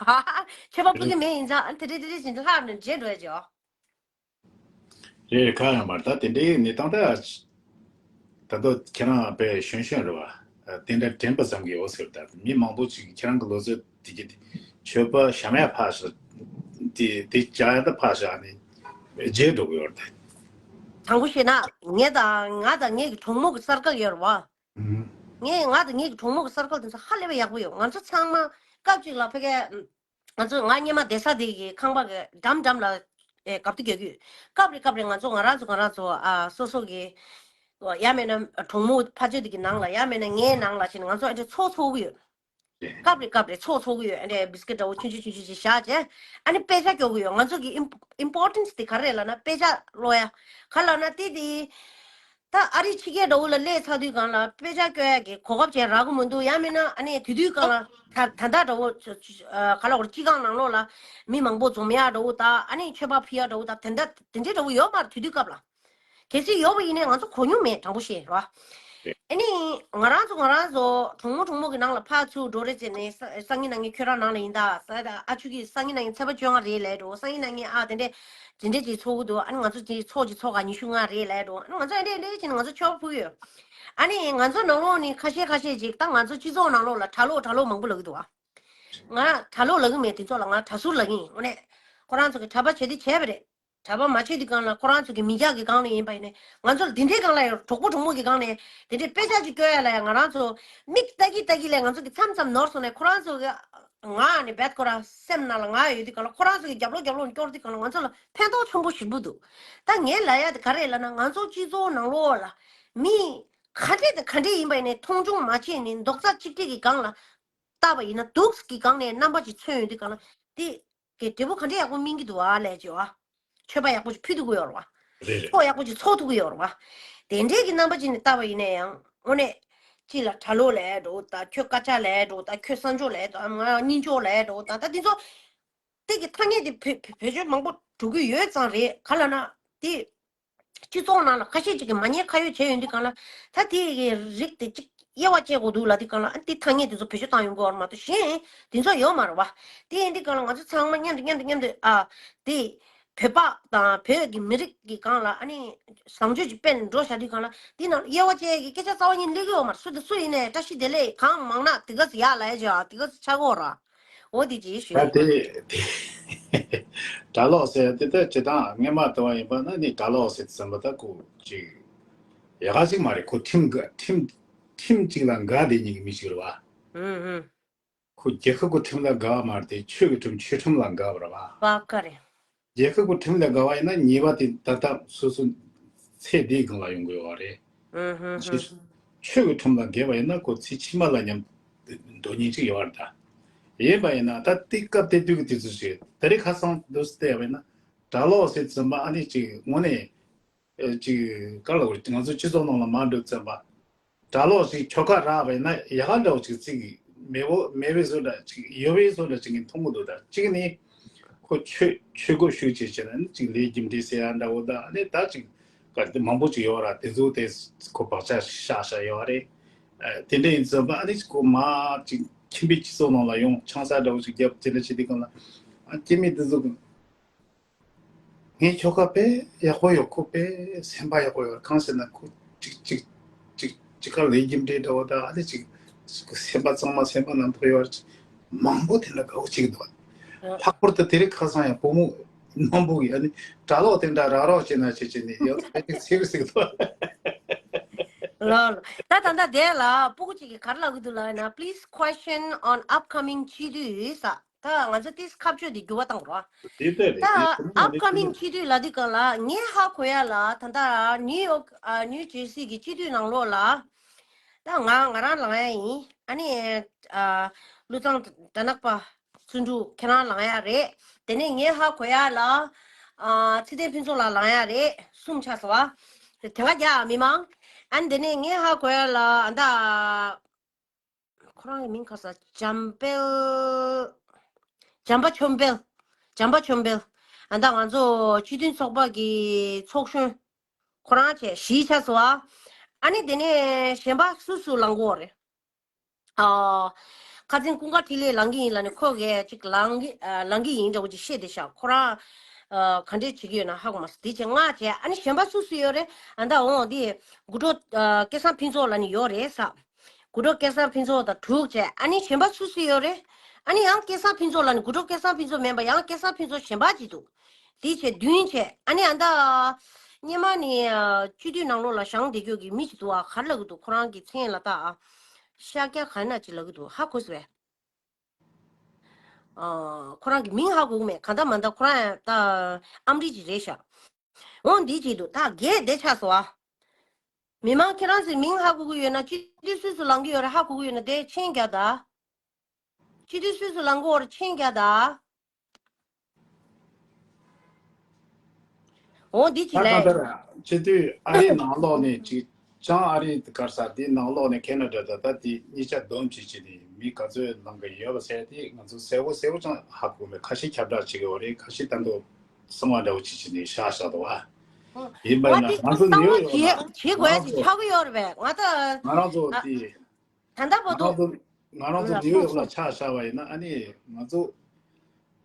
མཆོད་པ་ཕུལ་གྱི་མེད་ཡིན་ཙང་ཨ་ནི་དེ་འདྲས་དེ་འདྲས་བྱས་ནས་ལྷག་ནས་བརྗེད་འགྲོ་ཡས་ཅིག་རེད། ཁ་ཡང་མར་ད་དེ་འདྲའི་གནས་སྟངས་ད་ད་དུང་ཁྱེད་རང་དཔེ་གཞོན་གཞོན་རེད་བ། དེ་འདྲ་དྲན་པ་བསམ་གྱི་ཡོད་ཟེར། ད་མི་མང་པོ་ཅིག་ཁྱེད་རང་གི་ལོ་ཚོད་དེ་གི་མཆོད་པ་ཞམ་ཡ་ཕར་བཞག་དེ་དེ་བྱ་ཡ་ད་ཕར་བཞག་ནས་བརྗེད་འགྲོ་གི་ཡོད་རེད། དྲང་པོ་བཤད་ན་ངས་དང་ང་དང་ངའི་གྲོགས་མོ་གི་སར་ཀལ་ཡོད་རེད་བ། ངས་ང་དང་ངའི་གྲོགས་མོ་གི་སར་ཀལ་དེ་ཚོ་ཧ་ལས་པ་ཡག་པོ་ཡོད། ང་ཚོ་ཚང་མ་སྐབས་གཅིག་ལ་ཕ་གི་ང་ཚོ་ང་སྔོན་མ་བསྡད་ས་དེ་གི་ཁང་པ་གི་འགྲམ་འགྲམ་ལ་ཨེ་གབ་ཏུ་རྒྱག་གི་ཡོད། སྐབས་རེ་སྐབས་རེ་ང་ཚོ་ང་རང་ཚོ་ང་རང་ཚོ་ཨ་སོ་སོ་གི་ཡང་མིན་ན་གྲོགས་མོ་ཕར་ཕྱོགས་དེ་གི་ནང་ལ་ཡང་མིན་ན་ངའི་ནང་ལ་ཕྱིན་ནས་ང་ཚོ་ཨ་འདྲ་ཚོགས་ཚོགས་གི་ཡོད། སྐབས་རེ་སྐབས་རེ་ཚོགས་ཚོགས་གི་ཡོད། ཨ་འདྲ་བིས་ཀིཊ་འདྲ་བོ་ཆུང་ཆུང་ཆུང་ཆུང་ཞིག་བཞག་བྱས་ཨ་ནི་དཔེ་ཆ་སྐྱོར་གི་ཡོད། ང་ཚོ་གི་ཨིམ་ཨིམ་པོར་ཊེན་སི་དེ་ག་རེ་རེད་ལབ་ན་དཔེ་ཆ་ཀློག་ཡ། ག་ལབ་ན་དེ་དེ། ད་ཨ་རི་ཕྱི་རྒྱལ་འདྲ་བོ་ལ་སླེབས་ཚར་དུས་སྒང་ལ་དཔེ་ཆ་སྐྱོར་ཡ་གི་གོ་སྐབས་ཅིག་རག་གི་མི་འདུག་ཡང་མིན་ན་ཨ་ནི་དེ་དུས་སྒང་ལ་ད་ད་ལྟ་འདྲ་བོ་ཨ་ག་ལ་བར་སྤྱི་ཁང་ནང་ལོགས་ལ་མི་མང་པོ་འཛོམས་ཡ་འདྲ་བོ་དང་ཨ་ནི་མཆོད་པ་ཕུལ་ཡ་འདྲ་བོ་དང་དེ་འདྲ་དེ་འདྲའི་འདྲ་བོ་ཡོད་མ་རེད་དེ་དུས་སྐབས་ལ། གལ་སྲིད་ཡོད་པ་ཡིན་ནའི་ང་ཚོ་གོ་མྱོང་མེད། དྲང་པོ་བཤད་རོགས། ཨ་ནི་ང་རང་ཚོ་ང་རང་ཚོ་གྲོགས་མོ་གྲོགས་མོ་གི་ནང་ལ་ཕར་ཚུར་འགྲོ་རེས་བྱས་ནས་ས་སང་ཉིན་གནངས་ཉིན་ཁྱོད་རང་ནང་ལ་ཡིན་ད། ས་ཨ་ཆུ་གིས་སང་ཉིན་གནངས་ཉིན་ཚེས་པ་བཅོ་ལྔ་རེད་ལབ་འགྲོ། སང་ཉིན་གནངས་ཉིན་ཨ་དེ་འདྲས་དེ་འདྲས་ཅིག་ཚོགས་ཀྱི་འདུག་ཨ་ནི་ང་ཚོ་དེ་ཚོགས་ཀྱི་ཚོགས་ག་ཉི་ཤུ་ལྔ་རེད་ལབ་འགྲོ། ཨ་ནི་ང་ཚོ་ཨ་འདྲས་ཨ་འདྲས་བྱས་ནས་ང་ཚོ་མཆོད་པ་ཕུལ་གི་ཡོད། ཨ་ནི་ང་ཚོ་ནང་ལོགས་ནས་ཁ་ཤས་ཁ་ཤས་ཅིག་ད་ང་ཚོ་སྤྱི་ཚོགས་ནང་ལོགས་ལ་གྲྭ་ལོག་གྲྭ་ལོག་མང་པོ་ལབ་ཀྱི་འདུག་ཨ། ང་གྲྭ་ལོག་ལབ་ཀྱི་མེད། དེ་ཚོ་ལ་ང་གྲྭ་ཟུར་ལབ་ཀྱི་ཡིན། དངོས་གནས་ཁོ་རང་ཚོ་གི་གྲྭ་པ་བྱས་དུས་བྱས་པ་རེད། གྲྭ་པ་མ་བྱེད་དུས་སྒང་ལ་ཁོ་རང་ཚོ་གི་མི་སྐྱ་གི་སྒང་ལ་ཡིན་པ་ཡིན་ནའི་ང་ཚོ་ལ་འདི་འདྲའི་སྒང་ལ་ཡང་གྲོགས་པོ་གྲོགས་མོ་གི་སྒང་ནས་དེ་འདྲའི་དཔེ་ཆ་ཅིག་སྐྱོར་ཡ་ལ་ཡང་ང་རང་ཚོ་མིག་ལྟ་གི་ལྟ་གི་ལས་ང་ཚོ་གི་མཚམས་མཚམས་ནོར་སོང་ནས་ཁོ་རང་ཚོ་གི་ང་ནི་བད་ཁོ་རང་སེམས་ནང་ལ་ང་ཡོད་དུས་སྒང་ལ་ཁོ་རང་ཚོ་གི་རྒྱབ་ལོགས་རྒྱབ་ལོགས་ནས་སྐྱོར་དུས་སྒང་ལ་ང་ཚོ་ལ་ཕན་ཐོགས་ཆེན་པོ་ཞིག་འདུག་ད་ངས་ལབ་ཡ་དེ་ག་རེ་ལབ་ན་ང་ཚོ་སྤྱི་ཚོགས་ནང་ལོགས་ལ་མི་ག་འདྲས་དང་ག་འདྲས་ཡིན་པ་ཡིན་ནའི་མཐོང་ཆུང་མ་བྱས་ནས་རྡོག་རྩ་གཅིག་སྒྲིལ་གི་སྒང་ལ་བལྟས་པ་ཡིན་ན་སྡུག་གི་སྒང་ནས་རྣམ་པ་ཅིག་མཚོན་ཡོང་དུས་སྒང་ལ་དེ། གི་འབྲས་བུ་ག་འདྲ་ཡག་པོ་སྨིན་གྱི་འདུག་ཨ་ལས་ཅེས་བ། མཆོད་པ་ཡག་པོ་ཅིག་ཕུལ་ཐུབ་ཀྱི་ཡོད་རེད་བ། རེད་རེད། ཚོགས་ཡག་པོ་ཅིག་ཚོགས་ཐུབ་ཀྱི་ཡོད་རེད་བ། དེ་འདྲས་ཀྱི་རྣམ་པ་ཅིག་ནས་བལྟས་པ་ཡིན་ན་ཡང་དངོས་གནས། གཅིག་ལ་གྲྭ་ལོག་ལབ་འགྲོ་ད་ཁྱོད་སྐད་ཆ་ལབ་འགྲོ་ད་ཁྱོད་གསང་སྤྱོད་ལབ་འགྲོ་ད་ང་གཉེན་སྐྱོང་ལབ་འགྲོ་ད་ད་དེ་ཚོ། དེ་གི་ཐ་སྙད་དེ་བེད་བེད་སྤྱོད་མང་པོ་འགྲོ་གི་ཡོད་ཙང་རེད་ག་ལབ་ན་དེ། སྤྱི་ཚོགས་ནང་ལ་ཁ་ཤས་ཅིག་གིས་མ་ཉན་ཁ་ཡོད་བྱས་ཡོང་དུས་སྒང་ལ་ད་དེ་གི་རིགས་དེ་ཅིག་ དབྱེ་བ་བཅད་དགོས་འདུག་ལབ་དུས་སྒང་ལ། ཨ་དེ་ཐ་སྙད་དེ་ཚོ་བེད་སྤྱོད་བཏང་ཡོང་གི་ཡོད་རེད་མ་གཏོགས་གཞན་དེ་ཚོ་ཡོད་མ་རེད་བ། དེ་ཡིན་དུས་སྒང་ལ་ང་ཚོ་ཚང་མ་མཉམ་དུ་མཉམ་དུ་མཉམ་དུ་ཨ་དེ་བོད་པ་དང་བོད་ཀྱི་མི་རིགས་ཀྱི་སྒང་ལ་ཨ་ནི་བཟང་སྤྱོད་ཅིག་སྤེལ་ནས་འགྲོ་བཞག་དུས་སྒང་ལ། དེ་ནང་དབྱེ་བ་བཅད་ཀྱི་སྐད་ཆ་རྩ་བ་ཉིད་སླེབས་ཀྱི་ཡོད་མ་རེད། སུ་དང་སུ་ཡིན་ནའི་བཀྲ་ཤིས་བདེ་ལེགས། གང་མང་ན་དེ་ག་ཚོད་ཡག་ལབ་ཡ་ཅིག་ཨ་དེ་ག་ཚོད་ཆགས་ཀྱི་ཡོད་རེད། འོ་དེ་ཅིག་ཞུ་ཡ་ཡིན། ད་དེ་དེ་གྲྭ་ལོག་ཟེར་དེ་ད་སྤྱིར་བཏང་སྔས་མ་ལྟ་བ་ཡིན་པ་ན་ནི་གྲྭ་ལོག་ཟེར་ཙམ་པ་ད་ཁོ་ཅིག་ཡག་ག་ཅིག་མ་རེད། ཁོ་ཁྲིམས་འགལ་ཁྲིམས་ཁྲིམས་གཅིག་ལ་འགལ་བསྡད་མཁན་གྱི་མི་ཞིག་རེད་བ། ཨུ་ཨུ། ཁོ་རྒྱལ་ཁབ་ཀྱི་ཁྲིམས་ལ་འགལ་བ་མ་རེད་དེ། ཆོས་ཀྱི་ཁྲིམས་ཆོས་ཁྲིམས་ལ་འགལ་བ་རེད་བ། བ་ཀ་རེད། རྒྱལ་ཁབ་ཀྱི་ཁྲིམས་ལ་འགལ་བ་ཡིན་ན་ཉེས་པ་དེ་ད་ལྟ་སོ་སོ་ཚེ་འདིའི་སྒང་ལ་ཡོང་གི་ཡོད་རེད། ཨུ་ཧུ་ཧུ། ཆོས་ཀྱི་ཁྲིམས་ལ་འགལ་བ་ཡིན་ན་ཁོ་ཚེ་ཕྱི་མ་ལ་ཉམས་དོན་སྙིང་གཅིག་ཡོད་རེད་ད། ཡིན་པ་ཡིན་ན་ད་དེ་སྐབས་དེ་དུས་ཀྱི་དུས་ཚོད་ཞིག་ད་རེས་ཁ་སང་དུས་སུ་བལྟས་པ་ཡིན་ན་གྲྭ་ལོག་ཟེར་ཙམ་པ་ཨ་ནི་ཅིག་དངོས་གནས་ཨེ་ཅིག་ག་ལ་བར་ང་ཚོ་སྤྱི་ཚོགས་ནང་ལ་མར་འགྲོ་ཙམ་པ། གྲྭ་ལོག་ཅིག་ཁྱོ་ག་རག་པ་ཡིན་ན་ཡག་ག་འདྲ་བོ་ཅིག་ཅིག་མེད་བོ་མེད་པའི་བཟོ་འདྲ་ཅིག་ཡོད་པའི་བཟོ་འདྲ་ཅིག་གི་མཐོང་གི་འདུག་ད་གཅིག་ནི་ཁོ་ཆོས་ཆོས་སྒོ་ཞུགས་བྱས་བྱས་ན་ནི་ཅིག་ལས་རྒྱུ་འབྲས་ཟེར་ཡ་འདྲ་བོ་ད་ནི་ད་ཅིག་ག་དེ་མང་པོ་ཅིག་ཡོད་ར། དེ་ཚོ་དེ་ཁོ་བག་ཆགས་བཞག་བཞག་ཡོད་རེད། ཨ་དེ་འདྲ་ཡིན་ཙམ་པ་ཨ་ནི་ཁོ་མ་ཅིག་ཁྱིམ་པའི་སྤྱི་ཚོགས་ནང་ལ་ཡོང་ཆང་ས་འདྲ་བོ་ཅིག་རྒྱབ་དེ་འདྲ་བྱེད་དུས་སྒང་ལ་ཨ་སྐྱེ་དམན་དེ་ཚོ་གི་ངའི་ཁྱོ་ག་དཔེ་ཡག་པོ་ཡོད། ཁོ་དཔེ་སེམས་པ་ཡག་པོ་ཡོད། གང་ཟེར་ན་ཁོ་ཅིག་ཅིག་ཅིག་ཅིག་ག་ལས་རྒྱུ་འབྲས་འདྲ་བོ་ད་ཨ་ནི་ཅིག་ཅིག་སེམས་པ་གཙང་མ་སེམས་པ་ནང་དུ་ཡོད་ཅིག་མང་པོ་དེ་འདྲ་དགའ་བོ་ཅིག་འདུག་ལྷག་པར་དུ་དེ་རིང་ཁ་སང་ཡང་བུ་མོ་མང་པོ་གིས་ཨ་ནི་གྲྭ་ལོག་དེ་འདྲ་རག་རོགས་བྱེད་ན་བྱེད་བྱེད་ནས་ཡོད་ཚད་ཅིག་ཟེར་གི་ཟེར་གི་འདུག་ལོ་ལོ། ད་ད་ལྟ་དེ་ལ་སྤུ་གུ་ཅིག་གིས་ག་རེ་ལབ་གི་འདུག་ལབ་ན། Please question on upcoming སྤྱི་འཐུས་ཟེར། ད་ང་ཚོ་ཏིས་ཁ་གཅོད་དེ་འགྱུར་བ་བཏང་རོགས། དེ་ལྟར་རེད། དེ་ད་ཁོ་ན་ནི་upcoming སྤྱི་འཐུས་ལབ་དུས་སྒང་ལ་ངས་ཧ་གོ་ཡ་ལ་ད་ལྟ་ནིའུ་ཡོག་ཨ་ནིའུ་ཇེར་སི་གི་སྤྱི་འཐུས་ནང་ལོགས་ལ་ད་ང་ང་རང་ལངས་ཡ་ཡིན། ཨ་ནི་ཨ་ཀླུ་བཟང་དར་ནག་པ་བརྩོན་འགྲུས་ཁྱེད་རང་ལངས་ཡ་རེད། དེ་ནས་ངས་ཧ་གོ་ཡ་ལ་ཨ་ཚེ་བརྟན་ཕུན་ཚོགས་ལགས་ལངས་ཡ་རེད། གསུམ་ཆགས་སོང་བ། དེ་ག་རྒྱ་མི་མང་། ཨ་ནི་དེ་ནས་ངས་ཧ་གོ་ཡ་ལ་ཨ་ད། ཁོ་རང་གི་མིང་ག་ས་འཇམ་དཔལ། འཇམ་པ་ཆོམ་དཔལ། འཇམ་པ་ཆོམ་དཔལ། ཨ་ད་ང་ཚོ་སྤྱི་མཐུན་ཚོགས་པ་གི་ཚོགས་གཞོན། ཁོ་རང་བྱས་བཞི་ཆགས་སོང་ཨ། ཨ་ནི་དེ་ནས་གཞན་པ་སུ་སུ་ལངས་གོ་རེད། ཨ། ཁ་སང་ཀུན་དགའ་འཕྲིན་ལས་ལངས་ཀྱི་ཡིན་ལབ་ནས་ཁོ་གས་ཅིག་ལངས་ཀྱི་ཨ་ལངས་ཀྱི་ཡིན་འདྲ་བོ་ཅིག་བཤད་བསྡད་ཤག་ཁོ་རང་ཨ་ག་འདྲས་བྱེད་ཀྱི་ཡོད་ན་ཧ་གོ་མ་སོང་། དེ་བྱས་ལྔ་བྱས། ཨ་ནི་གཞན་པ་སུ་སུ་ཡོད་རེད། ཨ་ད་འོང་དེ་དགུ་གྲོགས་ཨ་སྐལ་བཟང་ཕུན་ཚོགས་ལབ་ནས་ཡོད་རེད་ས། དགུ་གྲོགས་སྐལ་བཟང་ཕུན་ཚོགས་དང་དྲུག་བྱས། ཨ་ནི་གཞན་པ་སུ་སུ་ཡོད་རེད། ཨ་ནི་ཡང་སྐལ་བཟང་ཕུན་ཚོགས་ལབ་ནས་དགུ་གྲོགས་སྐལ་བཟང་ཕུན་ཚོགས་མིན་པ་ཡང་སྐལ་བཟང་ཕུན་ཚོགས་གཞན་པ་ཅིག་འདུག་དེ་བྱས་བདུན་བྱས། ཨ་ནི་ཨ་ད། སྔོན་མ་ནས་ཨ་སྤྱི་འཐུས་ནང་ལོགས་ལ་བཞེངས་བསྡད་རྒྱུ་གི་མི་ཅིག་འདུག་ཨ། ག་རེ་ལབ་གི་འདུག་ཁོ་རང་གི་མཚན་ལ་ད་ཨ། ཤཱཀྱ་ག་ན་ཅིག་ལབ་གི་འདུག་ཧ་གོ་སོང་བས། ཨ་ཁོ་རང་གི་མིང་ཧ་གོ་གི་མེད། གང་ལྟར་མ་ལྟར་ཁོ་རང་ད་ཨ་མ་རི་ཅིག་རེད་ཤག་འོ་འདི་ཅིག་འདུག་ད་རྒྱས་བསྡད་ཆགས་སོང་ཨ། མི་མང་ཁྱེད་རང་ཚོའི་མིང་ཧ་གོ་གི་ཡོད་ན། སྤྱི་འཐུས་སུ་སུ་ལངས་ཀྱི་ཡོད་རེད་ཧ་གོ་གི་ཡོད་ན་དེ་མཆན་རྒྱག་ད། སྤྱི་འཐུས་སུ་སུ་ལངས་ཀྱི་ཡོད་རེད་མཆན་རྒྱག་ད། འོ་འདི་ཅིག་ད་གང་ལྟར་ལས། སྤྱི་འཐུས་ཨ་རིའི་ནང་ལོགས་ནས་ཅིག་བྱང་ཨ་རི་གར་ས་དེའི་ནང་ལོགས་ནས་ཁེ་ན་ཌ་ད་ལྟ་དེ་གཉིས་ཆ་བསྡོམས་བྱས་བྱས་ནས་མི་ག་ཚོད་ལངས་ཀྱི་ཡོད་པ་ཟེར་དེ་ང་ཚོ་གསལ་པོ་གསལ་པོ་ཅང་ཧ་གོ་མེད། ཁ་ཤས་ཁྱབ་བསྒྲགས་བྱེད་ཀྱི་ཡོད་རེད། ཁ་ཤས་ད་དུང་གསང་བ་འདྲ་བོ་བྱས་བྱས་ནས་བཞག་བཞག་འདུག་བ། ཡིན་པ་ཡིན་ན་ང་ཚོ་ནིའུ་ཡོག་ལ་ང་རང་ཚོ་ང་རང་ཚོ་དེ། ད་ལྟ་བར་དུ། ང་རང་ཚོ་ང་རང་ཚོ་ལ་ནིའུ་ཡོག་ལ་ཆ་བཞག་པ་ཡིན་ན་ཨ་ནི་ང་ཚོ་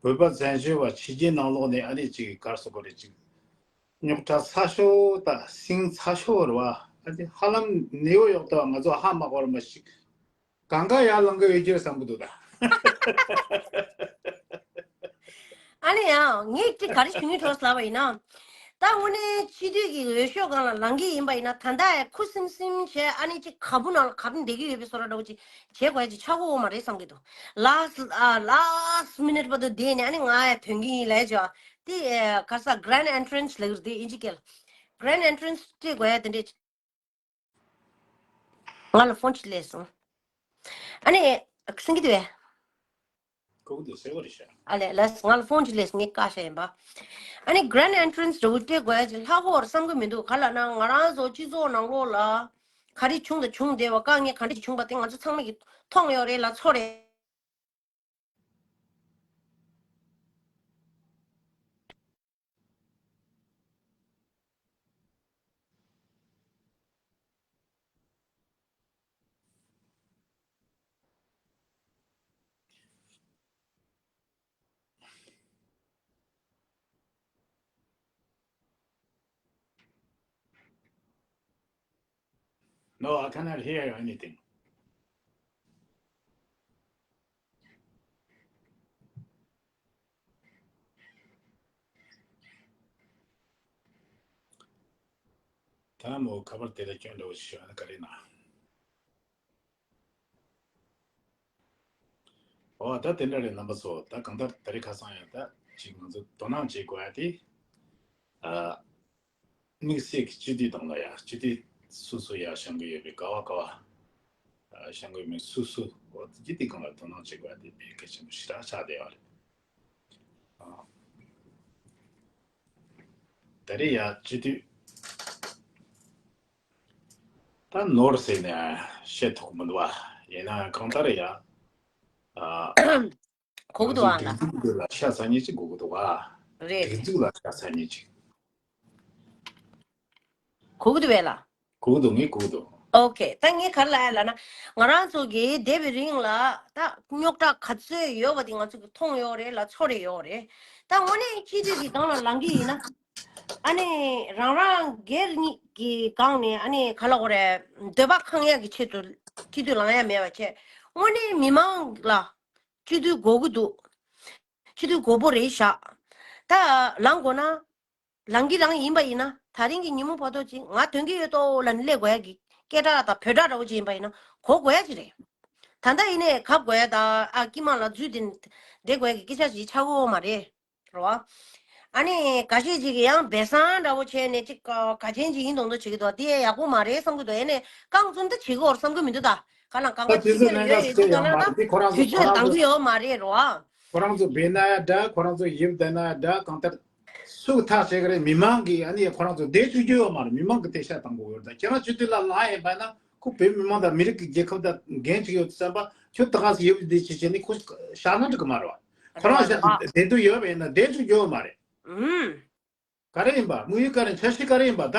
བོད་པ་བཙན་བྱོལ་བ་ཕྱི་རྒྱལ་ནང་ལོགས་ནས་ཨ་ནི་ཅིག་གར་སོང་གོ་རེད། ཅིག་རྙོག་དྲ་ཚ་ཤོས་དང་སིང་ཚ་ཤོས་རེད་བ། ཨ་ནི་ཧ་ལམ་ནིའུ་ཡོག་དང་ང་ཚོ་ཧ་མ་གོ་བ་མ་ཞིག་གང་ག་ཡར་ལངས་གི་ཡོད་ཀྱི་རེད་བསམ་གི་འདུག་ད། ཨ་ནི་ཡང་ངས་ཅིག་ག་རེ་ཞུ་སྙིང་བྲོ་ལབ་པ་ཡིན་ན། ད་དངོས་གནས་སྤྱི་འཐུས་ཀྱི་འོས་ཤོག་སྒང་ལ་ལངས་ཀྱི་ཡིན་པ་ཡིན་ན་ད་ལྟ་ཡང་ཁུ་སིམ་སིམ་བྱས་ཨ་ནི་ཅིག་ག་བུ་ནང་ལ་ག་བུ་བསྡད་ཀྱི་ཡོད་པའི་བཟོ་འདྲ་འདྲ་བོ་ཅིག་བྱེད་དགོས་ཡ་ཅིག་ཆགས་ཀྱི་ཡོད་མ་རེད་བསམ་གྱི་འདུག་ལཱསི་ཨ་ལཱསི་མི་ནིཊ་བར་དུ་བསྡད་ནས་ཨ་ནི་ང་ཡང་ཐོན་གྱི་ཡིན་ལབ་ཅིག་དེ་ཨ་ག་ས་གྷ་རན་ཌི་ཨེན་ཊི་རན་སི་ལབ་ཀྱི་རེད། དེ་དབྱིན་ཇི་སྐད་ལ་གྷ་རན་ཌི་ཨེན་ཊི་རན་སི་སྤྲད་དགོས་ཡ་དེ་འདྲས་ཅིག་ང་ལ་ཕོན་ཅིག་སླེབས་སོང་། ཨ་ནི། སེང་གེ་དེ་བས། ཁོ་དེ་གསལ་པོ་རེད་ཤག་ཨ་ལས་ལས་ང་ལ་ཕོན་ཅིག་སླེབས་སོང་། ངས་བཀག་བཞག་ཡིན་པ། ཨ་ནི་གྷ་རན་ཌི་ཨེན་ཊི་རན་སི་འདྲ་བོ་སྤྲད་དགོས་ཡ་ཅིག་ལྷག་གོ་བསམ་གི་མི་འདུག་ག་ལབ་ན་ང་རང་ཚོ་སྤྱི་ཚོགས་ནང་ལོགས་ལ་ག་རེ་བྱུང་དང་བྱུང་བསྡད་པ་དཀའ་ངལ་ག་འདྲ་ཞིག་བྱུང་པ་དེ་ང་ཚོ་ཚང་མ་གིས་མཐོང་ཡོད་རེད་ལ་ཚོར་རེད། Oh, I cannot hear anything. ད་མོ་ཁ་པར་དེ་ལ་སྐྱོན་འདྲ་བོ་ཞིག་བྱུང་ན་ག་རེ་ན། ཨོ་ད་དེ་འདྲ་རེད་རྣམ་པ་ཚོ། ད་གང་ལྟར་ད་རེས་ཁ་སང་ཡང་ད་ཅིག་ང་ཚོ་དོ་སྣང་བྱེད་དགོས་ཡ་དེ། ཨ། དམིགས་བསལ་གྱི་སྤྱི་འཐུས་དང་ལ་ཡ་སྤྱི་འཐུས་སོ་སོ་ཡ་བཞེངས་གི་ཡོད་པའི་ག་བ་ག་བ། ཨ། བཞེངས་གི་ཡོད་མེད་སོ་སོ་འོ་དེ་དེ་གང་ལ་དོ་སྣང་བྱེད་དགོས་ཡ་དེ་དཔེ་གལ་ཆེན་པོ་ཞེ་དྲག་ཆགས་བསྡད་ཡོད་རེད། ཨ། ད་རེས་ཡ་སྤྱི་འཐུས་ད་ནོར་ཟེར་ནས་བཤད་ཐུབ་མི་འདུག་བ། ཡིན་ན་གང་ལྟར་ཡ། ཨ། གོ་གི་འདུག་ཨ་ལ། སྒྲིག་འཛུགས་འདི་ལ་ཤ་ཚ་ཉེ་ཅིག་གོ་གི་འདུག་བ། རེད། སྒྲིག་འཛུགས་ལ་ཤ་ཚ་ཉེ་ཅིག་གོ་གི་འདུག་བས་ལ། གོ་གི་འདུག་ངས་གོ་གི་འདུག་ཨོ་ཁེ། ད་ངས་ག་རེ་ལབ་ཡ་ལབ་ན། ང་རང་ཚོ་གི་འདས་པའི་རིང་ལ་ད་རྙོག་དྲ་ག་ཚོད་ཡོད་པ་དེ་ང་ཚོ་གི་མཐོང་ཡོད་རེད་ལ་ཚོར་རེ་ཡོད་རེད། ད་དངོས་གནས་སྤྱི་འཐུས་ཀྱི་སྒང་ལ་ལངས་ཀྱི་ཡིན་ན། ཨ་ནི་རང་རང་སྒེར་གཉིས་ཀྱི་སྒང་ནས་ཨ་ནི་ག་ལ་གོ་རེད། འདོད་པ་ཁེངས་ཡ་གི་ཆེད་དུ་སྤྱི་འཐུས་ལངས་ཡ་མེད་པ་བྱས། དངོས་གནས་མི་མང་ལ་སྤྱི་འཐུས་དགོས་ཀྱི་འདུག་སྤྱི་འཐུས་དགོས་པོ་རེད་ཤག་ད་ལངས་དགོས་ན། ལངས་ཀྱི་ལངས་ཡིན་པ་ཡིན་ན་ད་རིང་གི་ཉིན་མོ་བར་དུ་ཅིག་ང་དོན་གྱི་ཡོད་དོ་ལབ་ནས་སླེབས་དགོས་ཡ་གི་སྐད་གྲགས་དང་བོད་གྲགས་འདྲ་བོ་ཅིག་ཡིན་པ་ཡིན་ན་གོ་དགོས་ཡ་ཅིག་རེད། ད་ལྟ་ཡིན་ནའི་གབ་དགོས་ཡ་དང་ཨ་དཀྱིལ་མ་ལ་འཛུལ་ཏེ་བསྡད་དགོས་ཡ་གི་སྐད་ཆ་ཅིག་ཆགས་ཀྱི་ཡོད་མ་རེད། རེད་བ། ཨ་ནི་འགའ་ཤས་ཅིག་གིས་ཡང་སྦས་གསང་འདྲ་བོ་བྱས་ནས་ཅིག་ག་ག་ཅན་ཅིག་ཡིན་མདོག་མདོག་བྱེད་ཀྱི་འདུག་དེ་ཡག་པོ་མ་རེད་བསམ་གྱི་འདུག་ཡིན་ནའི་རྐང་བཙུན་ད་བྱེད་ཀྱི་ཡོད་རེད་བསམ་གྱི་མི་འདུག་ད་ག་ལ་གང་ག་ད་དེ་ཅིག་ཚོ་ག་ལ་ལེན་ཡོད་ཡོད་ཡོད་དུས་ག་ལ་ད་དུས་ཚོད་འདང་གི་ཡོད་མ་རེད། རེད་བ། ཁོ་རང་ཚོ་སྦས་ན་ཡ་འདྲ། ཁོ་རང་ཚོ་ཡིབ་བསྡད་ན་ཡ་འདྲ། གང་ལྟར་སུ་ཐག་བཅད་ཀྱི་རེད། མི་མང་གིས་ཨ་ནི་ཁོ་རང་ཚོ་བསྡད་བཅུག་རྒྱུ་ཡོད་མ་རེད། མི་མང་གིས་དེ་ཤ་དང་པོ་ཡོད། ད་ཁྱེད་རང་སྤྱི་འཐུས་ལ་ལངས་ཡིན་པ་ན་ཁོ་བོད་མི་མང་དང་མི་རིགས་ཀྱི་རྒྱལ་ཁབ་དང་འགན་ཅིག་ཡོད་བསམ་པ། ཁྱོད་ད་ག་སེ་ཡིབ་བསྡད་ཅིག་བྱས་ནས་ཁོ་བཞག་ན་འགྲིག་གི་མ་རེད་བ། ཁོ་རང་བཞག་བསྡད་འདོད་ཡོད་པ་ཡིན་ན་བསྡད་བཅུག་རྒྱུ་ཡོད་མ་རེད། ཨུམ། ག་རེ་ཡིན་པ། དམིགས་ཡུལ་ག་རེ། འཆར་གཞི་ག་རེ་ཡིན་པ་ད།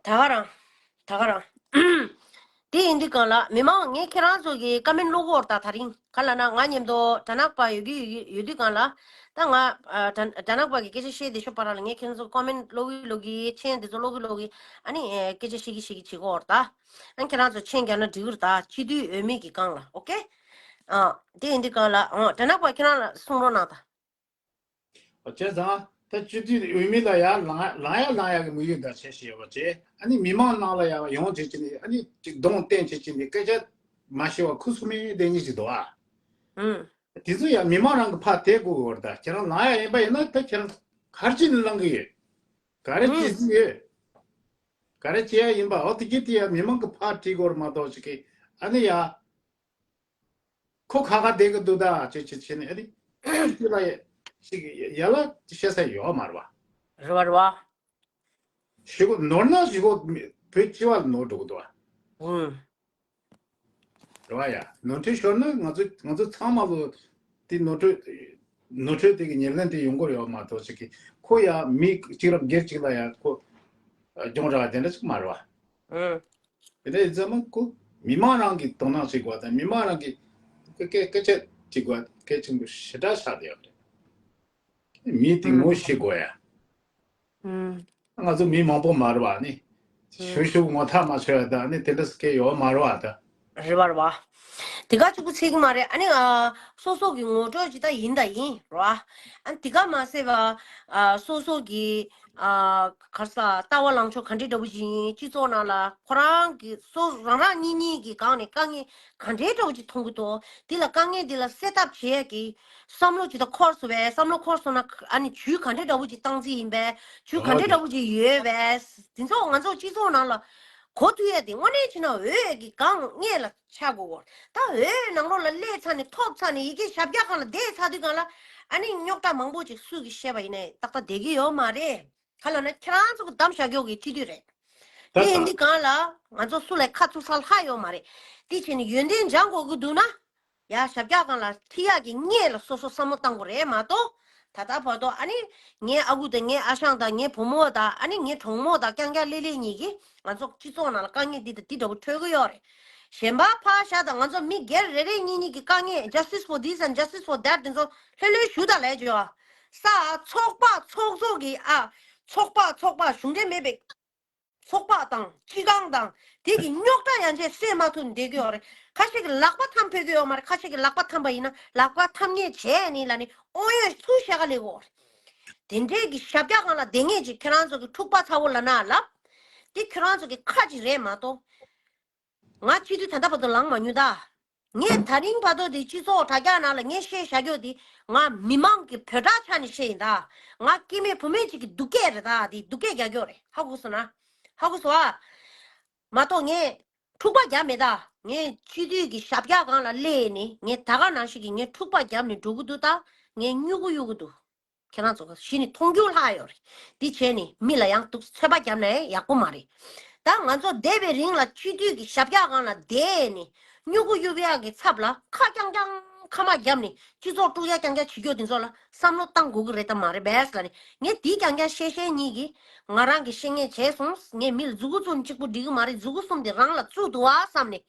ད་ག་རང་། ད་ག་རང་། དེ་ཡིན་དུས་གང་ལ་མི་མང་ངས་ཁྱེད་རང་ཚོ་གི་ཀོ་མེན་ཊི་ཀློག་གི་ཡོད་རེད། ད་ད་རིང་ག་ལ་ན་ང་མཉམ་དུ་དྲ་ནག་པ་ཡོད་ཀྱི་ཡོད་ཡོད་དུས་གང་ལ། ད་ང་ཨ་དྲ་དྲ་ནག་པ་གི་སྐད་ཆ་བཤད་དེ་ཤོ་པ་ར་ལ་ངས་ཁྱེད་རང་ཚོ་ཀོ་མེན་ཊི་ཀློག་གི་ཀློག་གི་མཆན་དེ་ཚོ་ཀློག་གི་ཀློག་གི་ཨ་ནི་ཨེ་སྐད་ཆ་བཤད་ཀྱི་བཤད་ཀྱི་བྱེད་ཀྱི་ཡོད་རེད་ད། ཨ་ཁྱེད་རང་ཚོ་མཆན་རྒྱག་ན་འགྲིག་གི་རེད་ད། སྤྱི་འཐུས་འོས་མི་གི་སྒང་ལ། ཨོ་ཁེ། ཨ་དེ་ཡིན་དུས་གང་ལ་ཨོ་དྲ་ནག་པ་ཁྱེད་རང་ལ་གསུང་རོགས་གནང་ད། བྱས་ཙང་ད་སྤྱི་འཐུས་འོས་མི་ལ་ཡར་ལངས་ལངས་ཡ་ལངས་ཡ་གི་དམིགས་ཡུལ་འདྲ་བྱས་བྱས་ཡོད་པ་བྱས། ཨ་ནི་མི་མང་ནང་ལ་ཡར་ཡོང་བྱས་བྱས་ནས་ཨ་ནི་ཅིག་གདོང་བསྟན་བྱས་བྱས་ནས་སྐད་ཆ་མ་བཤད་པ་ཁུ་སིམ་མེར་བསྡད་མཁན་ཞིག་འདུག་ཨ། ཨུམ། དེ་ཚོ་ཡང་མི་མང་རང་གི་ཕར་དེད་དགོས་ཀྱི་ཡོད་རེད་ད། ཁྱེད་རང་ལངས་ཡ་ཡིན་པ་ཡིན་ན་ད་ཁྱེད་རང་ག་རེ་བྱས་ནས་ལངས་ཀྱི་ཡོད། ག་རེ་བྱེད་ཀྱི་ཡོད། ག་རེ་བྱེད་ཡ་ཡིན་པ། འོ་དེ་གི་དེ་ཡ་མི་མང་གི་ཕར་དྲིས་དགོས་རེད་མ་གཏོགས་ཅིག་གི་ཨ་ནི་ཡ། ཁོ་ཁ་ཁ་བསྡད་ཀྱི་འདུག་ད་ཅེས་ཅེས་བྱས་ནས་ཨ་ནི་ཅི་ལ་ཡ་ཞིག་ཡ་ལ་བཤད་ས་ཡོད་མ་རེད་བ། རེད་བ་རེད་བ། ཞེ་པོ་ནོར་ན་ཞེ་པོ་བོད་སྤྱི་པ་ལ་ནོར་འགྲོ་གི་འདུག་བ། ཨུམ། རེད་བ་ཡ། ནོར་འཁྲུལ་ཤོར་ན་ང་ཚོ་ང་ཚོ་ཚང་མ་ལོ་དེ་ནོར་འཁྲུལ་ནོར་འཁྲུལ་དེ་གི་ཉེར་ལེན་དེ་ཡོང་གི་ཡོད་མ་གཏོགས་ཅིག་གི་ཁོ་ཡ་མི་གཅིག་རམ་སྒེར་གཅིག་ལ་ཡ་ཁོ་སྦྱོང་ར་དེ་འདྲ་ཅིག་མ་རེད་བ། ཨུམ། དེ་འདྲ་ཡིན་ཙང་མ་ཁོ་མི་མང་རང་གིས་དོ་སྣང་བྱེད་དགོས་དང་མི་མང་རང་གིས་སྐད་སྐད་ཆ་དྲི་དགོས་གལ་ཆེན་པོ་ཞེ་དྲག་ཆགས་བསྡད་ཡོད་རེད། མི་དེ་ངོ་ཤེས་དགོས་ཡ། ཨུམ། ང་ཚོ་མི་མང་པོ་མ་རེད་བ་ནི། ཨུམ། ཞུ་ཞུ་ངོ་ཐག་མ་ཆོད་ཡ་དང་ནི་དེ་འདྲ་སྐད་ཡོད་མ་རེད་བ་ད། རེད་བ་རེད་བ། དེ་ག་གཅིག་པུ་ཚིག་མ་རེད། ཨ་ནི་ཨ་སོ་སོ་གི་ངོ་སྤྲོད་ཅིག་ད་ཡིན་ད་ཡིན་རེད་བ། ཨ་ནི་དེ་ག་མ་ཟད་བ་ཨ་སོ་སོ་གི་ཨ་ག་རེ་ཟ་ལྟ་བ་ལངས་ཕྱོགས་ག་འདྲའི་འདྲ་བོ་ཅིག་ཡིན། སྤྱི་ཚོགས་ནང་ལ་ཁོ་རང་གི་སོ་རང་རང་གཉིས་གཉིས་ཀྱི་སྒང་ནས་དཀའ་ངལ་ག་འདྲའི་འདྲ་བོ་ཅིག་མཐོང་གི་འདུག་དེ་ལ་དཀའ་ངལ་དེ་ལ་སེལ་ཐབས་བྱེད་ཡས་ཀྱི་བསམ་བློ་ཅིག་ད་འཁོར་སོང་བས། བསམ་བློ་འཁོར་སོང་ན་ཨ་ནི་ཇུས་ག་འདྲའི་འདྲ་བོ་ཅིག་བཏང་རྩིས་ཡིན་པས། ཇུས་ག་འདྲའི་འདྲ་བོ་ཅིག་ཡོད་པས། དེ་ཚོ་ང་ཚོ་སྤྱི་ཚོགས་ནང་ལ་གོ་ཐུབ་ཡས་དེ་དངོས་གནས་བྱས་ན་འོས་ཀྱི་སྒང་ངེས་ལ་ཆགས་དགོས། ད་འོས་ནང་ལོགས་ལ་སླེབས་ཚར་ནས་ཐོབ་ཚར་ནས་ཡི་གེ་ཞབས་བཀྱག་སྒང་ལ་བསྡད་ཚར་དུས་སྒང་ལ་ཨ་ནི་རྙོག་དྲ་མང་པོ་ཅིག་སུས་ཀྱིས་བཤད་པ་ཡིན་ནའི་ཏག་ཏག་བསྡད་ཀྱི་ཡོད་མ་རེད། ག་ལ་ན་ཁྱེད་རང་ཚོ་གི་གདམ་བཞག་རྒྱུ་གི་སྤྱི་འཐུས་རེད། ད་དེ་ཡིན་དུས་སྒང་ལ་ང་ཚོ་སུ་ལ་ཁ་བཙུགས་ས་ལྷག་ཡོད་མ་རེད། དེ་བྱས་ནས་ཡོན་ཏན་སྦྱང་དགོས་ཀྱི་འདུག་ན། ཡ་ཞབས་བཀྱག་སྒང་ལ་ཁྲིད་ཡག་གི་སྔོན་ལ་སོ་སོ་བསམ་བློ་བཏང་དགོས་རེད་མ་གཏོགས། ད་ལྟ་བར་དུ་ཨ་ནི་ངའི་ཨ་ཁུ་དང་ངའི་ཨ་ཞང་དང་ངའི་བུ་མོ་དང་ཨ་ནི་ངའི་གྲོགས་མོ་དང་རྐྱང་རྐྱང་ལྷོད་ལྷོད་གཉིས་ཀྱིས་ང་ཚོ་སྤྱི་ཚོགས་ནང་ལ་དཀའ་ངལ་འདི་དང་འདི་འདྲ་བོ་འཕྲོད་ཀྱི་ཡོད་རེད། གཞན་པ་ཕར་བཞག་དང་ང་ཚོ་མི་སྒེར་རེ་རེ་གཉིས་གཉིས་ཀྱི་དཀའ་ངལ། Justice for this and justice for that དེ་ཚོ་ལྷོད་ལྷོད་ཞུ་དང་ལབ་བྱས་པ། ས་ཚོགས་པ་ཚོགས་གཙོ་གི་ཨ་ཚོགས་པ་ཚོགས་པ་གཞུང་འབྲེལ་མེད་པའི་ ཚོགས་པ་དང་སྤྱི་ཁང་དང་དེ་གི་རྙོག་དྲ་ཡན་ཆད་སེལ་མ་ཐུབ་ནས་བསྡད་ཀྱི་ཡོད་རེད། ཁ་ཤས་ཀྱི་ལག་པ་འཐམ་ཕོད་ཀྱི་ཡོད་མ་རེད། ཁ་ཤས་ཀྱི་ལག་པ་འཐམ་པ་ཡིན་ན་ལག་པ་འཐམ་ངེས་བྱས་ནས་ལ་ནི་ཨོ་ཡོད་ཚུལ་བཤད་ག་ལེགས་འོ། དེ་འདྲའི་གི་ཞབས་བཀྱག་སྒང་ལ་བསྡད་ངེས་ཅིག་ཁྱེད་རང་ཚོ་གི་འཁྲུག་པ་ཚ་བོ་ལབ་ན་ལབ། དེ་ཁྱེད་རང་ཚོ་གི་ཁ་ཅིག་རེད་མ་གཏོགས། ང་སྤྱི་འཐུས་ད་ལྟ་བར་དུ་ལངས་མ་མྱོང་ད། ངས་ད་རིང་བར་དུ་དེ་སྤྱི་ཚོགས་དྲ་རྒྱ་ནང་ལ་ངས་བཤད་བཞག་རྒྱུ་དེ་ང་མི་མང་གི་བོད་དྲག་ཆ་ནས་བཤད་ཡིན་ད། ང་སྐྱེ་དམན་བུད་མེད་ཅིག་གི་སྡུག་སྐད་རེད་ད། དེ་སྡུག་སྐད་རྒྱག་རྒྱུ་རེད། ཧ་གོ་སོང་ན། ཧ་གོ་སོང་ཨ། མ་གཏོགས་ངས་འཁྲུག་པ་རྒྱབ་མེད་ད། ངས་སྤྱི་འཐུས་ཀྱི་ཞབས་བཀྱག་སྒང་ལ་སླེབས་ནས་ངས་ད་ག་ནང་བཞིན་གྱི་ངས་འཁྲུག་པ་རྒྱབ་ནས་འགྲོ་གི་འདུག་ད། ངས་སྨྱུ་གུ་གཡུག་གི་འདུག་ཁྱེད་རང་ཚོ་གཞི་ནས་མཐོང་རྒྱུ་ལྷག་ཡོད་རེད། འདི་བྱས་ནས་མི་ལ་ཡང་སྡུག་ཚོད་པ་བརྒྱབ་ན་ཡག་པོ་མ་རེད། ད་ང་ཚོ་བསྡད་པའི་རིང་ལ་སྤྱི་འཐུས་ཀྱི་ཞབས་བཀྱག་སྒང་ལ་བསྡད་ནས་སྨྱུ་གུ་གཡུག་ཡག་གི་ཚབ་ལ་ཁ་རྐྱང་རྐྱང་ཁ་མ་བརྒྱབ་ནས་སྤྱི་ཚོགས་དཀྲུག་ཡག་རྐྱང་རྐྱང་བྱེད་རྒྱུ་དེ་ཚོ་ལ་བསམ་བློ་བཏང་དགོས་ཀྱི་རེད་དམ་མ་རེད་པས་ལབ་ནས་ངས་འདི་རྐྱང་རྐྱང་བཤད་བཤད་ཉིད་ཀྱིས་ང་རང་གི་བཤད་ངེས་བྱས་སོང་། ངས་མི་ལ་མཛུ་གུ་བཙུམ་གཅིག་པུ་འགྲིག་གི་མ་རེད། མཛུ་གུ་གསུམ་དེ་རང་ལ་བཙུགས་འདུག་བ་བསམ་ནས་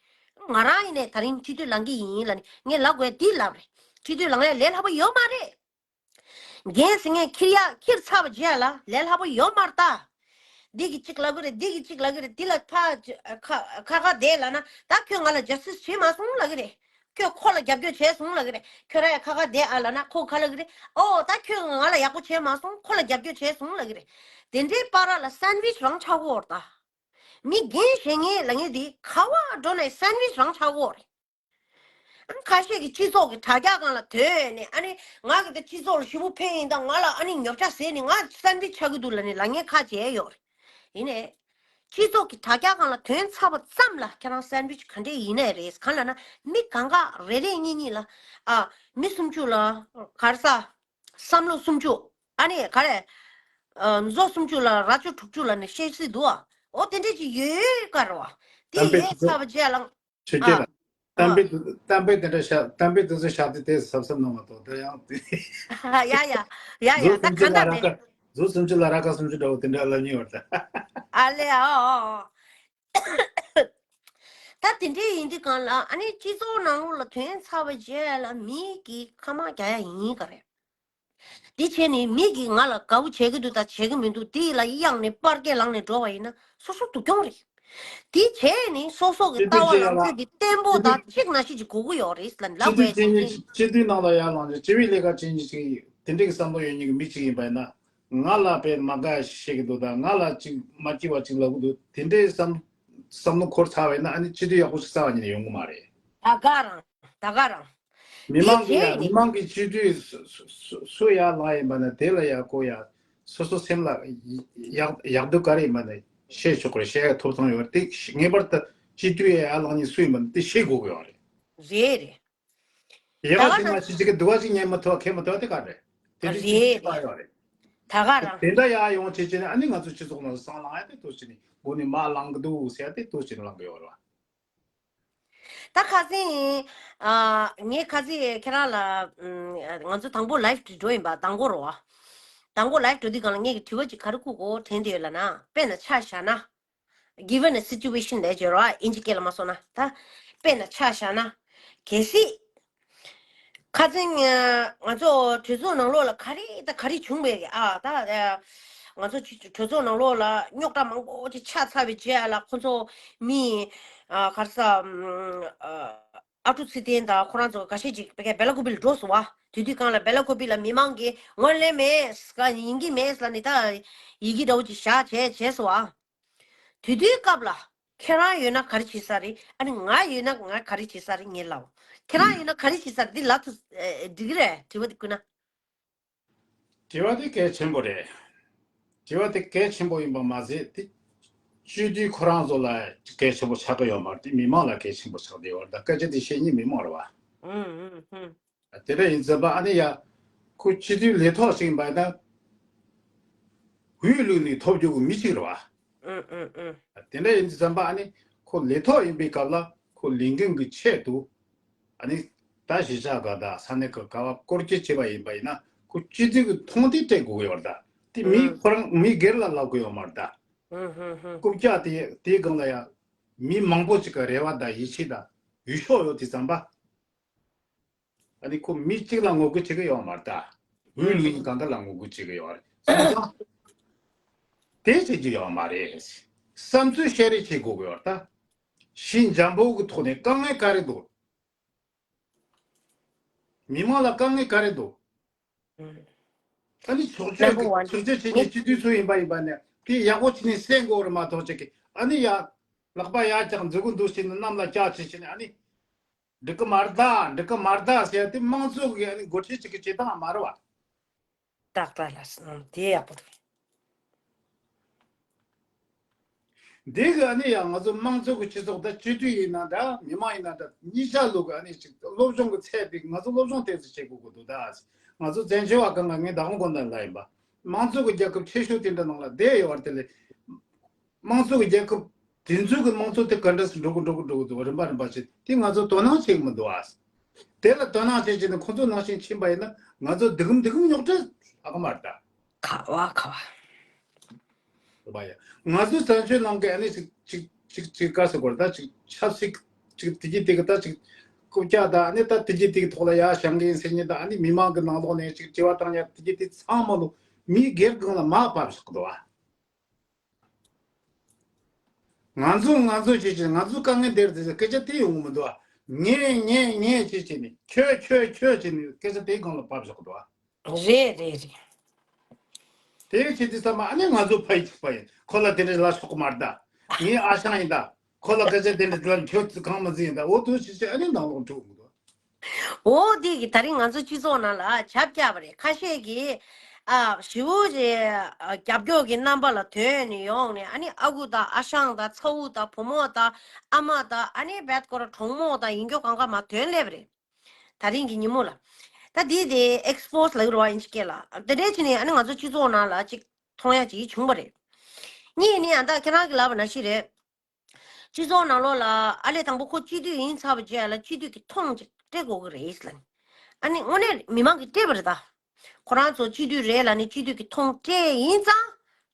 ང་རང་ཡིན་ནས་ད་རིང་སྤྱི་འཐུས་ལངས་ཀྱི་ཡིན་ལབ་ནས་ངས་ལབ་དགོས་འདི་ལབ་རེད། སྤྱི་འཐུས་ལངས་ཡག་ལས་སླ་པོ་ཡོད་མ་རེད། འགན་ཟེར་མཁན་འཁྱེར་ཡག་འཁྱེར་ཚར་བ་བརྗེད་ཡག་ལ་ལས་སླ་པོ་ཡོད་མ་རེད་ད། འདི་གི་གཅིག་ལབ་གི་རེད། འདི་གི་གཅིག་ལབ་གི་རེད། འདི་ལ་ཕ་ཁ་ཁ་ཁ་བསྡད་ལབ་ན་ད་ཁྱོད་ང་ལ་ཇ་སི་ཊི་སི་བྱེད་མ་སོང་ལབ་གི་རེད། ཁྱོད་ཁོ་ལ་རྒྱབ་སྐྱོར་བྱས་སོང་ལབ་གི་རེད། ཁྱོད་ར་ཡ་ཁ་ཁ་བསྡད་ཨ་ལབ་ན་ཁོ་ཁ་ལབ་གི་རེད། ཨོ་ད་ཁྱོད་ང་ལ་ཡག་པོ་བྱས་མ་སོང་ཁོ་ལ་རྒྱབ་སྐྱོར་བྱས་སོང་ལབ་གི་རེད། དེ་འདྲའི་བར་ལ་སན་ཝིཆ་རང་ཆགས་ཀྱི་ཡོད་རེད་ད། མི་འགན་བཞེས་མཁན་ལབ་མཁན་དེ་ག་བ་འགྲོ་ནའི་སན་ཝིཆ་རང་ཆགས་ཀྱི་ཡོད་རེད། ཁ་ཤས་ཀྱིས་སྤྱི་ཚོགས་ཀྱི་དྲ་རྒྱ་སྒང་ལ་དོན་ནས་ཨ་ནི་ང་གི་ད་སྤྱི་ཚོགས་ལ་ཞེ་པོ་ཕན་ཡིན་ད། ང་ལ་ཨ་ནི་ཉོ་ཆ་ཟས་ནས་ང་སན་ཝིཆ་ཆགས་ཀྱི་འདུག་ལབ་ནས་ལབ་མཁན་ཁ་ཅིག་ཡོད་རེད། ཡིན་ནའི། སྤྱི་ཚོགས་ཀྱི་དྲ་རྒྱ་སྒང་ལ་དོན་ཚར་བ་ཙམ་ལ་ཁྱེད་རང་སན་ཝིཆ་ག་འདྲས་ཡིན་ནའི་རེད། གང་ལབ་ན་མི་གང་ག་རེ་རེ་གཉིས་གཉིས་ལ་ཨ་མི་སུམ་ཅུ་ལ་ག་རེ་ཟ། བསམ་བློ་སུམ་ཅུ། ཨ་ནི་ག་རེ། ཨ་མཛོ་སུམ་ཅུ་ལ་རྭ་ཅོ་དྲུག་ཅུ་ལབ་ནས་བཤད་སྲིད་འདུག་ཨ། འོ་དེ་འདྲས་ཅིག་ཡོད་ག་རེད་བ། དེ་གཏམ་དཔེ་ཡོད་ཚར་བ་བཅས་ལ། ཆོས་སྐྱིད་ལགས། ཨ། གཏམ་དཔེ་དེ་གཏམ་དཔེ་དེ་འདྲ་བཤད་གཏམ་དཔེ་དེ་ཚོ་བཤད་དེ་དེ་གཟབ་གཟབ་གནང་མ་གཏོགས་དེ་ཡང་དེ། ཡ་ཡ། ཡ་ཡ་ད་གང་ལྟར་རེད། མཛོ་སུམ་ཅུ་ལ་རྭ་ཁ་སུམ་ཅུ་འདྲ་བོ་དེ་འདྲ་ལབ་ཉེ་བར་ད། ཨ་ལེ་ཨ་ཨ་ཨ། ད་དེ་འདྲས་ཡིན་དུས་གང་ལ་ཨ་ནི་སྤྱི་ཚོགས་ནང་ལོགས་ལ་ཐོན་ཚར་བ་རྗེས་ལ་མི་གིས་ཁ་མ་རྒྱག་ཡ་ཡིན་ག་རེད། དེ་བྱས་ནས་མི་གིས་ང་ལ་དགའ་བོ་བྱེད་ཀྱི་འདུག་ད་བྱེད་ཀྱི་མི་འདུག་དེ་ལ་གཡང་ནས་པར་སྐད་ལངས་ནས་འགྲོ་བ་ཡིན་ན་སོ་སོ་སྡུག་གྱོང་རེད། དེ་བྱས་ནས་སོ་སོ་གི་ལྟ་བ་ལངས་ཚད་དེ་བརྟན་པོ་དང་གཅིག་ན་གཅིག་གཅིག་གོ་གི་ཡོད་རེད་ལབ་ལབ་དགོས་ཡ་ཆ་རྐྱེན་ཅིག་སྤྱི་འཐུས་ནང་ལ་ཡར་ལངས་ནས་སྤྱི་པའི་ལས་ཀ་བྱེད་མཁན་ཅིག་དེ་འདྲའི་གི་བསམ་བློ་ཡོད་མཁན་གི་མི་གཅིག་ཡིན་པ་ཡིན་ན། ང་ལ་དཔེ་མ་དགའ་བཤད་ཀྱི་འདུག་དང་ང་ལ་ཅིག་མ་སྐྱིད་པ་ཅིག་ལབ་ཀྱི་འདུག་དེ་འདྲའི་བསམ་བསམ་བློ་འཁོར་ཚར་བ་ཡིན་ན་ཨ་ནི་སྤྱི་འཐུས་ཡག་པོ་ཞིག་རྩ་བ་ཉིད་ནས་ཡོང་གི་མ་རེད། ད་ག་རང་ད་ག་རང་། མི་མང་གི་ཡ་མི་མང་གི་སྤྱི་འཐུས་སུ་སུ་སུ་སུ་ཡར་ལངས་ཡིན་པ་ན་དེ་ལ་ཡ་ཁོ་ཡ་སོ་སོ་སེམས་ལ་ཡག་ཡག་སྡུག་ག་རེ་ཡིན་པ་ན་བཤད་ཆོག་གི་རེད། བཤད་ཡ་ཐོབ་ཐང་ཡོད་རེད། དེ་ངེས་པར་དུ་སྤྱི་འཐུས་ཡར་ལངས་མཁན་སུ་ཡིན་པ་ན་དེ་ཤེས་དགོས་ཀྱི་ཡོད་རེད། རེད་རེད། ཡ་ད་ག་ཅིག་ན་ཅི་ཅིག་གི་འདུག་བ་ཅིག་ཉན་མི་ཐུབ་བ་མཁྱེན་མི་ཐུབ་བ་དེ་ག་རེད། དེ་འདྲ་ཅིག་རེད་ཅིག་རེད། ཡོད་རེད། ད་ག་རང་། དེ་འདྲ་ཡར་ཡོང་བྱེད་ཅེ་ནས་ཨ་ནི་ང་ཚོ་སྤྱི་ཚོགས་ནང་སང་ལངས་ཡ་དེ་ཏོ་ཅི་ནས་མགོ་ནས་མར་ལངས་གི་འདུག་ཟེར་ཡ་དེ་ཏོ་ཅི་ནས་ལངས་གི་ཡོད་རེད་བ། ད་ཁ་སང་ཨ་ངས་ཁ་སང་ཁྱེད་རང་ལ་ཨམ་ང་ཚོ་དང་པོ་ལའིབ་འགྲོ་ཡིན་པ་དང་པོ་རེད་བ། དང་པོ་ལའིབ་འགྲོ་དུས་སྒང་ལ་ངས་ཀྱི་དྲི་བ་ཅིག་ག་རེ་བཀོད་དགོས་དྲན་བསྡད་ཡོད་ལབ་ན་དཔེར་ན་ཆ་བཞག་ན། Given a situation ལབ་ཀྱི་ཡོད་རེད་བ། ཨིན་ཇི་སྐད་ལ་མ་སོང་ན་ད། དཔེར་ན་ཆ་བཞག་ན། གལ་སྲིད། ཁ་སང་ང་ཚོ་གྲོས་ཚོགས་ནང་ལོགས་ལ་ག་རེ་ད་ག་རེ་བྱུང་བས་ཨ་ད། ང་ཚོ་གྲོས་ཚོགས་ནང་ལོགས་ལ་རྙོག་དྲ་མང་པོ་ཅིག་ཆགས་ཚར་བའི་རྗེས་ལ་ཁོ་ཚོ་མི། ག་རེ་ཟ། ཨ་ཀྲུག་ཚེ་བརྟན་དང་ཁོ་རང་ཚོ་འགའ་ཤས་ཅིག་བེ་ལ་ཀུ་པི་ལ་འགྲོ་སོང་བ། དེ་དུས་སྒང་ལ་བེ་ལ་ཀུ་པི་ལ་མི་མང་གིས་ངོས་ལེན་མེད་ཡིན་གྱི་མེད་ལབ་ནས་ད་ཡི་གེ་འདྲ་བོ་ཅིག་བཞག་བྱས་བྱས་སོང་བ། དེ་དུས་སྐབས་ལ་ཁྱེད་རང་ཡོད་ན་ག་རེ་བྱེད་ས་རེད། ཨ་ནི་ང་ཡོད་ན་ང་ག་རེ་བྱེད་ས་རེད། ངས་ལབ། ཁྱེད་རང་ཡོད་ན་ག་རེ་བྱེད་ས་རེད། འདི་ལབ་ཐུབ་འགྲིག་གི་རེད། དྲི་བ་འདི་བསྐུར་ན། དྲི་བ་དེ་གལ་ཆེན་པོ་རེད། དྲི་བ་དེ་གལ་ཆེན་པོ་ཡིན་པ་མ་ཟད་དེ་སྤྱི་འཐུས་ཁོ་རང་ཚོ་ལ་གལ་ཆེན་པོ་ཆགས་ཀྱི་ཡོད་མ་རེད། དེ་མི་མང་ལ་གལ་ཆེན་པོ་ཆགས་བསྡད་ཡོད་རེད། ད་སྐད་ཆ་དེ་བཤད་མཁན་མི་མང་རེད་བ། ཨུམ་ཨུམ་ཨུམ། དེ་འདྲ་ཡིན་ཙམ་པ་ཨ་ནི་ཡ། ཁོ་སྤྱི་འཐུས་ལས་ཐོག་ཞིག་ཡིན་པ་ཡིན་ན། འོས་བླུགས་ནས་ཐོབ་རྒྱུ་གི་མི་གཅིག་རེད་བ། ཨུ་ཨུ་ཨུ། དེ་འདྲ་ཡིན་ཙམ་པ་ཨ་ནི་ཁོ་ལས་ཐོག་ཡིན་པའི་སྐབས་ལ་ཁོ་ལས་འགན་གྱི་ཆེད་དུ། ཨ་ནི་ད་གཞིས་ཆགས་ག་དང་ས་གནས་ག་ག་བ་སྐོར་སྐྱོད་བྱས་པ་ཡིན་པ་ཡིན་ན་ཁོ་སྤྱི་འཐུས་ཀྱི་མཐོང་དེ་སྤྲད་དགོས་ཀྱི་ཡོད་རེད་ད། དེ་མི་ཨུ་ཁོ་རང་མི་སྒེར་ལ་ལབ་དགོས་ཡོད་མ་རེད་ད། ཨུ་ཧུ་ཧུ། རྐུབ་བཀྱག་དེ་དེའི་སྒང་ལ་ཡང་མི་མང་པོ་ཅིག་གི་རེ་བ་དང་ཡིད་ཆེས་དང་འོས་ཤོག་ཡོད་དེ་ཙམ་པ། ཨ་ནི་ཁོ་མི་གཅིག་ལ་ངོ་རྒོལ་བྱེད་ཀྱི་ཡོད་མ་རེད་ད། འོས་བླུགས་མཁན་གང་ག་ལ་ངོ་རྒོལ་བྱེད་ཀྱི་ཡོད་རེད། སོང་ཙང་། དེ་བྱེད་རྒྱུ་ཡོད་མ་རེད། བསམ་ཚུལ་བཤད་རེས་བྱེད་དགོས་ཀྱི་ཡོད་ད། ཞི་འཇམ་པོ་གི་ཐོག་ནས་དཀའ་ངལ་ག་རེ་འདུག་མི་མང་ལ་དཀའ་ངལ་ག་རེ་འདུག་ཨ་ནི་ཕྱོགས་ཆོས་ཀྱི་ཕྱོགས་ཆོས་བྱས་ནས་སྤྱི་འཐུས་ཚོ་ཡིན་པ་ཡིན་པ་ནས་དེ་ཡག་པོ་བྱས་ནས་གསན་དགོས་རེད་མ་གཏོགས་ཅིག་གི་ཨ་ནི་ཡ། ལག་པ་ཡར་བཀྱག་མཛུ་གུ་འདུག་བྱས་ནས་གནམ་ལ་བཀྱག་བྱས་བྱས་ནས་ཨ་ནི། འགྲིག་གི་མ་རེད་ད་འགྲིག་གི་མ་རེད་ད་ཟེར་ཏེ་དམངས་གཙོ་གི་ཨ་ནི་འགོ་ཁྲིད་ཅིག་གི་བྱེད་སྟངས་མ་རེད་བ། ཏག་ཏག་ལ་སོང་དེ་ཡག་པོ་འདུག་འདི་གི་ཨ་ནི་ཡང་ང་ཚོ་དམངས་གཙོ་གི་སྤྱི་ཚོགས་ད་སྤྱི་འཐུས་ཡིན་ན་འདྲ་མི་མང་ཡིན་ན་འདྲ་གཉིས་ཆ་ལུགས་ཀྱི་ཨ་ནི་ཅིག་སློབ་སྦྱོང་གི་ཚད་དེ་ང་ཚོ་སློབ་སྦྱོང་ཏོག་ཙམ་བྱེད་དགོས་ཀྱི་འདུག་ད། ང་ཚོ་བཙན་བྱོལ་བ་གང་ག་ངས་ཟླ་དགོང་དགོང་དག་ལ་ཡིན་པ། དམངས་གཙོ་གི་རྒྱལ་ཁབ་ཆེ་ཤོས་དེ་འདྲ་ནང་ལ་བསྡད་ཡོད་བར་དེ་ལས། དམངས་གཙོ་གི་རྒྱལ་ཁབ་དེ་ཚོ་གི་དམངས་གཙོ་དེ་ག་འདྲ་སེ་འགྲོ་གི་འགྲོ་གི་འགྲོ་གི་འདུག་རིམ་པ་རིམ་པ་བྱས་དེ་ང་ཚོ་དོ་སྣང་བྱེད་ཀྱི་མི་འདུག་ཨ། དེ་ལ་དོ་སྣང་བྱེད་ཀྱི་ནི་ཁོ་ཚོ་ནང་བཞིན་ཕྱིན་པ་ཡིན་ན་ང་ཚོ་སྡུག་སྡུག་རྙོག་དྲ་ཨ་ག་མ་རེད་ད། ཁ་བ་ཁ་བ། རེད་པ་ཡ། ང་ཚོའི་བཙན་བྱོལ་ནང་གི་ཨ་ནི་ཅིག་ཅིག་ཅིག་ཅིག་ག་ཟེར་དགོས་རེད་ད་ཅིག་ཆབ་སྲིད་ཅིག་དེ་གི་དེ་གི་ད་ཅིག་རྐུབ་བཀྱག་ད་ཨ་ནི་ད་དེ་གི་དེ་གི་ཐོག་ལ་ཡ་བཞེངས་གི་ཡིན་ཟེར་མཁན་ད་ཨ་ནི་མི་མང་གི་ནང་ལོགས་ནས་ཅིག་དྲི་བ་བཏང་ཡ་དེ་གི་དེ་ཚང་མ་ལོ་མི་སྒེར་གང་ལ་མར་ཕབ་བཞག་གི་འདུག་ཨ། ང་ཚོ་ང་ཚོ་བྱེད་ཀྱི་ང་ཚོ་དཀའ་ངལ་འདིར་དེ་སྐད་ཆ་དེ་ཡོང་གི་མི་འདུག་ཨ། ངས་ངས་ངས་བྱེད་བྱེད་ནས་ཁྱོད་ཁྱོད་ཁྱོད་བྱེད་ནས་སྐད་ཆ་དེ་སྒང་ལ་ཕབ་བཞག་གི་འདུག་ཨ། རེད་རེད་རེད། དེ་བྱེད་དུས་ཙམ་པ་ཨ་ནི་ང་ཚོ་ཕ་ཡི་གཅིག་པ་ཡིན་ཁོ་ལ་དེ་འདྲ་ལ་སོགས་མ་རེད་ད། ངའི་ཨ་ཞང་ཡིན་ད། ཁོ་ལ་སྐད་ཆ་དེ་འདྲ་དེ་ལ་ཁྱོད་ཚོ་གང་མ་ཟིན་ཡིན་ད་འོ་དུ་ཞིག་ཅེ་ཨ་ནི་ནང་ལོགས་འགྲོ་གི་འདུག་འོ་དེ་གི་ད་རིང་ང་ཚོ་སྤྱི་ཚོགས་ནང་ལ་བྱབ་བརྒྱབ་པ་རེད། ཁ་ཤས་ཀྱིས་ཨ་ཞི་བོ་རྗེ་རྒྱབ་སྐྱོར་གྱི་རྣམ་པ་ལ་ཐོན་ནས་ཡོང་ནས་ཨ་ནི་ཨ་ཁུ་དང་ཨ་ཞང་དང་ཚ་བོ་དང་བུ་མོ་དང་ཨ་མ་དང་ཨ་ནི་བད་ཀོ་ར་གྲོགས་མོ་དང་ཡིན་སྐྱོ་གང་ག་མ་ཐོན་སླེབས་པ་རེད། ད་རིང་གི་ཉིན་མོ་ལ། ད་དེ་དེ་ཨེག་སི་པོ་སི་ལ་ཡོད་རེད་བ་ཨིན་ཇི་སྐད་ལ། དེ་འདྲའི་ཕྱིན་ནས་ཨ་ནི་ང་ཚོ་སྤྱི་ཚོགས་ནང་ལ་ཅིག་མཐོང་ཡ་ཅིག་བྱུང་བ་རེད། གཉིས་ནི་ཨ་ད་ཁྱེད་རང་གིས་ལབ་པ་ནང་བཞིན་རེད། སྤྱི་ཚོགས་ནང་ལོགས་ལ་ཨ་ལས་དང་པོ་ཁོ་སྤྱི་འཐུས་ཡིན་ཚར་བ་རྗེས་ལ་སྤྱི་འཐུས་ཀྱི་མཐོང་ཅིག་སྤྲད་དགོས་ཀྱི་རེད་ལབ་ནས། ཨ་ནི་དངོས་གནས་མི་མང་གིས་སྤྲད་པ་རེད་ད། ཁོ་རང་ཚོ་སྤྱི་འཐུས་རེད་ལབ་ནས་སྤྱི་འཐུས་ཀྱི་མཐོང་སྤྲད་ཡིན་ཙང་།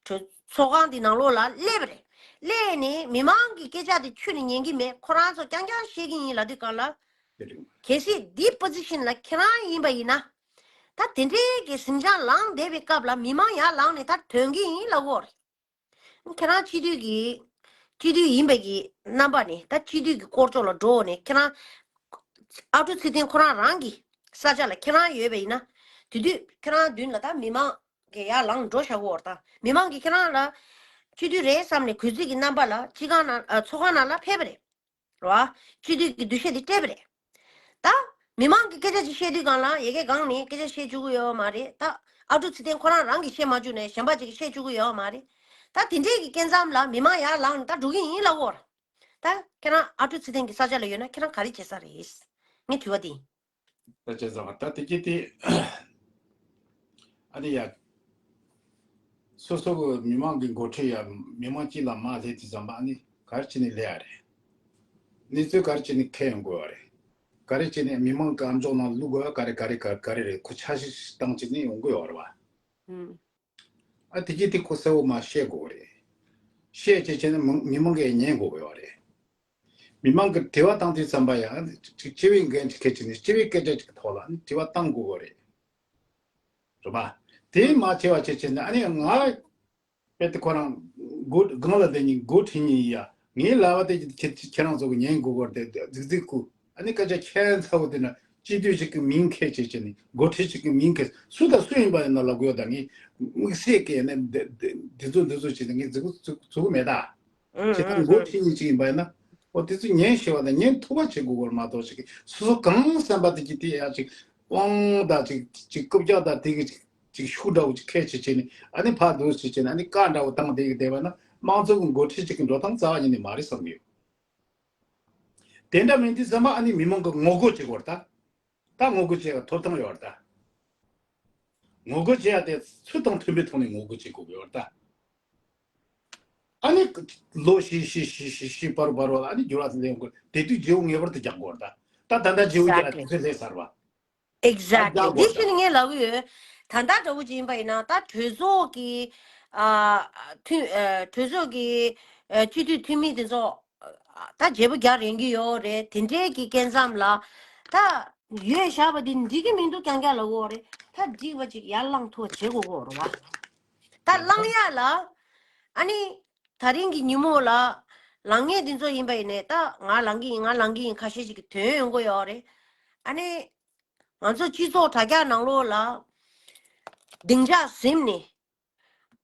གྲོས་ཚོགས་ཁང་འདི་ནང་ལོགས་ལ་སླེབས་པ་རེད། སླེབས་ནས་མི་མང་གི་སྐད་ཆ་དེ་ཁྱོན་ནས་ཉན་གྱི་མེད། ཁོ་རང་ཚོ་རྐྱང་རྐྱང་བཤད་ཀྱི་ཡིན་ལབ་དུས་སྒང་ལ། གལ་སྲིད་འདི་པོ་ཛི་ཤན་ལ་ཁྱེད་རང་ཡིན་པ་ཡིན་ན། ད་དེ་འདྲའི་གི་ཟིང་ཆ་ལངས་བསྡད་པའི་སྐབས་ལ་མི་མང་ཡར་ལངས་ནས་ད་ཐོན་གྱི་ཡིན་ལབ་ཀྱི་ཡོད་རེད། ཁྱེད་རང་སྤྱི་འཐུས་ཀྱི། སྤྱི་འཐུས་ཡིན་པའི་གི་རྣམ་པ་ནས་ད་སྤྱི་འཐུས་ཀྱི་སྐོར་ཅོག་ལ་འགྲོ་ནས་ཁྱེད་རང་། ཨ་ཀྲུག་ཚེ་བརྟན་ཁོ་རང་རང་གི་ས་ཆ་ལ་ཁྱེད་རང་ཡོད་པ་ཡིན་ན། དེ་དུས་ཁྱེད་རང་མདུན་ལ་ད་མི་མང་གི་ཡར་ལངས་འགྲོ་བཞག་གི་ཡོད་རེད་ད། མི་མང་གིས་ཁྱེད་རང་ལ་སྤྱི་འཐུས་རེད་བསམ་ནས་གུས་བརྩི་གི་རྣམ་པ་ལ་སྤྱི་ཁང་ནང་ཨ་ཚོགས་ཁང་ནང་ལ་ཕེབས་པ་རེད། རེད་བ། སྤྱི་འཐུས་ཀྱི་འདུ་ཤེས་དེ་སྤྲད་པ་རེད། ད། མི་མང་གིས་སྐད་ཆ་ཅིག་བཤད་དུས་སྒང་ལ་ཡ་གི་སྒང་ནས་སྐད་ཆ་བཤད་བཅུག་གི་ཡོད་མ་རེད་ད། ཨ་ཀྲུག་ཚེ་བརྟན་ཁོ་རང་རང་གིས་བཤད་མ་བཅུག་ནས་གཞན་པ་ཅིག་གིས་བཤད་བཅུག་གི་ཡོད་མ་རེད། ད་དེ་འདྲས་ཀྱི་སྐབས་མཚམས་ལ་མི་མང་ཡར་ལངས་ནས་ད་འགྲོ་གི་ཡིན་ལབ་ཀྱི་ཡོད་རེད། ད་ཁྱེད་རང་ཨ་ཀྲུག་ཚེ་བརྟན་གྱི་ས་ཆ་ལ་ཡོད་ན་ཁྱེད་རང་ག་རེ་བྱེད་ས་རེད། ངའི་དྲི་བ་དེ་ཡིན། ད་བྱས་ཙང་ད་དེ་གི་དེ་ཨ་ནི་ཡ། སོ་སོ་གི་མི་མང་གི་འགོ་ཁྲིད་ཡ་མི་མང་གཅིག་ལ་མར་སླེབས་དུས་ཙམ་པ་ཨ་ནི་ག་རེ་བྱས་ནས་སླེབས་ཡ་རེད། གནས་ཚུལ་ག་རེ་བྱས་ནས་འཁྱེར་ཡོང་དགོས་ཡ་རེད། ག་རེ་བྱས་ནས་མི་མང་གི་ཨམ་ཅོག་ནང་བླུག་དགོས་ཡ་ག་རེ་ག་རེ་ག་ག་རེ་རེད་ཁོ་འཆར་གཞི་བཏང་བྱས་ནས་ཡོང་དགོས་ཡོད་རེད་བ། ཨ་དེ་གི་དེ་ཁོ་གསལ་བོ་མར་བཤད་དགོས་རེད། བཤད་བྱས་བྱས་ནས་མི་མི་མང་གིས་ཉན་དགོས་ཀྱི་ཡོད་རེད། མི་མང་གིས་དྲི་བ་བཏང་དུས་ཙམ་པ་ཡང་ཅིག་སྤྱི་པའི་འགན་ཅིག་འཁྱེར་བྱས་ནས་སྤྱི་པའི་སྐད་ཆ་ཅིག་གི་ཐོག་ལ་དྲི་བ་བཏང་དགོས་ཀྱི་རེད། རེད་པ། དེ་མ་བྱས་པ་བྱས་བྱས་ནས་ཨ་ནི་ང་དཔེ་དེ་ཁོ་རང་སྒོ་སྒང་ལ་བསྡད་ཉིན་སྒོ་ཁྲིད་ཉིན་ཡ་ངའི་ལབ་པ་དེ་ཁྱེད་ཁྱེད་རང་ཚོ་གིས་ཉན་དགོས་ཀྱི་རེད་དེ་རྫིག་རྫིག་ཁུ། ཨ་ནི་སྐད་ཆ་ཁྱད་མཚར་པོ་དེ་ན་སྤྱི་འཐུས་ཅིག་གི་མིང་འཁྱེར་བྱས་བྱས་ནས་འགོ་ཁྲིད་ཅིག་གི་མིང་འཁྱེར་སུ་དང་སུ་ཡིན་པ་ཡིན་ན་ལབ་དགོས་ཡོད་ད་ངས་དམིགས་བསལ་གྱི་ནས་འདི་འདི་འདི་ཚོ་འདི་ཚོ་བྱས་ནས་ངས་རྫིག་པོ་བཟོ་གི་མེད་ད། ཨུ་བྱས་ན་ཨུ་འགོ་ཨུ། ཁྲིད་མཁན་ཅིག་ཡིན་པ་ཡིན་ན་འོ་དེ་ཚོ་ཉན་ཤེས་པ་དང་ཉན་ཐུབ་པ་བྱེད་དགོས་ཀྱི་རེད་མ་གཏོགས་ཅིག་གི་སོ་སོ་གང་བསམ་པ་དེ་གི་དེ་ཡ་ཅིག་དབང་དང་ཅིག་ཅིག་རྐུབ་བཀྱག་དང་དེ་གི་ཅིག་ཅིག་ཤུགས་འདྲ་བོ་ཅིག་ཁྱེར་བྱས་བྱས་ནས་ཨ་ནི་ཕར་འདུག་བྱས་བྱས་ནས་ཨ་ནི་བཀའ་འདྲ་བོ་བཏང་བསྡད་ཀྱི་བསྡད་པ་ན་དམངས་གཙོ་གི་འགོ་ཁྲིད་ཅིག་གི་འགྲོ་སྟངས་རྩ་བ་ཉིད་ནས་མ་རེད་བསམ་གི་ཡོད། དེ་འདྲ་མིན་དུས་ཙམ་པ་ཨ་ནི་མི་མང་གི་ངོ་རྒོལ་བྱེད་དགོས་རེད་ད། ད་ངོ་རྒོལ་བྱེད་ཡ་ཐོབ་ཐང་ཡོད་རེད་ད། ངོ་རྒོལ་བྱེད་ཡ་དེ་ཚུལ་དང་མཐུན་པའི་ཐོག་ནས་ངོ་རྒོལ་བྱེད་དགོས་ཀྱི་ཡོད་རེད་ད། ཨ་ནི་ལོ་བཞི་བཞི་བཞི་བཞི་བཞི་བར་བར་བ་ལ་ཨ་ནི་འགྱུར་བ་ལེན་དགོས་དེ་དུས་རྗེ་བོ་ངེས་པར་དུ་རྒྱག་དགོས་རེད་ད། ད་ད་ལྟ་རྗེ་བོ་རྒྱག་ལ་དུས་ཚོད་སླེབས་ཚར་བ། Exactly. ཨ་རྒྱག་དགོས་རེད་ད། འདི་ཕྱིན་ངས་ལབ་ཀྱི་ཡོད། ད་ལྟ་འདྲ་བོ་ཅིག་ཡིན་པ་ཡིན་ན་ད་གྲོས་ཚོགས་ཀྱི་ཨ་འཐུས་ཨ་གྲོས་ཚོགས་ཀྱི་ཨ་སྤྱི་འཐུས་འཐུས་མི་དེ་ཚོ་ད་བརྗེ་པོ་རྒྱག་རན་གྱི་ཡོད་རེད། དེ་འདྲའི་གི་སྐབས་མཚམས་ལ་ད་ཡོད་བཞག་པ་འདི་འགྲིག་གི་མི་འདུག་རྐྱང་རྐྱང་ལབ་ཀྱི་ཡོད་རེད། ད་འགྲིག་པ་ཅིག་ཡར་བསླངས་ཐུབ་པ་བྱེད་དགོས་ཀྱི་ཡོད་རེད་བ། ད་བསླངས་ཡ་ལ་ཨ་ནི་ ད་རིང་གི་ཉིན་མོ་ལ་ལངས་ངེས་འདི་ཚོ་ཡིན་པ་ཡིན་ནས། ད་ང་ལངས་གི་ཡིན། ང་ལངས་གི་ཡིན། ཁ་ཤས་ཤིག་གི་དོན་ཡོང་གི་ཡོད་རེད། ཨ་ནི་ང་ཚོ་སྤྱི་ཚོགས་དྲ་རྒྱ་ནང་ལོགས་ལ་སྡིངས་ཆ་ཟིན་ནས།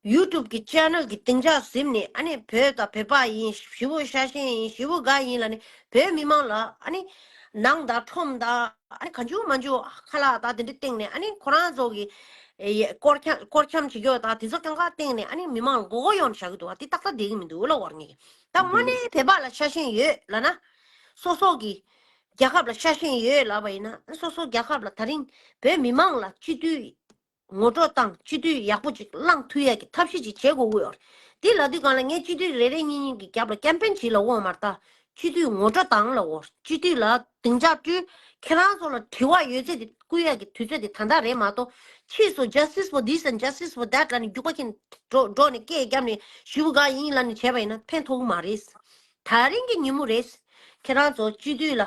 ཡུ་ཊུབ་ཀྱི་ཅེ་ནལ་གྱི་སྡིངས་ཆ་ཟིན་ནས། ཨ་ནི་བོད་དང་བོད་པ་ཡིན། ཞི་བོ་ཤ་ཞེན་ཡིན། ཞི་བོ་དགའ་ཡིན་ལབ་ནས། བོད་མི་མང་ལ་ཨ་ནི་ནང་དང་ཁྲོམ་དང་། ཨ་ནི་གང་བྱུང་མང་བྱུང་ཁ་ལག་དང་དེ་འདྲ་བཏང་ནས། ཨ་ནི་ཁོ་རང་ཚོ་གི་ཨེ་སྐོར་འཁྱམ་སྐོར་འཁྱམ་བྱེད་རྒྱུ་དང་དེ་ཚོ་གང་ག་བཏང་ནས། ཨ་ནི་མི་མང་ལ་མགོ་སྐོར་ཡོང་བཞག་གི་འདུག་བ། དེ་ཏག་ཏག་བསྡད་ཀྱི་མི་འདུག་ལབ་དགོས་རེད། ངས་ཀྱི་ད་དངོས་གནས་བོད་པ་ལ་ཤ་ཞེན་ཡོད་ལབ་ན། སོ་སོ་གི་རྒྱལ་ཁབ་ལ་ཤ་ཞེན་ཡོད་ལབ་པ་ཡིན་ན། སོ་སོ་རྒྱལ་ཁབ་ལ་ད་རིང་བོད་མི་མང་ལ་སྤྱི་འཐུས་ངོ་སྤྲོད་དང་། སྤྱི་འཐུས་ཡག་པོ་ཅིག་བླངས་ཐུབ་ཡས་ཀྱི་ཐབས་ཤེས་ཅིག་བྱེད་དགོས་ཀྱི་ཡོད་རེད། དེ་ལབ་དུས་སྒང་ལ་ངས་སྤྱི་འཐུས་རེ་རེ་གཉིས་གཉིས་ཀྱི་རྒྱབ་ལ་ཀེམ་པེན་བྱེད་ལབ་ཀྱི་ཡོད་མ་རེད། ད་སྤྱི་འཐུས་ངོ་སྤྲོད་དང་ལབ་ཀྱི་ཡོད། སྤྱི་འཐུས་ལ་སྡིངས་ཆ་སྤྲོད། ཁྱེད་རང་ཚོ་ལ་དྲི་བ་ཡོད་ཚད་དེ་བསྐུར་ཡས་ཀྱི་དུས་ཚོད་དེ་ད་ལྟ་རེད་མ་གཏོགས། ཕྱིས་སུ་justice for this and justice for that ལབ་ནས་རྒྱུག་པ་ཁྱེར་འགྲོ་འགྲོ་ནས་སྐད་བརྒྱབ་ནས་ཞི་བོ་དགའ་ཡིན་ལབ་ནས་བྱས་པ་ཡིན་ན་ཕན་ཐོགས་ཀྱི་མ་རེད། ད་རིང་གི་ཉིན་མོ་རེད། ཁྱེད་རང་ཚོ་སྤྱི་འཐུས་ལ་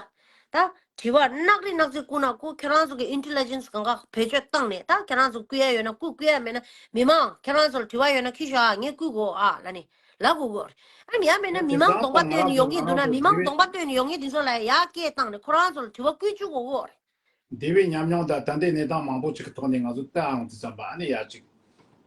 ད་དྲི་བ་གནག་རིལ་གནག་རྩེ་བསྐུར་ན་བསྐུར། ཁྱེད་རང་ཚོ་གི་ཨིན་ཊེ་ལི་ཇེན་སི་གང་ག་བེད་སྤྱོད་བཏང་ནས། ད་ཁྱེད་རང་ཚོ་བསྐུར་ཡ་ཡོད་ན་བསྐུར། བསྐུར་ཡ་མེད་ན། མི་མང་ཁྱེད་རང་ཚོ་ལ་དྲི་བ་ཡོད་ན་ཁྱེར་ཤོག་ཨ། ངས་བསྐུར་དགོས་ཨ་ལབ་ནས་ལབ་དགོས་ཀྱི་ཡོད་རེད། ཨ་ནི་ཡང་མེད་ན་མི་མང་གདོང་པ་སྟོན་ནས་ཡོང་མཁན་འདུག་ན། མི་མང་གདོང་པ་སྟོན་ནས་ཡོང་མཁན་དེ་ཚོ་ལ་ཡར་སྐད་བཏང་ནས་ཁོ་རང་ཚོ་ལ་དྲི་བ་བསྐུར་བཅུག་དགོས་ཀྱི་ཡོད་རེད། འདས་པའི་ཉམས་མྱོང་དང་ད་ལྟའི་གནས་སྟངས་མང་པོ་ཅིག་གི་ཐོག་ནས་ང་ཚོ་ལྟ་ཨང་དུ་བསམ་པ། ཨ་ནི་ཡ་གཅིག་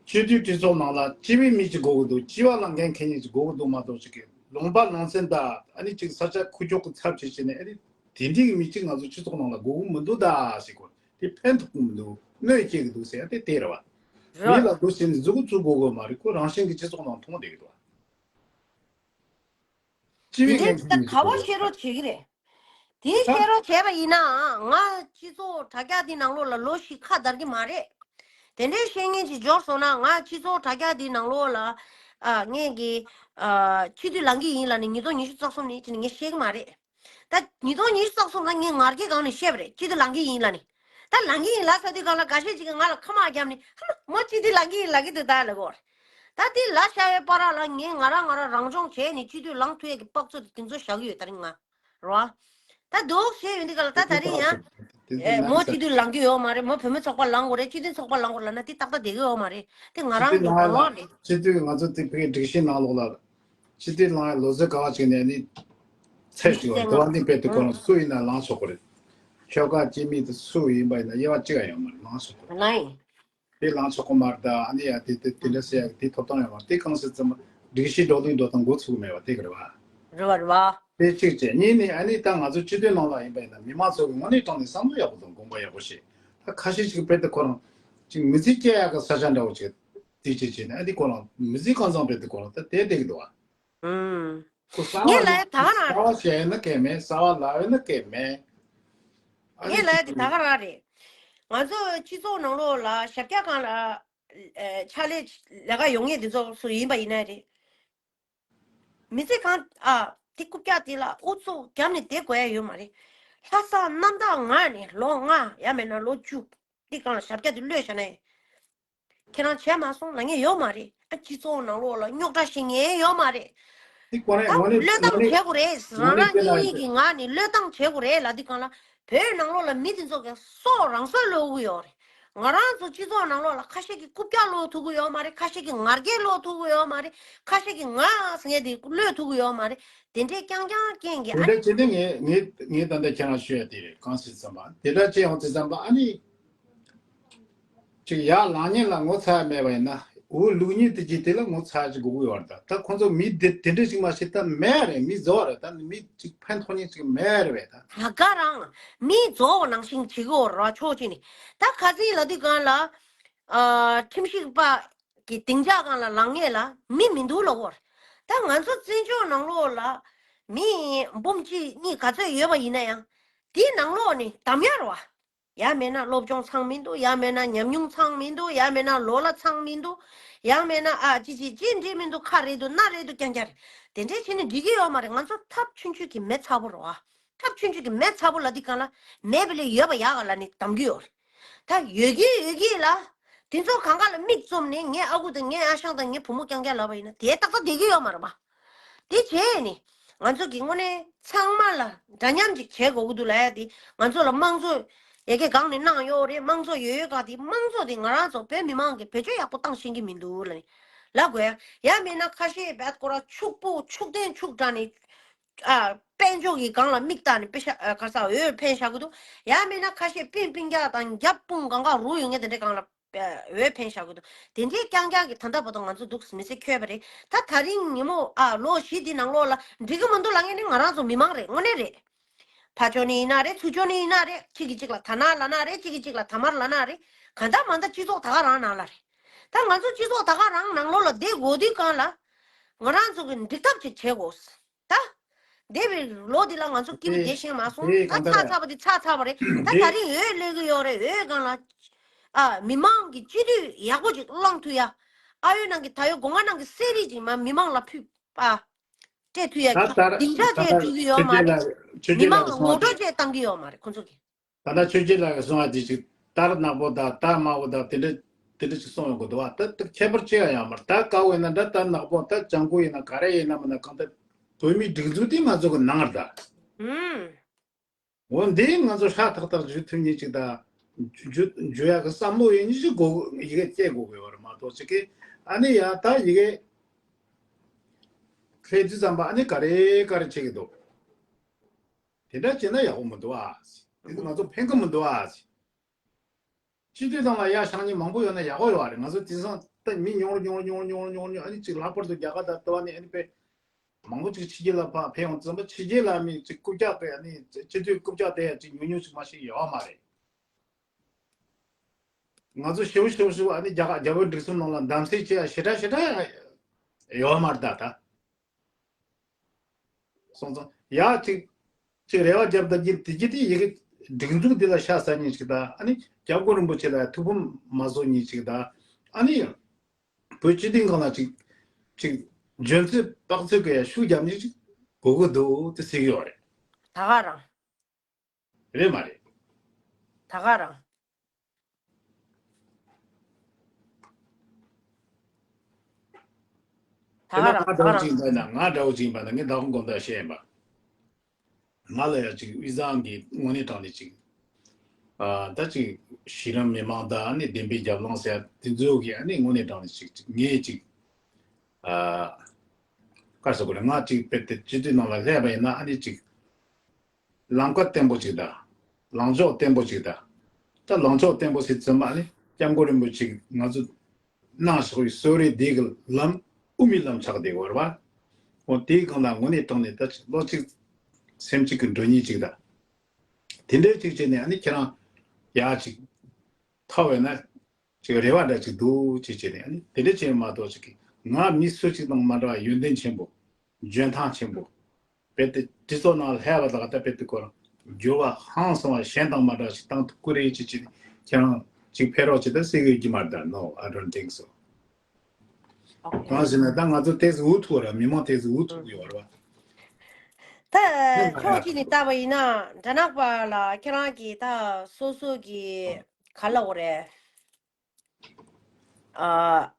སྤྱི་འཐུས་གྲོས་ཚོགས་ནང་ལ་སྤྱི་པའི་མི་གཅིག་དགོས་ཀྱི་འདུག་སྤྱི་པ་ལ་འགན་འཁྱེར་མཁན་ཅིག་དགོས་ཀྱི་འདུག་མ་གཏོགས། ཅིག་གི་ལུང་པ་ལུང་ཚན་དང་། ཨ་ནི་ཅིག་ས་ཆ་ཁུག་ཀྱོག་གི་ཚབ་བྱེད་བྱས་ནས། ཨ་ནི་དེ་འདྲའི་གི་མི་གཅིག་ང་ཚོ་སྤྱི་ཚོགས་ནང་ལ་དགོས་ཀྱི་མི་འདུག་ད་ཟེར་གོ། དེ་ཕན་ཐོགས་ཀྱི་མི་འདུག་གནོད་སྐྱེལ་གྱི་འདུག་ཟེར་ཡ་དེ་དེ་རེད་བ། མི་ལ་འདུག་བྱས་ནས་མཛུབ་གུ་བཙུགས་དགོས་དགོས་མ་རེད། ཁོ་རང་བཞིན་གྱི་སྤྱི་ཚོགས་ནང་མཐོང་བསྡད་ཀྱི་འདུག་བ། སྤྱི་དེ་པའི་འདྲའི་འགན་འཁྱེར་ད་མི་གཅིག་ག་པར་དགོས་ཀྱི་འདུག་བཤད་རོགས་བྱེད་ཀྱི་རེད། དེ་བཤད་རོགས་བྱས་པ་ཡིན་ནའང་། ང་སྤྱི་ཚོགས་དྲ་རྒྱ་འདི་ནང་ལོགས་ལ་ལོ་བཞི་ཁ་བརྡར་གྱི་མ་རེད། དེ་འདྲའི་བཤད་མཁན་ཅིག་འབྱོར་སོང་ན། ང་སྤྱི་ཚོགས་དྲ་རྒྱ་འདི་ནང་ལོགས་ལ། ཨ། ངས་ཀྱི། ཨ། སྤྱི་འཐུས་ལངས་ཀྱི་ཡིན་ལབ་ནས་ཉིས་སྟོང་ཉི་ཤུ་རྩ་གསུམ་ནས་ཅི་ནས་ངས་བཤད་ཀྱི་མ་རེད། ད་ཉིས་སྟོང་ཉི་ཤུ་རྩ་གསུམ་ལ་ངས་ང་རྒྱལ་སྒང་ནས་བཤད་པ་རེད། སྤྱི་འཐུས་ལངས་ཀྱི་ཡིན་ལབ་ནས། ད་ལངས་ཀྱི་ཡིན་ལབ་ཚར་དུས་སྒང་ལ་འགའ་ཤས་ཅིག་གིས་ང་ལ་ཁ་མ་བརྒྱབ་ནས། ཧ། མོ་སྤྱི་འཐུས་ལངས་ཀྱི་ཡིན་ལབ་ཀྱི་འདུག་ད་ལབ་ཀྱི་ཡོད་རེད། ད་དེ་ལབ་བཞག་པའི་བར་ལ་ངས་ང་རང་ང་རང་རང་སྦྱོང་བྱས་ནས་སྤྱི་འཐུས་ལངས་ཐུབ་ཡས་ཀྱི་དཔག་ཚོད་དེ་དེ་ཚོ་བཞག་གི་ཡོད། ད་རིང་ང་རེད་བ། ད་འདུག་བྱས་ཡོད་འདི་ག་ལ་ད་ད་རིང་ཡང་། དེ་ཚོ་ཨེ། མོ་སྤྱི་འཐུས་ལངས་ཀྱི་ཡོད་མ་རེད། མོ་བུད་མེད་ཚོགས་པ་ལངས་དགོས་རེད། སྤྱི་མཐུན་ཚོགས་པ་ལངས་དགོས་ལབ་ན་དེ་ཏག་ཏག་བསྡད་ཀྱི་ཡོད་མ་རེད། དེ་ང་རང་གི་ལངས་ཡ་རང་དབང་རེད། སྤྱི་འཐུས་ང་ཚོ་དེ་ཕ་གིའི་སྒྲིག་གཞི་ནང་ལོགས་ལ། སྤྱི་འཐུས་ལངས་ཡ་ལོ་ཚོད་ག་བ་ཅིག་ནས་ནི་ཚད་ཅིག་ཡོད་རེད། དེ་བ་འདི་དཔེ་དེ་ཁོ་རང་སུ་ཡིན་ན་ལངས་ཆོག་གི་རེད། ཁྱོ་ག་སྐྱེ་མི་དེ་སུ་ཡིན་པ་ཡིན་ན་དབྱེ་བ་གཅིག་ཡང་ཡོད་མ་རེད། ལངས་ཆོག་གི་རེད། ལངས་ཡིན། དེ་ལངས་ཆོག་གི་མ་རེད། ད་ཨ་ནི་ཡ་དེ་དེ་དེ་འདྲ་ཟེར་ཡ་དེ་ཐོབ་ཐང་ཡོད་མ་རེད། དེ་གང་ཟེར་ཙམ་སྒྲིག་གཞི་འགྲོ་དོན་འགྲོ་སྟངས་འགོ་ཚུགས་མེད་པ་དེ་ག་རེད་བ། རེད་བ་རེད་བ། དེ་གཅིག་བྱས། གཉིས་ནི་ཨ་ནི་ད་ང་ཚོ་སྤྱི་འཐུས་ནང་ལ་ཡིན་པ་ཡིན་ན་མི་མང་ཚོ་གི་དངོས་གནས་དྲང་གནས་བསམ་བློ་ཡག་པོ་དང་དགོངས་པ་ཡག་པོ་བཞེས། ད་ཁ་ཤས་ཤིག་དཔེ་དེ་ཁོ་རང་ཅིག་མི་ཚེ་སྐྱེལ་ཡག་གི་ས་ཆ་འདྲ་བོ་ཅིག་དེ་ཅིག་བྱས་ནས། ཨ་ནི་ཁོ་རང་མི་ཚེ་གང་བཟང་དཔེ་དེ་ཁོ་རང་ད་དེ་བསྡད་ཀྱི་འདུག་བ། ཨུམ། ཁོ་གསར་པ་ངས་ལབ་ཡ་ད་ག་རང་རེད། གསར་པ་བཤད་ཡོད་ན་སྐད་མེད། གསར་པ་ལབ་ཡོད་ན་སྐད་མེད། ཨ་ངས་ནི་ལབ་ཡ་དེ་ད་ག་རང་རེད། ང་ཚོ་སྤྱི་ཚོགས་ནང་ལོགས་ལ་ཞབས་བཀྱག་སྒང་ལ། ཨ། ཕྱག་ལས་ལས་ཀ་ཡོང་མཁན་དེ་ཚོ་སུ་ཡིན་པ་ཡིན་ན་རེད། མི་ཚེ་གང་། ཨ། དེ་རྐུབ་བཀྱག་དེ་ལ་ཨུ་ཚུགས་བརྒྱབ་ནས་བསྡད་དགོས་ཡ་ཡོད་མ་རེད། ལྷག་བསམ་རྣམ་དག་ངང་ནས་ལོ་ལྔ་ཡང་མིན་ན་ལོ་བཅུ་དེ་སྒང་ལ་ཞབས་བཀྱག་དེ་གློད་བཞག་ན་ཡང་། ཁྱེད་རང་བྱས་མ་སོང་ལབ་མཁན་ཡོད་མ་རེད། ཨ། སྤྱི་ཚོགས་ནང་ལོགས་ལ་རྙོག་དྲ་བཤད་མཁན་ཡོད་མ་རེད། དེ་ཁོ་རང་ད་ངོ་ནས་བློས་བཏང་ངོ་ནས་བྱེད་དགོས་རེད། ངོ་རང་ནས་རང་དཔེ་ལ་དབྱིན་ཡིག་ཡིན་གྱི་ངག་ནས་བློས་བཏང་བྱེད་དགོས་རེད་ལབ་དུས་སྒང་ལ། བོད་ནང་ལོགས་ལ་མི་དེ་ཚོ་གི་སྲོག་རང་སྲོག་བློས་ཀྱི་ཡོད་རེད། ང་རང་ཚོ་སྤྱི་ཚོགས་ནང་ལོགས་ལ་ཁ་ཤས་ཀྱིས་རྐུབ་བཀྱག་སློག་ཐུབ་ཀྱི་ཡོད་མ་རེད། ཁ་ཤས་ཀྱིས་ང་རྒྱལ་སློག་ཐུབ་ཀྱི་ཡོད་མ་རེད། ཁ་ཤས་ཀྱིས་ང་ཟེར་མཁན་དེ་སློག་ཐུབ་ཀྱི་ཡོད་མ་རེད། དེ་འདྲའི་རྐྱང་རྐྱང་རྐྱང་གི། དེ་ཨ་འདྲ་ནི་བྱས་ཏེ་ངས་ངས་ངས་ད་ལྟ་ཁྱེད་རང་ཞུ་ཡ་དེ་རེད། གང་ཟེར་ཙམ་པ་དེ་འདྲ་བྱས་ཡོང་དུས་ཙམ་པ། ཨ་ནི་ཅིག་ཡར་ལངས་མཁན་ལ་ངོ་ཚ་ཡ་མེད་པ་ཡིན་ན། འུ་ལུག་གཉིས་དེ་གྱིས་དེ་ལ་ངོ་ཚ་ཡ་ཅིག་དགོས་ཀྱི་ཡོད་རེད། ད་ད་ཁོང་ཚོ་མི་དེ་དེ་འདྲ་ཞིག་མ་ཤེས་ད་མེད་རེད། མི་བཟོ་བ་རེད། ད་མི་ཅིག་ཕན་ཐོགས་མཁན་ཅིག་མེད་རེད་པས། ད་ད་ག་རང་མི་བཟོ་བ་ནང་བཞིན་བྱེད་ཀྱི་ཡོད་རེད་བ། ཕྱོགས་གཅིག་ནས་ད་ཁ་སང་ལབ་དུས་སྒང་ལ། ཨ། ཁྲིམས་ཞིབ་པ་གི་སྡིངས་ཆ་སྒང་ལ་ལངས་མཁན་ལ་མི་མི་འདུག་ལབ་ཀྱི་ཡོད་རེད། ད་ང་ཚོ་བཙན་བྱོལ་ནང་ལོགས་ལ་མི་འབུམ་གཅིག་གཉིས་ག་ཚོད་ཡོད་པ་ཡིན་ན་ཡང་། དེའི་ནང་ལོགས་ནས་འདམ་ཡ་རེད་བ། ཡང་མིན་ན་སློབ་སྦྱོང་ཚང་མི་འདུག་ཡང་མིན་ན་ཉམས་མྱོང་ཚང་མི་འདུག་ཡང་མིན་ན་ལོ་ལ་ཚང་མི་འདུག་ཡང་མིན་ན། ཨ། ཅི་ཅི་ཅི་འདྲ་མི་འདུག་ཁ་རེད་འདུག་སྣ་རེད་འདུག་རྐྱང་རྐྱང་རེད། དེ་འདྲ་བྱས་ནས་འགྲིག་གི་ཡོད་མ་རེད། ང་ཚོ་ཐབས་ཆུང་ཆུང་གི་མེ་ཚ་པོ་རེད་བ། ཐབས་ཆུང་ཆུང་གི་མེ་ཚ་པོ་ལབ་དུས་སྒང་ལ་མེད་པ་ལས་ཡོད་པ་ཡག་ག་ལབ་ནས་འདམ་གྱི་ཡོད་རེད། ད་ཡོད་ཀྱི་ཡོད་ཀྱི་ལ། དེ་ཚོ་གང་ག་ལ་མིག་བཙུམ་ནས་ངའི་ཨ་ཁུ་དང་ངའི་ཨ་ཞང་དང་ངའི་བུ་མོ་རྐྱང་རྐྱང་ལབ་པ་ཡིན་ན་དེ་ཏག་ཏག་བསྡད་ཀྱི་ཡོད་མ་རེད་པ། དེ་བྱས་ནས་ང་ཚོ་གི་དངོས་གནས་ཚང་མ་ལ་འདྲ་མཉམ་ཅིག་བྱེད་དགོས་ཀྱི་འདུག་ལབ་ཡ་དེ། ང་ཚོ་ལ་དམངས་གཙོ་ཡ་གི་སྒང་ནས་གནང་ཡོད་རེད། དམངས་གཙོ་ཡོད་ཡོད་ག་དེ། དམངས་གཙོ་དེ་ང་རང་ཚོ་བོད་མི་མང་གིས་བེད་སྤྱོད་ཡག་པོ་བཏང་ཤེས་ཀྱི་མི་འདུག་ལབ་ནས། ལབ་དགོས་ཡ། ཡང་མིན་ན་ཁ་ཤས་བད་ཀོ་ར་ཕྱུག་པོ་ཕྱུག་ལྡན་ཕྱུག་དྲགས་ནས། ཨ། དཔལ་འབྱོར་གྱི་སྒང་ལ་མིག་བལྟ་ནས་པེ་ཤ་ཨ་ག་ས་འོད་འཕེན་བཞག་གི་འདུག་ཡང་མིན་ན་ཁ་ཤས་སྤུན་སྤུན་ཀྱག་དང་རྒྱབ་དཔུང་གང་ག་རུ་ཡོད་མཁན་དེ་འདྲའི་སྒང་ལ་ཨ་འོད་འཕེན་བཞག་གི་འདུག་དེ་འདྲའི་རྐྱང་རྐྱང་གི་ད་ལྟ་བར་དུ་ང་ཚོ་འདུག་མི་ཚེ་འཁྱོལ་བ་རེད། ད་ད་རིང་ཉིན་མོ་ཨ་ལོ་བཞི་འདི་ནང་ལོགས་ལ་འགྲིག་གི་མི་འདུག་ལབ་མཁན་ནི་ང་རང་ཚོ་མི་མང་རེད། དངོས་གནས་རེད། ཕར་ཕྱོགས་ནས་ཡིན་ན་རེད། ཚུར་ཕྱོགས་ནས་ཡིན་ན་རེད། གཅིག་གིས་གཅིག་ལ་ད་ན་ལབ་ན་རེད། གཅིག་གིས་གཅིག་ལ་ད་མར་ལབ་ན་རེད། གང་ལྟར་མ་ལྟར་སྤྱི་ཚོགས་ད་ག་རང་ནང་ལ་རེད། ད་ང་ཚོ་སྤྱི་ཚོགས་ད་ག་རང་ནང་ལོགས་ལ་བསྡད་དགོས་དུས་སྒང་ལ། ང་རང་ཚོ་གི་འགྲིག་ཐབས་ཅིག་བྱེད་དགོས། ད། འདས་པའི་ལོ་འདི་ལ་ང་ཚོ་སྐྱིད་པོ་བསྡད་ཤེས་མ་སོང་། དེ་ད་གང་ལྟར་ཚར་ཚར་བ་དེ་ཚར་ཚར་བ་རེད། ད་ད་དེ་རིང་འོད་སླེབས་ཀྱི་ཡོད་རེད། འོད་སྒང་ལ། ཨ། མི་མང་གི་སྤྱི་འཐུས་ཡག་པོ་ཅིག་བླངས་ཐུབ་ཡ། ཨ་ཡོད་ནང་གི་ད་ཡོད་སྒོ་ང་ནང་གི་གསེར་རིས་ཅིག་མ་མི་མང་ལ་ཕུལ། ཨ། སྤྲད་ཐུབ་ཡ་ད་ལྟར་སྡིངས་ཆ་ད་ཅིག་ལྟར་འཇུག་གི་ཡོད་མ་ཆོས་རྒྱལ་རེད། ལགས་ཆོས་མི་རྒྱལ་མང་ལགས་ངོ་སྤྲོད་གསུངས་པ་དེ་ཅིག་བཏང་གི་ཡོད་མ་རེད་ཁོང་ཚོ་གིས། ད་ལྟ་ཆོས་རྒྱལ་ལགས་ཀྱིས་གསུངས་པ་དེ་ཅིག་དར་ནག་པོ་དང་དར་དམར་པོ་དང་དེ་འདྲ་དེ་འདྲ་ཅིག་གསུངས་ཡོང་གི་འདུག་བ། ད་ད་ཁྱད་པར་ཅི་ཡང་ཡོད་མ་རེད། ད་དཀར་པོ་ཡིན་ན་འདྲ། དར་ནག་པོ་དར་ལྗང་གུ་ཡིན་ན་ག་རེ་ཡིན་ན་མིན་ན་གང་ལྟར་བོད་མིའི་སྒྲིག་འཛུགས་དེ་ང་ཚོ་གི་ནང་རེད་ད། ཨུམ། འོ་འདི་ང་ཚོ་ཧྲ་ཐག་ཐག་བརྗོད་ཐུབ་མཁན་ཅིག་དང་། བརྗོད་བརྗོད་ཡག་གི་བསམ་བློ་ཡིན་གཅིག་དགོས། ཡི་གེ་སྐྱེ་དགོས་ཀྱི་ཡོད་རེད་མ་གཏོགས་ཅིག་གི། ཨ་ནི་ཡ་ད་ཡི་གེ་ལྷེ་དུས་ཙམ་པ་ཨ་ནི་ག་རེ་ག་རེ་བྱེད་ཀྱི་འདུག་དེ་འདྲ་བྱས་ན་ཡག་པོ་མི་འདུག་ཨ། དེ་ཚོ་ང་ཚོ་ཕན་གི་མི་འདུག་ཨ། སྤྱི་འཐུས་ནང་ལ་ཡ་ཤག་ཉིན་མང་པོ་ཡོད་ན་ཡག་པོ་ཡོད་རེད། ང་ཚོ་དེང་སང་ད་མི་ཉུང་རུ་ཉུང་རུ་ཉུང་རུ་ཉུང་རུ་ཉུང་རུ་ཉུང་རུ་ཨ་ནི་ཅིག་ལྷག་པར་དུ་རྒྱ་གར་དང་ལྟ་བ་ནི་ཨ་ནི་དཔེ་མང་པོ་ཅིག་ཕྱི་རྒྱལ་ལ་ཕ་ཕེབས་ཡོང་ཙམ་པ་ཕྱི་རྒྱལ་ལ་མི་ཅིག་རྐུབ་བཀྱག་དེ་ཨ་ནི་སྤྱི་འཐུས་རྐུབ་བཀྱག་དེ་ཡ་ཅིག་ཉུང་ཉུང་ཅིག་མ་ཞིག་ཡོད་མ་རེད། ང་ཚོ་ཞེ་པོ་ཞེ་པོ་ཞེ་པོ་ཨ་ནི་རྒྱ་གར་རྒྱ་བོད་སྒྲིག་འཛུགས་ནང་ལ་གདམ་གསེས་བྱེད་ཡ་ཞེ་དྲག་ཞེ་དྲག་ཡོད་མ་རེད་ད་ད། སོང་ཙང་ཡ་ཅིག་ཅིག་རེ་བ་རྒྱབ་ད་རྒྱུ་དེ་རྒྱུ་དེ་ཡི་གེ་སྒྲིག་འཛུགས་འདི་ལ་ཤ་ཟ་མཁན་ཞིག་དང་ཨ་ནི་རྒྱལ་སྒོ་རིན་པོ་ཆེ་ལ་ཐུགས་ཕམ་མ་བཟོ་མཁན་ཞིག་དང་ཨ་ནི་བོད་སྤྱི་འཐུས་སྒང་ལ་ཅིག་ཅིག་འཇོན་ཚོད་དཔག་ཚོད་ཀྱི་ཡ་ཤུགས་རྒྱབ་མཁན་ཞིག་དགོས་ཀྱི་འདུག་དེ་ཟེར་གྱི་ཡོད་རེད། ད་ག་རང་། རེད་མ་རེད། ད་ག་རང་། ད་དེ་ན་ག་རང་ང་ད་འདྲ་བོ་ག་ཅིག་རང་། ཡིན་པ་ན་ང་འདྲ་བོ་ཅིག་ཡིན་པ་ན་ངས་ད་ཁོང་དགོངས་དག་བཤད་ཡིན་པ། ང་ལ་ཡ་ཅིག་དབུས་གཙང་གི་དངོས་གནས་དྲང་གནས་ཅིག་ཨ་ད་ཅིག་གཞི་རིམ་མི་མང་དང་ཨ་ནི་བདེན་པའི་རྒྱབ་ལངས་ཟེར་དེ་ཚོ་གི་ཨ་ནི་དངོས་གནས་དྲང་གནས་ཅིག་ཅིག་ངས་ཅིག་ཨ་ག་རེ་ཟེར་དགོས་རེད། ང་ཅིག་དཔེ་དེ་སྤྱི་འཐུས་ནང་ལ་སླེབས་པ་ཡིན་ན་ཨ་ནི་ཅིག་ལམ་ཀ་བརྟན་པོ་ཅིག་དང་། ལངས་ཕྱོགས་བརྟན་པོ་ཅིག་དང་། ད་ལངས་ཕྱོགས་བརྟན་པོ་ཟེར་ཙམ་མ་ནི་སྐྱབས་མགོན་རིན་པོ་ཆེ་ང་ཚོ་གནང་བཞག་པའི་གསོལ་རས་འདི་གི་ལམ་དབུ་མའི་ལམ་ཆགས་བསྡད་ཡོད་རེད་བ། འོ་དེའི་སྒང་ལ་དངོས་གནས་དྲང་གནས་ད་བློ་གཅིག་སེམས་གཅིག་གི་འགྲོ་ཉེན་ཅིག་དང་། དེ་འདྲའི་ཅིག་བྱས་ནས་ཨ་ནི་ཁྱེད་རང་ཡག་ཅིག་ཐོབ་པས་ན་ཅིག་རེ་བ་འདྲ་ཅིག་འདུག་ཅེས་བྱས་ནས་ཨ་ནི་དེ་འདྲ་བྱས་མ་གཏོགས་ཅིག་གིས་ང་མི་སུ་གཅིག་དང་མ་འདྲ་བ་ཡོན་ཏན་ཆེན་པོ་འཇོན་ཐང་ཆེན་པོ་དཔེ་དེ་སྤྱི་ཚོགས་ནང་སླེབས་པ་དང་ད་དཔེ་དེ་ཁོ་རང་འགྱུར་བ་ཧང་སང་བ་གཞན་དང་མ་འདྲ་བ་ཞིག་བཏང་ཐུབ་ཀྱི་རེད་ཅེས་བྱས་ནས་ཁྱེད་རང་ཅིག་ཕེབས་རོགས་བྱེད་ད་ཟེར་གྱི་ཡོད་ཀྱི་མ་རེད་ད། No, I don't think so. Okay. གང་ཟེར་ན་ད་ང་ཚོ་ཏོག་ཙམ་འུ་ཐུག་ར་མི་མང་ཏོག་ཙམ་འུ་ཐུག་ཡོད་ར་བ། ད་ཕྱོགས་གཅིག་ནས་བལྟས་པ་ཡིན་ན་དྲ་ནག་པ་ལ་ཁྱེད་རང་གིས་ད་སོ་སོ་གི་ག་ལབ་དགོས་རེད། ཨ།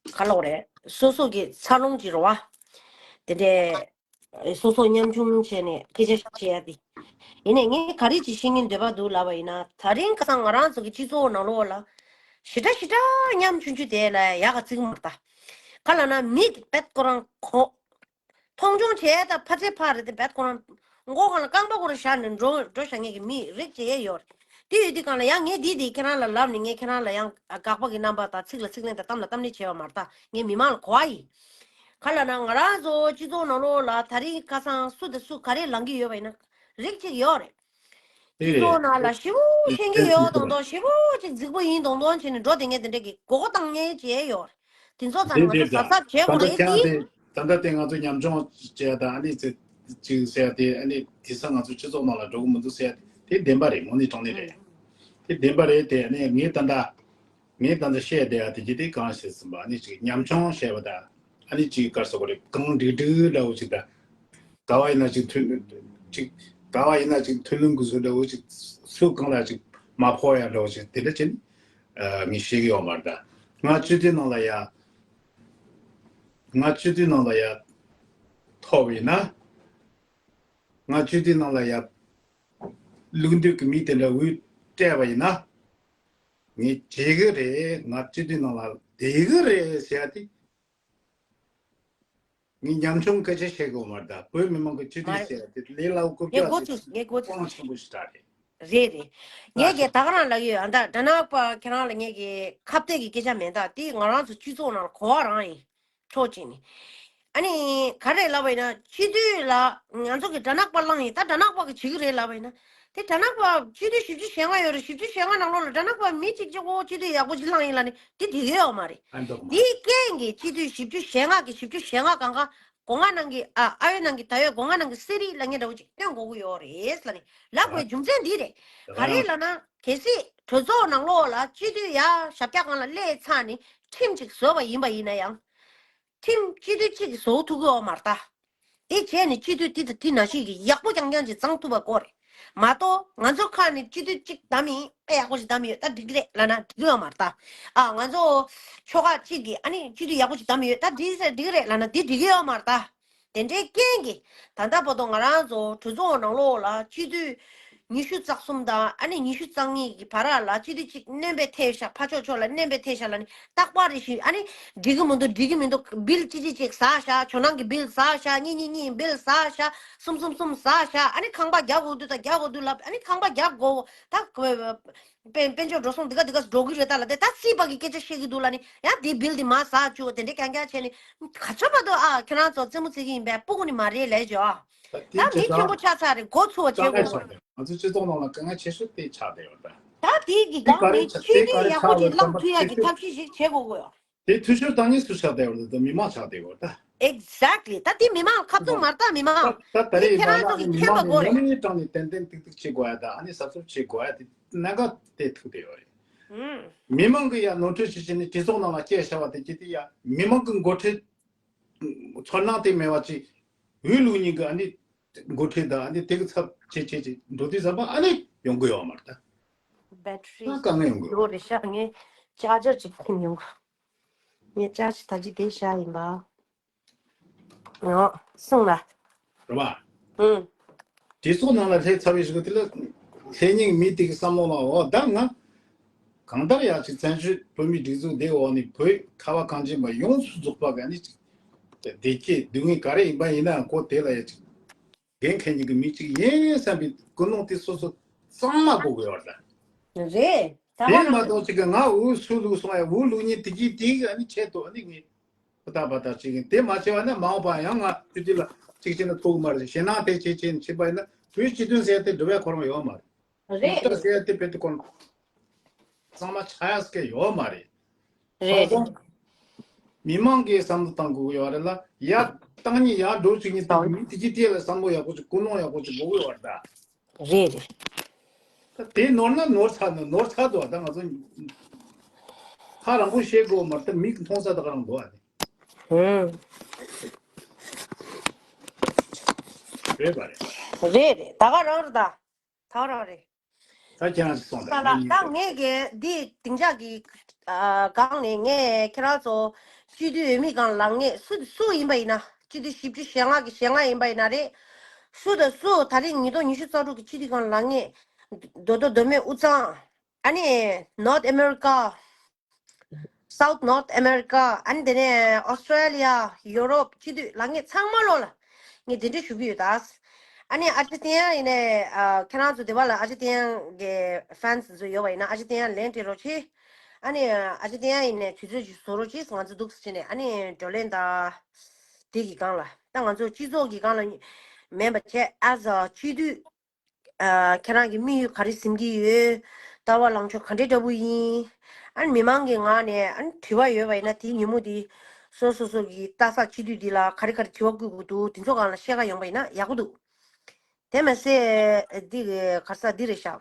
ག་ལབ་དགོས་རེད། སོ་སོ་གི་འཚར་ལོངས་ཀྱི་རེད་བ། དེ་འདྲས་སོ་སོ་ཉམ་ཆུང་བྱས་ནས་སྐད་ཆ་བཤད་ཡ་དེ། ཡིན་ནའི་ངས་ག་རེ་ཅིག་བཤད་སྙིང་འདོད་པ་འདུག་ལབ་པ་ཡིན་ན་ད་རིང་ཁ་སང་ང་རང་ཚོ་གི་སྤྱི་ཚོགས་ནང་ལོགས་ལ་ཞེ་དྲག་ཞེ་དྲག་ཉམ་ཆུང་ཆུང་དེ་ལ་ཡག་ག་བརྩི་གི་མ་རེད་ད། ག་ལབ་ན་མི་དཔེ་ཁོ་རང་ཁོ། མཐོང་ཆུང་བྱས་ད་ཕ་ཚེ་ཕ་རེད་དེ་བད་ཁོ་རང་མགོ་སྒང་ལ་རྐང་པ་ཁོ་རང་བཞག་ནས་འགྲོ་འགྲོ་བཞག་མཁན་གྱི་མི་རིགས་བྱས་ཡས་ཡོད་རེད། དེ་ཡོད་དུས་སྒང་ལ་ཡང་ངས་འདི་འདི་ཁྱེད་རང་ལ་ལབ་ནས་ངས་ཁྱེད་རང་ལ་ཡང་དགག་པ་གི་རྣམ་པ་དང་ཚིག་ལ་ཚིག་ལན་དང་གཏམ་ལ་གཏམ་ལན་བྱས་པ་མ་རེད་ད། ངས་མི་མང་ལ་གོ་བ་ཡིན། ག་ལབ་ན་ང་རང་ཚོ་སྤྱི་ཚོགས་ནང་ལོགས་ལ་ད་རིང་ཁ་སང་སུ་དང་སུ་ག་རེ་ལངས་ཀྱི་ཡོད་པ་ཡིན་ན་རིགས་གཅིག་ཡོད་རེད། དེ་སྤྱི་ཚོགས་ནང་ལ་ཞེ་པོ་ཤེས་ཀྱི་ཡོད་མདོག་མདོག་ཞེ་པོ་ཅིག་རྫིག་པོ་ཡིན་མདོག་མདོག་བྱས་ནས་འགྲོ་བསྡད་མཁན་དེ་འདྲ་གི་མགོ་སྐོར་བཏང་མཁན་བྱས་ཡོད་རེད། དེ་ཚོ་ཚང་མ་ང་ཚོ་གཟབ་གཟབ་བྱེད་དགོས་རེད་དེ། ད་ལྟ་དེ་ང་ཚོ་ཉམ་ཆུང་བྱས་དང་ཨ་ནི་ཅིག་ཅིག་ཟེར་ཡ་དེ་ཨ་ནི་དེང་སང་ང་ཚོ་སྤྱི་ཚོགས་ནང་ལ་འགྲོ་གི་མི་འདུག་ཟེར་ཡ་དེ་བདེན་པ་རེད། དངོས་གནས་དྲང་གནས་རེད། དེ་བདེན་པ་རེད་དེ། ཨ་ནི་ངས་ད་ལྟ་ངས་ད་ལྟ་བཤད་བསྡད་ཡ་དེ་གྱི་དེ་གང་བཤད་ཟིན་པ་ཨ་ནི་ཅིག་ཉམ་ཆུང་བཤད་པ་དང་ཨ་ནི་ཅིག་ག་རེ་ཟེར་དགོས་རེད། གང་འགྲིག་འགྲིག་འདྲ་བོ་ཅིག་དང་། ག་བ་ཡིན་ན་ཅིག་མཐུན། ཅིག་ག་བ་ཡིན་ན་ཅིག་མཐུན་ལམ་གྱི་བཟོ་འདྲ་བོ་ཅིག་སུ་གང་ལ་ཅིག་མ་ཕོག་ཡ་འདྲ་བོ་ཅིག་དེ་འདྲ་ཅིག་ཨ་ངས་ཤེས་ཀྱི་ཡོད་མ་རེད་ད། ང་སྤྱི་འཐུས་ནང་ལ་ཡ། ང་སྤྱི་འཐུས་ནང་ལ་ཡ་ཐོབ་ཡིན་ན། ང་སྤྱི་འཐུས་ནང་ལ་ཡ་ལུགས་མཐུན་གྱི་མི་དེ་འདྲ་འོས་སྤྲད་པ་ཡིན་ན། ངས་བྱེད་གི་རེད། ང་སྤྱི་འཐུས་ནང་ལ་བསྡད་གི་རེད་ཟེར་ཡ་དེ། ངས་ཉམ་ཆུང་སྐད་ཆ་བཤད་དགོས་མ་རེད། ད་བོད་མི་མང་གི་སྤྱི་མ་འཐུས་རེད། ཟེར་ཡ་དེ་ལས་སླ་པོ་རྐུབ་ངས་བཀྱག་མགོ་ཟེར་ཚོས་ངས་མགོ་ཚོས་དབང་ཆེན་པོ་ཞིག་རེད། རེད་རེད། ངས་ཀྱི་ད་ག་རང་ལབ་ཡོད། ཨ་ད་དྲ་ནག་པ་ཁྱེད་རང་ལ་ངས་ཀྱི་ཁ་གཏད་ཀྱི་སྐད་ཆ་མེད། ད་དེ་ང་རང་ཚོ་སྤྱི་ཚོགས་ནང་ལ་གོ་བ་རང་ཡིན། ཕྱོགས་གཅིག་ནས། ཨ་ནི་ག་རེ་ལབ་པ་ཡིན་ན་སྤྱི་འཐུས་ལ་ང་ཚོ་གི་དྲ་ནག་པ་བླངས་ཡིན། ད་དྲ་ནག་པ་གི་བྱེད་ཀྱི་རེད་ལབ་པ་ཡིན་ན། དེ་དྲ་ནག་པ་སྤྱི་འཐུས་བཞི་བཅུ་ཞེ་ལྔ་ཡོད་རེད། བཞི་བཅུ་ཞེ་ལྔ་ནང་ལོགས་ལ་དྲ་ནག་པ་མི་གཅིག་གཅིག་འོ་སྤྱི་འཐུས་ཡག་པོ་ཅིག་བླངས་ཡིན་ལབ་ནི་དེ་འགྲིག་གི་ཡོད་མ་རེད། ཨ་འདུག་མ། དེའི་རྐྱེན་གྱིས་སྤྱི་འཐུས་བཞི་བཅུ་ཞེ་ལྔ་གི་བཞི་བཅུ་ཞེ་ལྔ་གང་ག་སྒོ་ང་ནང་གི་ཨ་ཨ་ཡོད་ནང་གི་ད་ཡོད་སྒོ་ང་ནང་གི་གསེར་རིགས་ལ་ངས་འདྲ་བོ་ཅིག་སྟོན་དགོས་ཀྱི་ཡོད་རེད་ལབ་ནི་ལབ་དགོས་རྒྱུ་མཚན་འདི་རེད། ག་རེ་ལབ་ན་གལ་སྲིད་གྲོས་ཚོགས་ནང་ལོགས་ལ་སྤྱི་འཐུས་ཡ་ཞབས་བཀྱག་སྒང་ལ་སླེབས་ཚར་ནི་ཁྲིམས་ཅིག་བཟོས་པ་ཡིན་པ་ཡིན་ན་ཡང་། ཁྲིམས་སྤྱི་འཐུས་གཅིག་གིས་བཟོ་ཐུབ་ཀྱི་ཡོད་མ་རེད་ད། དེ་བྱས་ནས་སྤྱི་འཐུས་དེ་དང་དེ་ནང་བཞིན་གྱི་ཡག་པོ་རྐྱང་རྐྱང་ཅིག་བཙོང་ཐུབ་པ་དགོས་རེད། མ་གཏོགས་ང་ཚོ་ཁ་ནས་སྤྱི་འཐུས་གཅིག་བདམས་ཡིན། ཨེ་ཡག་པོ་ཞིག་བདམས་ཡོད། ད་འགྲིག་གི་རེད་ལབ་ན་འགྲིག་གི་ཡོད་མ་རེད་ད། ཨ་ང་ཚོ་ཆོལ་ཁ་གཅིག་གིས་ཨ་ནི་སྤྱི་འཐུས་ཡག་པོ་ཞིག་བདམས་ཡོད། ད་འགྲིག་ཟེར་འགྲིག་གི་རེད་ལབ་ན་དེ་འགྲིག་གི་ཡོད་མ་རེད་ད། དེ་འདྲའི་རྐྱེན་གྱིས་ད་ལྟ་བར་དུ་ང་རང་ཚོ་གྲོས་ཚོགས་ནང་ལོགས་ལ་སྤྱི་འཐུས་ཉི་ཤུ་རྩ་གསུམ་དང་ཨ་ནི་ཉི་ཤུ་རྩ་གཉིས་ཀྱི་བར་ལ་སྤྱི་འཐུས་གཅིག་སྣོན་པ་ཐེབས་ཤག་ཕར་ཕྱོགས་ཕྱོགས་ལ་སྣོན་པ་ཐེབས་ཤག་ལབ་ནི་རྟག་པར་རེ་བཞིན་ཨ་ནི་འགྲིག་གི་མི་འདུག་འགྲིག་གི་མི་འདུག་བིལ་གཅིག་གཅིག་གཅིག་ཟ་ཤག་ཇོ་ནང་གི་བིལ་ཟ་ཤག་གཉིས་གཉིས་གཉིས་བིལ་ཟ་ཤག་གསུམ་གསུམ་གསུམ་ཟ་ཤག་ཨ་ནི་ཁང་པ་རྒྱག་དགོས་དུས་དང་རྒྱག་དགོས་དུས་ལབ། ཨ་ནི་ཁང་པ་རྒྱག་དགོས་ད། དཔལ་དཔལ་འབྱོར་འགྲོ་སོང་འདི་ག་འདི་ག་འགྲོ་གི་རེད་ད་ལབ་དེ་ད་སྲིད་པ་གི་སྐད་ཆ་བཤད་གི་འདུག་ལབ་ནི་ཡང་དེ་བིལ་དེ་མར་ཟ་བཅུག་དེ་འདྲའི་རྐྱང་རྐྱང་བྱས་ནི་ག་ཚོད་བར་དུ་ཨ་ཁྱེད་རང་ཚོ་རྩེད་མོ་རྩེ་གི་ཡིན་པས་སྤུ་གུ་ནི་མ་རེད་ལས་ཇོ། ད་དེ་མི་ཆེན་པོ་ཆགས་ཚར་རེད། མགོ་ཚུགས་པ་བྱེད་དགོས་རེད། ང་ཚོ་སྤྱི་ཚོགས་ནང་ལ་དཀའ་ངལ་ཆེ་ཤོས་དེ་ཆགས་བསྡད་ཡོད་ད། ད་དེ་གི་སྒང་ནས་སྤྱི་འཐུས་ཡག་པོ་ཅིག་བླངས་ཐུབ་ཡག་གི་ཐབས་ཤེས་ཤིག་བྱེད་དགོས་ཀྱི་ཡོད། དེ་འཐུས་ཤོར་བཏང་མཁན་སུ་ཆགས་བསྡད་ཡོད་རེད། ད་མི་མང་ཆགས་བསྡད་ཡོད་ད། Exactly། ད་དེ་མི་མང་ཁ་བཙུམ་མ་རེད་ད། མི་མང་ད་ད་ད་རེས་ཡིན་པ་ན་ཨ་ནི་མི་མང་གི་ནམ་ནས་དྲང་ནས་ཏན་ཏན་ཏིག་ཏིག་བྱེད་དགོས་ཡ་ད། ཨ་ནི་གཟབ་གཟབ་བྱེད་དགོས་ཡ་དེ་གནད་འགག་དེ་ཐུག་བསྡད་ཡོད་རེད། ཨུམ། མི་མང་གི་ཡ་ནོར་འཁྲུལ་བྱེད་བྱེད་ནས་གྲོས་ཚོགས་ནང་ལ་སྐད་བཤད་པ་དེ་ཅི་སྟེ་ཡ་མི་མང་གི་འགོ་ཁྲིད་ཚོར་སྣང་དེ་མེད་པ་ཅིག་འོས་བླུག་མཁན་གྱི་ཨ་ནི་འགོ་ཁྲིད་དང་ཨ་ནི་དེ་གི་ཚབ་བྱེད་བྱེད་ཅིག་འགྲོ་དུས་ཙམ་པ་ཨ་ནི་ཡོང་གི་ཡོད་མ་རེད་ད། Battery ད་དཀའ་ངལ་ཡོང་གི་ཡོད་ལོ་རེད་ཤག་ངས་ཅར་ཇར་ཅིག་ཕུད་ཡོང་གི་ངས་ཅར་ཇི་ད་ཅི་དེ་བཞག་ཡིན་པ། ཨོ། གསུངས་ལ། རེད་པ། ཨུམ། གྲོས་ཚོགས་ནང་ལ་སླེབས་ཚར་བའི་གཞུག་གུ་དེ་ལ་སླེབས་མཁན་མི་དེ་གི་བསམ་བློ་ལ་འོ་ད་ང་གང་ལྟར་ཡ་ཅིག་བཙན་བྱོལ་བོད་མིའི་སྒྲིག་འཛུགས་འདིའི་འོག་ནས་བོད་ཁ་བ་གངས་ཅན་པ་ཡོངས་སུ་རྫོགས་པ་ག་ནི་ཅིག་བདེ་སྐྱིད་སྡུག་བསྔལ་ག་རེ་ཡིན་པ་ཡིན་ནའང་ཁོ་དེ་ལ་ཡ་ཅིག་འགན་འཁྱེར་མཁན་གྱི་མི་གཅིག་ཡིན་བསམ་པའི་ཀུན་སློང་དེ་སོ་སོ་གཙང་མ་དགོས་དགོས་པ་རེད། རེད། ད་དེ་ག་མ་རང་གཏོགས་ཅིག་གི་ང་འོས་སུ་བླུགས་སོང་ཡ་འོས་བླུགས་མཁན་དེ་གིས་དེ་གི་ཨ་ནི་ཆེད་དུ་ཨ་ནི་ངས་པ་ཏག་པ་ཏག་ཅིག་ཡིན། དེ་མ་བྱས་པ་ན་མ་འོངས་པ་ཡང་ང་སྤྱི་འཐུས་ལ་གཅིག་བྱས་ན་ཐུག་གི་མ་རེད། ཞེད་སྣང་དེ་བྱས་བྱས་ནས་བྱས་པ་ཡིན་ན་བོད་སྤྱི་དོན་ཟེར་དེ་འགྲོ་བའི་ཁོ་རང་ཡོད་མ་རེད། རེད། ཟེར་དེ་བེད་དེ་ཁོ་རང་གཙང་མ་ཆགས་ཡ་སྐད་ཡོད་མ་རེད། རེད། སོང་ཙང་མི་མང་གིས་བསམ་བློ་བཏང་དགོས་ཀྱི་ཡོད་རེད་ལ། ཡར་བཏང་ཉིན་ཡར་འགྲོ་བཅུག་ཉིན་དེ་མི་དེ་གྱི་དེ་ལ་བསམ་བློ་ཡག་པོ་ཅིག་ཀུན་སློང་ཡག་པོ་ཅིག་དགོས་ཀྱི་ཡོད་རེད་ད། རེད་རེད། ད་དེ་ནོར་ན་ནོར་ཚར་ནོར་ཚར་འདུག་ད་ང་ཚོ་ཧ་རང་པོ་ཤེས་དགོས་མ་ད་མིག་མཐོང་ས་ད་ག་རང་འདུག་ཨ་ནི། ཧུམ། རེད་པ་རེད། རེད་རེད། ད་ག་རང་རེད་ད། ད་རང་རེད། ད་ཁྱེད་རང་ཅིག་གསུངས་ད་ད་ལ་ངས་ད་ངས་གི་འདི་སྡིངས་ཆ་གི་ཨ་སྒང་ནས་ངས་ཁྱེད་རང་ཚོ་སྤྱི་འཐུས་འོས་མི་སྒང་ལངས་ངེས་སུ་སུ་ཡིན་པ་ཡིན་ན་སྤྱི་འཐུས་བཞི་བཅུ་ཞེ་ལྔ་གི་ཞེ་ལྔ་ཡིན་པ་ཡིན་ན་རེད། སུ་དང་སུ་ད་རེས་ཉིས་སྟོང་ཉི་ཤུ་རྩ་དྲུག་གི་སྤྱི་འཐུས་སྒང་ལངས་ངེས་རྡོ་རྡོ་རྡོ་སྨད་དབུས་གཙང་ཨ་ནི་North America། South North America ཨ་ནི་དེ་ནས་Australia Europe སྤྱི་འཐུས་ལངས་ངེས་ཚང་མ་ལོ་ལ་ངས་དེ་འདྲ་ཞུ་གི་ཡོད་ད། ཨ་ནི་ཨར་ཇེན་ཏི་ན་ཡིན་ནས་ཨ་ཁྱེད་རང་ཚོ་དེ་བ་ལ་ཨར་ཇེན་ཏི་ན་གི་ཕན་སི་ཚོ་ཡོད་པ་ཡིན་ན་ཨར་ཇེན་ཏི་ན་ལན་སྤྲད་རོགས་གྱིས། ཨ་ནི་ཨར་ཇེན་ཏི་ན་ཡིན་ནས་དུས་ཚོད་ཅིག་བཟོ་རོགས་གྱིས། ང་ཚོ་འདུག་སེ་བྱས་ནས་ཨ་ནི་བགྲོ་གླེང་དང་དེ་གི་སྒང་ལ་ད་ང་ཚོ་སྤྱི་ཚོགས་ཀྱི་སྒང་ལ་མིན་པ་བྱས་as a སྤྱི་འཐུས། ཨ་ཁྱེད་རང་གི་དམིགས་ཡུལ་ག་རེ་འཛིན་གྱི་ཡོད། ལྟ་བ་ལངས་ཕྱོགས་ག་འདྲའི་འདྲ་པོ་ཡིན། ཨ་ནི་མི་མང་གི་ངག་ནས་ཨ་ནི་དྲི་བ་ཡོད་པ་ཡིན་ན་དེའི་ཉིན་མོ་དེ་སོ་སོ་སོ་གི་ལྟ་ས་སྤྱི་འཐུས་འདི་ལ་ག་རེ་ག་རེ་དྲི་བ་བསྐུལ་དགོས་འདུག་དེ་ཚོ་སྒང་ལ་བཤད་ག་ཡོང་པ་ཡིན་ན་ཡག་པོ་འདུག་དེ་མ་ཟད་འདི་གི་ག་ས་འདི་རེད་ཤག་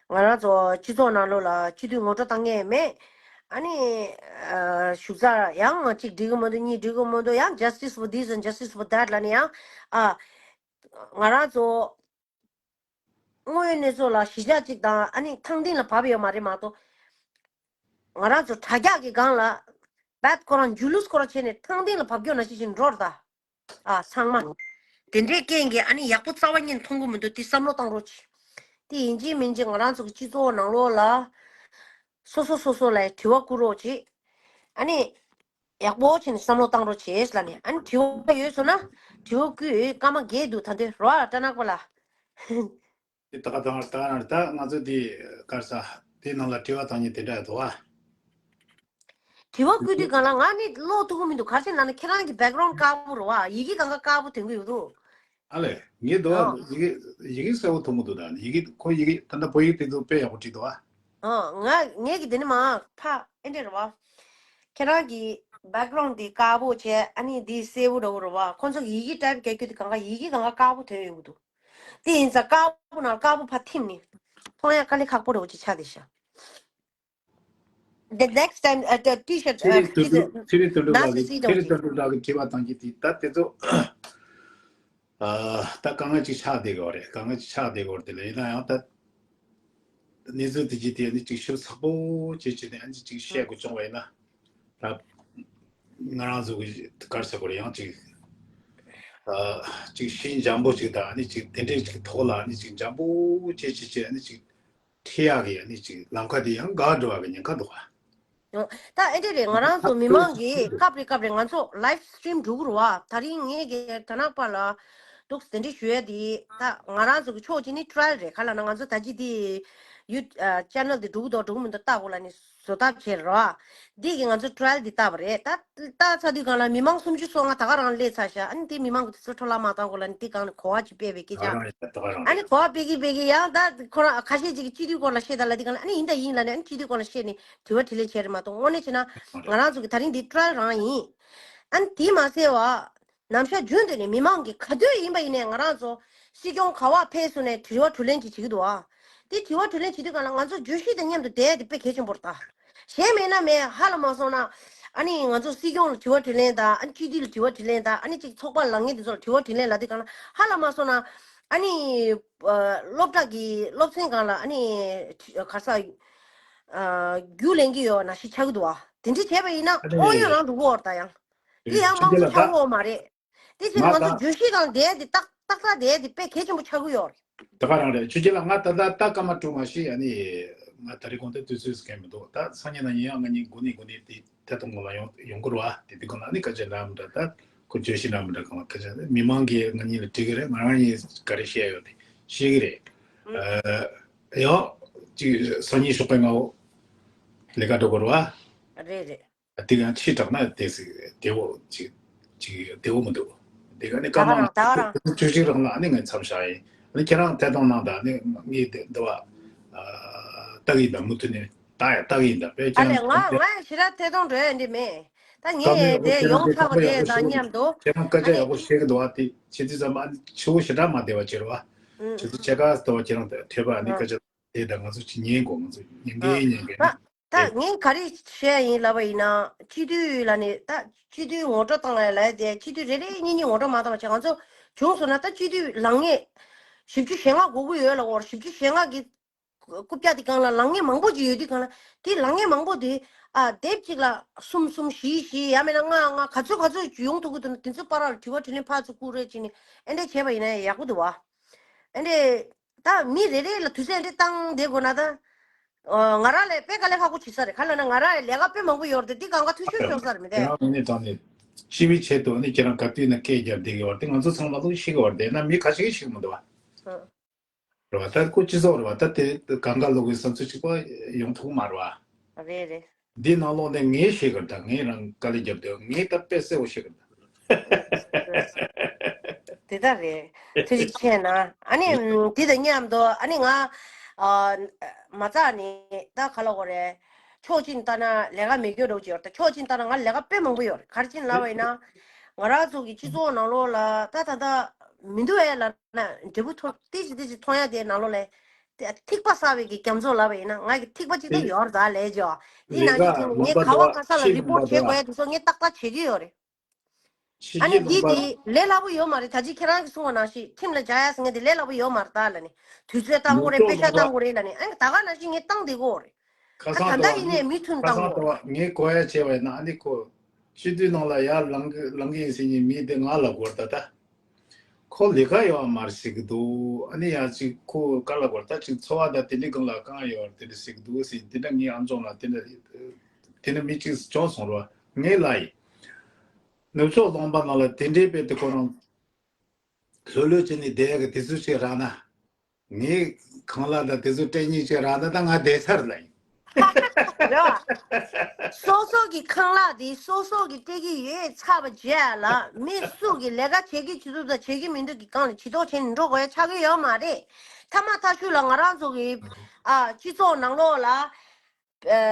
ང་རང་ཚོ་སྤྱི་ཚོགས་ནང་ལོགས་ལ་སྤྱི་འཐུས་ངོ་སྤྲོད་བཏང་མཁན་མེད། ཨ་ནི་ཨ་བཞུགས་ས་ཡང་གཅིག་འགྲིག་གི་མི་འདུག་གཉིས་འགྲིག་གི་མི་འདུག་ཡང་justice for this and justice for that ལབ་ནས་ཡང་ཨ་ང་རང་ཚོ། དངོས་ཡོད་གནས་ཚུལ་ལ་གཞི་བཞག་ཅིག་དང་ཨ་ནི་ཐང་སྟེང་ལ་བབས་ཡོད་མ་རེད་མ་གཏོགས། ང་རང་ཚོ་དྲ་རྒྱ་གི་སྒང་ལ་བད་ཁོ་རང་ཇུ་ལུས་ཁོ་རང་བྱས་ནས་ཐང་སྟེང་ལ་བབས་རྒྱུ་ནང་བཞིན་ཞིག་འགྲོ་རེད་ད། ཨ་ཚང་མ། དེ་འདྲའི་རྐྱེན་གྱིས་ཨ་ནི་ཡག་པོ་རྩ་བ་ཉིད་མཐོང་གི་མི་འདུག་དེ་བསམ་བློ་བཏང་རོགས་གྱིས། དེ་ཡིན་གཅིག་མིན་གཅིག་ང་རང་ཚོ་གི་སྤྱི་ཚོགས་ནང་ལོགས་ལ། སོ་སོ་སོ་སོ་ལ་དྲི་བ་བསྐུར་རོགས་གྱིས། ཨ་ནི། ཡག་པོ་བྱས་ནས་བསམ་བློ་བཏང་རོགས་བྱེད་ལབ་ནས། ཨ་ནི་དྲི་བ་ཡོད་སོང་ན་དྲི་བ་བསྐུལ། སྐར་མ་བརྒྱད་འདུག་ད་དུང་རོ། ཨ་སྤྲ་ནག་པ་ལགས། དེ་ད་ག་དང་ད་ག་རང་རེད། ད་ང་ཚོ་དེ་ག་རེ་ཟ། དེ་ནང་ལ་དྲི་བ་བཏང་མཁན་དེ་འདྲ་ཡོད་དོ། ཨ། དྲི་བ་བསྐུལ་དུས་སྒང་ལ་ང་ནི་ཀློག་ཐུབ་ཀྱི་མི་འདུག་ག་རེ་ཟེར་ན་ནི་ཁྱེད་རང་གི་བེག་རོན་དཀར་པོ་རེད་བ། ཡི་གེ་སྒང་ག་དཀར་པོ་ཐོན་གྱི་ཡོད་འདུག་ཨ་ལས། ངས་འདུག་བ། ཨ། ཡི་གེ་ཡི་གེ་གསལ་པོ་མཐོང་གི་འདུག་ད་ཡི་གེ་ཁོ་ཡི་གེ་ད་ལྟ་བོད་ཡིག་དེ་ཚོ་དཔེ་ཡག་པོ་བྲིས་འདུག་བ། ཨ། ང་ངས་ཀྱི་དེ་ནི་མ་ཕ་ཨེ་འདྲ་རེད་བ། ཁྱེད་རང་གི་བེག་རོན་དེ་དཀར་པོ་བྱས། ཨ་ནི་དེ་སེར་པོ་འདྲ་བོ་རེད་བ། ཁོ་ཚོ་གི་ཡི་གེ་ཊའིབ་རྒྱག་རྒྱུ་དེ་སྒང་ག་ཡི་གེ་སྒང་ག་དཀར་པོ་ཐོན་ཡོང་གི་འདུག་དེ་ཡིན་ཙང་དཀར་པོ་ནང་དཀར་པོ་ཕར་ཐིམ་ནས་མཐོང་ཡ་དཀའ་ལས་ཁག་པོ་འདྲ་བོ་ཅིག་ཆགས་བསྡད་ཤག The next time, uh, the teacher, ཚེ་རིང་དོན་གྲུབ། ཚེ་རིང་དོན་གྲུབ་ལགས་ཀྱིས། ཚེ་རིང་དོན་གྲུབ་ལགས་ཀྱིས་དྲི་བ་བཏང་གི་དེ་ད་དེ་ཚོ་ཨ་ད་དཀའ་ངལ་ཅིག་ཆགས་བསྡད་ཀྱི་ཡོད་རེད། དཀའ་ངལ་ཅིག་ཆགས་བསྡད་ཀྱི་ཡོད་རེད། དེ་ལ་ཡིན་ན་ཡང་ད་གནས་ཚུལ་དེ་ཅིག་དེ་ནི་ཅིག་ཞིབ་ཚགས་པོ་བྱས་བྱས་ནས་ཨ་ནི་ཅིག་བཤད་དགོས་བྱུང་བ་ཡིན་ན། ད་ང་རང་ཚོ་གི་ག་རེ་ཟེར་དགོས་རེད། ཡང་ཅིག་ཨ་ཅིག་ཤེས་འཇམ་པོ་ཅིག་དང་། ཨ་ནི་ཅིག་དེ་འདྲས་ཅིག་ཐོག་ལ་ཨ་ནི་ཅིག་འཇམ་པོ་བྱས་བྱས་བྱས་ཨ་ནི་ཅིག་ཁྲིད་ཡག་གི་ཨ་ནི་ཅིག་ལམ་ཁ་དེ་ཡང་འགག་འགྲོ་བ་གི་ཉེན་ཁ་འདུག་ག་ཡོང་། ད་ཨེ་འདྲ་རེད། ང་རང་ཚོ་མི་མང་གིས་སྐབས་རེ་སྐབས་རེ་ང་ཚོ་ལའིབ་སི་ཊི་རིམ་འགྲོ་གི་རེད་བ། ད་རིང་ངས་ཀྱི་དར་ནག་པ་ལ་འདུག་སེ་དེ་འདྲ་ཞུ་ཡ་དེ། ད་ང་རང་ཚོ་གི་ཕྱོགས་གཅིག་ནི་ཊ་རའི་ཡལ་རེད། ག་ལབ་ན་ང་ཚོ་ད་ཅི་དེ་ཡུ་ཨ་ཅེ་ནལ་དེ་འགྲོ་གི་འདུག་འགྲོ་གི་མི་འདུག་ལྟ་དགོས་ལབ་ནས་བཟོ་ལྟ་བྱས་རེད་བ། འདི་གི་ང་ཚོ་ཊ་རའི་ཡལ་འདི་བཏང་བ་རེད། ད་བཏང་ཚར་དུས་སྒང་ལ་མི་མང་སུམ་ཅུ་སོ་ལྔ་ད་ག་རང་སླེབས་ཚར་ཤག་ཨ་ནི་དེ་མི་མང་གི་དུས་ཚོད་འཕྲོ་བརླག་མ་བཏང་དགོས་ལབ་ནས་དེ་སྒང་ནས་གོ་བ་ཅིག་སྤེལ་བའི་སྐད་ཆ། ད་ག་རང་རེད། ད་ག་རང་ཨ་ནི་རེད། གོ་བ་སྤེལ་གི་སྤེལ་གི་ཡང་ད་ཁོ་རང་ཁ་ཤས་ཅིག་གིས་སྤྱི་འཐུས་སྐོར་ལ་བཤད་དང་ལབ་དུས་སྒང་ལ། ཨ་ནི་ཡིན་ད་ཡིན་ལབ་ནས་ཨ་ནི་སྤྱི་འཐུས་སྐོར་ལ་བཤད་ནས་དྲི་བ་དྲིས་ལན་བྱས་རེད་མ་གཏོགས། དངོས་གནས་བྱས་ན་ང་རང་ཚོ་གི་ད་རིང་འདི་ཊ་རའི་ཡལ་རང་ཡིན། ཨ་ནི་དེ་མ་ཟད་བ། ནམ་ཞག་རྒྱུན་དུ་ནས་མི་མང་གིས་ག་དུས་ཡིན་པ་ཡིན་ནའི་ང་རང་ཚོ་སྲིད་སྐྱོང་ག་པར་ཕེབས་སོང་ནའི་དྲི་བ་དྲིས་ལན་ཅིག་བྱེད་ཀྱི་འདུག་ཨ། དེ་དྲི་བ་དྲིས་ལན་བྱེད་དུས་སྒང་ལ་ང་ཚོ་བརྗོད་གཞི་དང་མཉམ་དུ་བསྡད་ཡ་དེ་དཔེ་གལ་ཆེན་པོ་རེད་ད། གཞན་མེད་ན་མེད། ཧ་ལམ་མ་སོང་ན་ཨ་ནི་ང་ཚོ་སྲིད་སྐྱོང་ལ་དྲི་བ་དྲིས་ལན་དང་། ཨ་ནི་སྤྱི་འཐུས་ལ་དྲི་བ་དྲིས་ལན་དང་། ཨ་ནི་ཅིག་ཚོགས་པ་ལངས་མཁན་དེ་ཚོ་ལ་དྲི་བ་དྲིས་ལན་ལབ་དུས་སྒང་ལ། ཧ་ལམ་མ་སོང་ན་ཨ་ནི་ཨ་སློབ་གྲྭ་གི་སློབ་ཚན་སྒང་ལ་ཨ་ནི་ག་རེ་ཟ། ཨ་རྒྱུགས་ལེན་གྱི་ཡོད་ནང་བཞིན་ཆགས་ཀྱི་འདུག་བ། དེ་འདྲ་བྱས་པ་ཡིན་ན་ཨ་ནི་དངོས་ཡོད་རང་འགྲོ་གི་ཡོད་རེད་ད། ཡང་དེ་ཡང་མང་པོ་ཆགས་ཀྱི་ཡོད་མ་རེད། དེ་ཕྱིར་ང་ཚོ་བརྗོད་གཞི་དང་འབྲེལ་ཏེ་ཏག་ཏག་ཏག་བསྡད་དེ་དཔེ་གལ་ཆེན་པོ་ཆགས་ཀྱི་ཡོད་རེད། ད་ག་རང་རེད། ཆུ་སྐྱིད་ལགས། ང་ད་ལྟ་ད་སྐར་མ་དྲུག་མ་ཤི། ཨ་ནི་ང་ད་རེས་དགོང་དེ་དུས་ཚོད་ཟེར་མཁན་མི་འདུག་ད་སང་ཉིན་གནངས་ཉིན་ཡང་ང་གཉིས་དགུན་ནས་དགུན་ནས་དེ་ཐད་གཏོང་ལ་ཡོང་ཡོང་གི་རེད་བ། དེ་དུས་སྒང་ལ་ཨ་ནི་སྐད་ཆ་འདྲ་མི་འདྲ། ད་ཁོ་བརྗོད་གཞི་འདྲ་མི་འདྲ་སྒང་ལ་སྐད་ཆ་མི་མང་གིས་ང་གཉིས་ལ་དྲི་གི་རེད། ང་རང་གཉིས་ག་རེ་བཤད་ཡོད་དེ་ཤེས་ཀྱི་རེད། ཨ་ཡང་ཅིག་སང་ཉིན་ཞོགས་པའི་སྔ་པོ་ལས་ཀ་འགྲོ་དགོས་རེད་བ། རེད་རེད། དེ་ག་ཕྱི་དྲགས་ན་དེ་སྲིད་བདེ་བོ་ཅིག་ཅིག་བདེ་བོ་མི་འདུག་དེ་ག་ནི་ད་སྐར་མ་ག་རང་ད་ག་རང་བཅུ་གཅིག་རག་ན་ནི་ངས་མཚམས་བཞག་ཡིན། ཨ་ནི་ཁྱེད་རང་ཐད་གཏོང་གནང་དང་། ཨ་ནི་ངས་དེ་འདི་བ་ལྟ་གི་ཡིན་ད། མུ་མཐུད་ནས་ལྟ་ཡ་ལྟ་གི་ཡིན་ད། དཔེ་ཨ་ཁྱེད་ལས་རང་ང་ང་ཡི་ཞེ་དྲག་ཐད་གཏོང་འགྲོ་ཡ་འདི་མེད། ད་ད་ནི་ངས་ཡག་པོ་དེ་ཁྱེད་རང་ཡོང་གི་ཚར་བ་ཡག་པོ་དེ་ཡག་པོ་དང་ཤེས་མཉམ་དུ། ཁྱེད་རང་སྐད་ཨ་ཆ་ནི་ཡག་པོ་བཤད་གི་འདུག་བ། དེ་བྱེད་དུས་ཙམ་པ་ཨ་ནི་ཆུ་བོ་ཞེ་དྲག་མ་བདེ་བ་བྱེད་རོགས་ཨ། ཨུ། བྱེད་དུས་ཕྱེད་ཀ་ལྟ་བ་ཁྱེད་རང་ཐོས་པ་ཨ་ནི་ཨ་སྐད་ཆ་དེ་ད་ང་ཚོ་ཅིག་ཉན་དགོས། ང་ཚོ་ཉན་གི་ཨ་ཉན་གི་ཨ་ནི། ད་ད་ངས་ག་རེ་བཤད་ཡིན་ལབ་པ་ཡིན་ན། སྤྱི་འཐུས་ལ་ནི་ད་སྤྱི་འཐུས་ངོ་སྤྲོད་བཏང་ཡ་ལབ་ཡ་དེ། སྤྱི་འཐུས་རེ་རེ་གཉིས་གཉིས་ངོ་སྤྲོད་མ་བཏང་བ་བྱས། ང་ཚོ་བྱུང་སོང་ན་ད་སྤྱི་འཐུས་ལངས་མཁན་བཞི་བཅུ་ཞེ་ལྔ་དགོས་ཀྱི་ཡོད་ལབ་ཀྱི་ཡོད་རེད། བཞི་བཅུ་ཞེ་ལྔ་གི་རྐུབ་བཀྱག་དེ་སྒང་ལ་ལངས་མཁན་མང་པོ་ཅིག་ཡོད་དུས་སྒང་ལ། དེ་ལངས་མཁན་མང་པོ་དེ་ཨ་དེབ་གཅིག་ལ་གསུམ་གསུམ་བཞི་བཞི། ཡང་མིན་ན་ལྔ་ལྔ། ག་ཚོད་ག་ཚོད་ཡོང་ཐུབ་ཀྱི་འདུག་ན་དེ་ཚོ་བར་ལ་དྲི་བ་དྲིས་ལན་ཕར་ཚུར་བསྐུར་རེས་བྱས་ནས་ཨེ་འདྲས་བྱས་པ་ཡིན་ན་ཡག་པོ་འདུག་བ། ཨེ་འདྲས། ད་མི་རེ་རེ་ལ་དུས་ཚོད་འདི་བཏང་བསྡད་དགོས་ན་ད། ཨ་ང་རང་ལས་དཔེ་དཀའ་ལས་ཁག་པོ་བྱེད་ས་རེད། ག་ལབ་ན་ང་རང་ལས་ཀ་དཔེ་མང་པོ་ཡོད་རེད་དེ། འདི་སྒང་ག་འཐུས་ཤོར་ཤོར་ས་རེད་མི་དེ། ཁྱེད་རང་ནས་དྲང་ནས་སྤྱི་པའི་ཆེད་དུ་ནི་ཁྱེད་རང་ག་དུས་ན་སྐད་རྒྱབ་བསྡད་ཀྱི་བར་དེ། ང་ཚོ་ཚང་མ་ལོག་ཤེས་ཀྱི་བར་དེ་ན་མི་ཁ་ཤས་ཤིག་མི་འདུག་བ། ཨ། རེད་བ། ད་ཁོ་སྤྱི་ཚོགས་རེད་བ། ད་དེ་གང་ག་ལོག་གི་བསམ་ཚུལ་གཅིག་པ་ཡོང་ཐུབ་མ་རེད་བ། རེད་རེད། འདི་ནང་ལོགས་ནས་ངས་ཤེས་གི་རེད། ད་ངས་རང་དཀའ་ལས་རྒྱབ་དུས་ངས་ད་དཔེ་གསལ་པོ་ཤེས་གི་རེད། དེ་ལྟར་རེད། ཐུགས་རྗེ་ཆེ་གནང་། ཨ་ནི་འདི་དང་མཉམ་དུ་ཨ་ནི་ང་ཨ་མ་རྩ་ནས་ད་ག་ལབ་དགོས་རེད། ཕྱོགས་གཅིག་ནས་ལྟ་ན་ལས་ཀ་མེད་རྒྱུ་འདྲ་བོ་ཅིག་ཡོད་རེད། ད་ཕྱོགས་གཅིག་ནས་ལྟ་ན་ང་ལས་ཀ་དཔེ་མང་པོ་ཡོད་རེད། ག་རེ་བྱས་ནས་ལབ་པ་ཡིན་ན། ང་རང་ཚོ་གི་སྤྱི་ཚོགས་ནང་ལོགས་ལ་ད་ད་ལྟ་མི་འདུག་ཨེ་ལབ་ན་འབྲས་བུ་ཐོན་ཏི་ཞིག་ཏི་ཞིག་མཐོང་ཡ་དེ་ནང་ལོགས་ལ། ཐིགས་པ་བསགས་པའི་གི་རྒྱ་མཚོ་ལབ་པ་ཡིན་ན། ང་གི་ཐིགས་པ་གཅིག་ད་ཡོད་རེད་ད་ལབ་བྱས། དེ་ནང་བཞིན་བྱས་ནས་ངས་ག་བ་ག་ས་ལ་རི་པོར་ཊི་བྱེད་དགོས་ཡ་དེ་ཚོ་ངས་ཏག་ཏག་བྱེད་ཀྱི་ཡོད་རེད། ཕྱི་ཨ་ནི་རྒྱལ་འདི་ལུང་པ་དེ་ལས་སླ་པོ་ཡོད་མ་རེད། ད་ཅི་ཁྱེད་རང་གིས་གསུངས་པ་ནང་བཞིན་ཁྲིམས་ལ་སྦྱར་ཡ་ཟེར་མཁན་དེ་ལས་སླ་པོ་ཡོད་མ་རེད་ད་ལབ་ནས། དུས་ཚོད་བཏང་དགོས་རེད། དཔེ་ཆ་བཏང་དགོས་རེད་ལབ་ནས། ཨ་ནི་ད་ག་ནང་བཞིན་ངས་བཏང་བསྡད་ཀྱི་ཡོད་རེད། ཁ་ཨ་སང་ད་ལྟ་ལྟ་བ་ཡིན་ནའི་མུ་མཐུད་ཁ་བཏང་སང་དགོས། ལྟ་བ་ངས་གོ་ཡ་བྱས་པ་ཡིན་ན། ཨ་ནི་ཁོ་སྤྱི་འཐུས་ནང་ལ་ཡར་ལངས་ཀྱི་ལངས་ཀྱི་ཡིན་ཟེར་མཁན་མི་དེ་ང་ལབ་དགོས་རེད་ད། ད་ཁོ་ལས་ཀ་ཡོད་མ་རེད་ཟེར་གྱི་འདུག་ཨ་ནི་ཡང་ཅིག་ཁོ་ག་ལབ་དགོས་རེད། ད་ཅིག་འཚོ་བ་དང་དེ་འདྲའི་སྒང་ལ་དཀའ་ངལ་ཡོད་རེད་དེ་འདྲ་ཟེར་གྱི་འདུག་ཟེར། དེ་འདྲ་ངའི་ཨ་མཆོག་ལ་དེ་འདྲ་དེ་འདྲ་མི་གཅིག་བྱུང་སོང་རེད་བ། ངས་ལབ་ཡིན། ནུབ་ཕྱོགས་ལུང་པ་ནང་ལ་དེ་འདྲའི་དཔེ་དེ་ཁོ་རང་ལྷོད་ལྷོད་བྱས་ནས་བསྡད་ཡག་གི་དུས་ཚོད་ཅིག་རག་ན། ངའི་ཁང་གླ་དང་དེ་ཚོ་སྤྲད་མཁན་ཅིག་རག་ན་ད་ང་བསྡད་ཚར་ལ་ཡིན། རེད་བ། སོ་སོ་གི་ཁང་གླ་དེ་སོ་སོ་གི་སྤྲད་ཀྱི་ཡོད་ཚར་བ་བྱས་ལ། མི་སུ་གི་ལས་ཀ་བྱེད་ཀྱི་བྱེད་ཐུབ་དང་བྱེད་ཀྱི་མི་འདུག་གི་སྒང་ལ་བྱེད་ཐོག་བྱས་ནས་འགྲོ་དགོས་ཡ་ཆགས་ཀྱི་ཡོད་མ་རེད། ཐ་མ་ཐ་ཤུ་ལ་ང་རང་ཚོ་གི་ཨ་སྤྱི་ཚོགས་ནང་ལོགས་ལ། ཨ་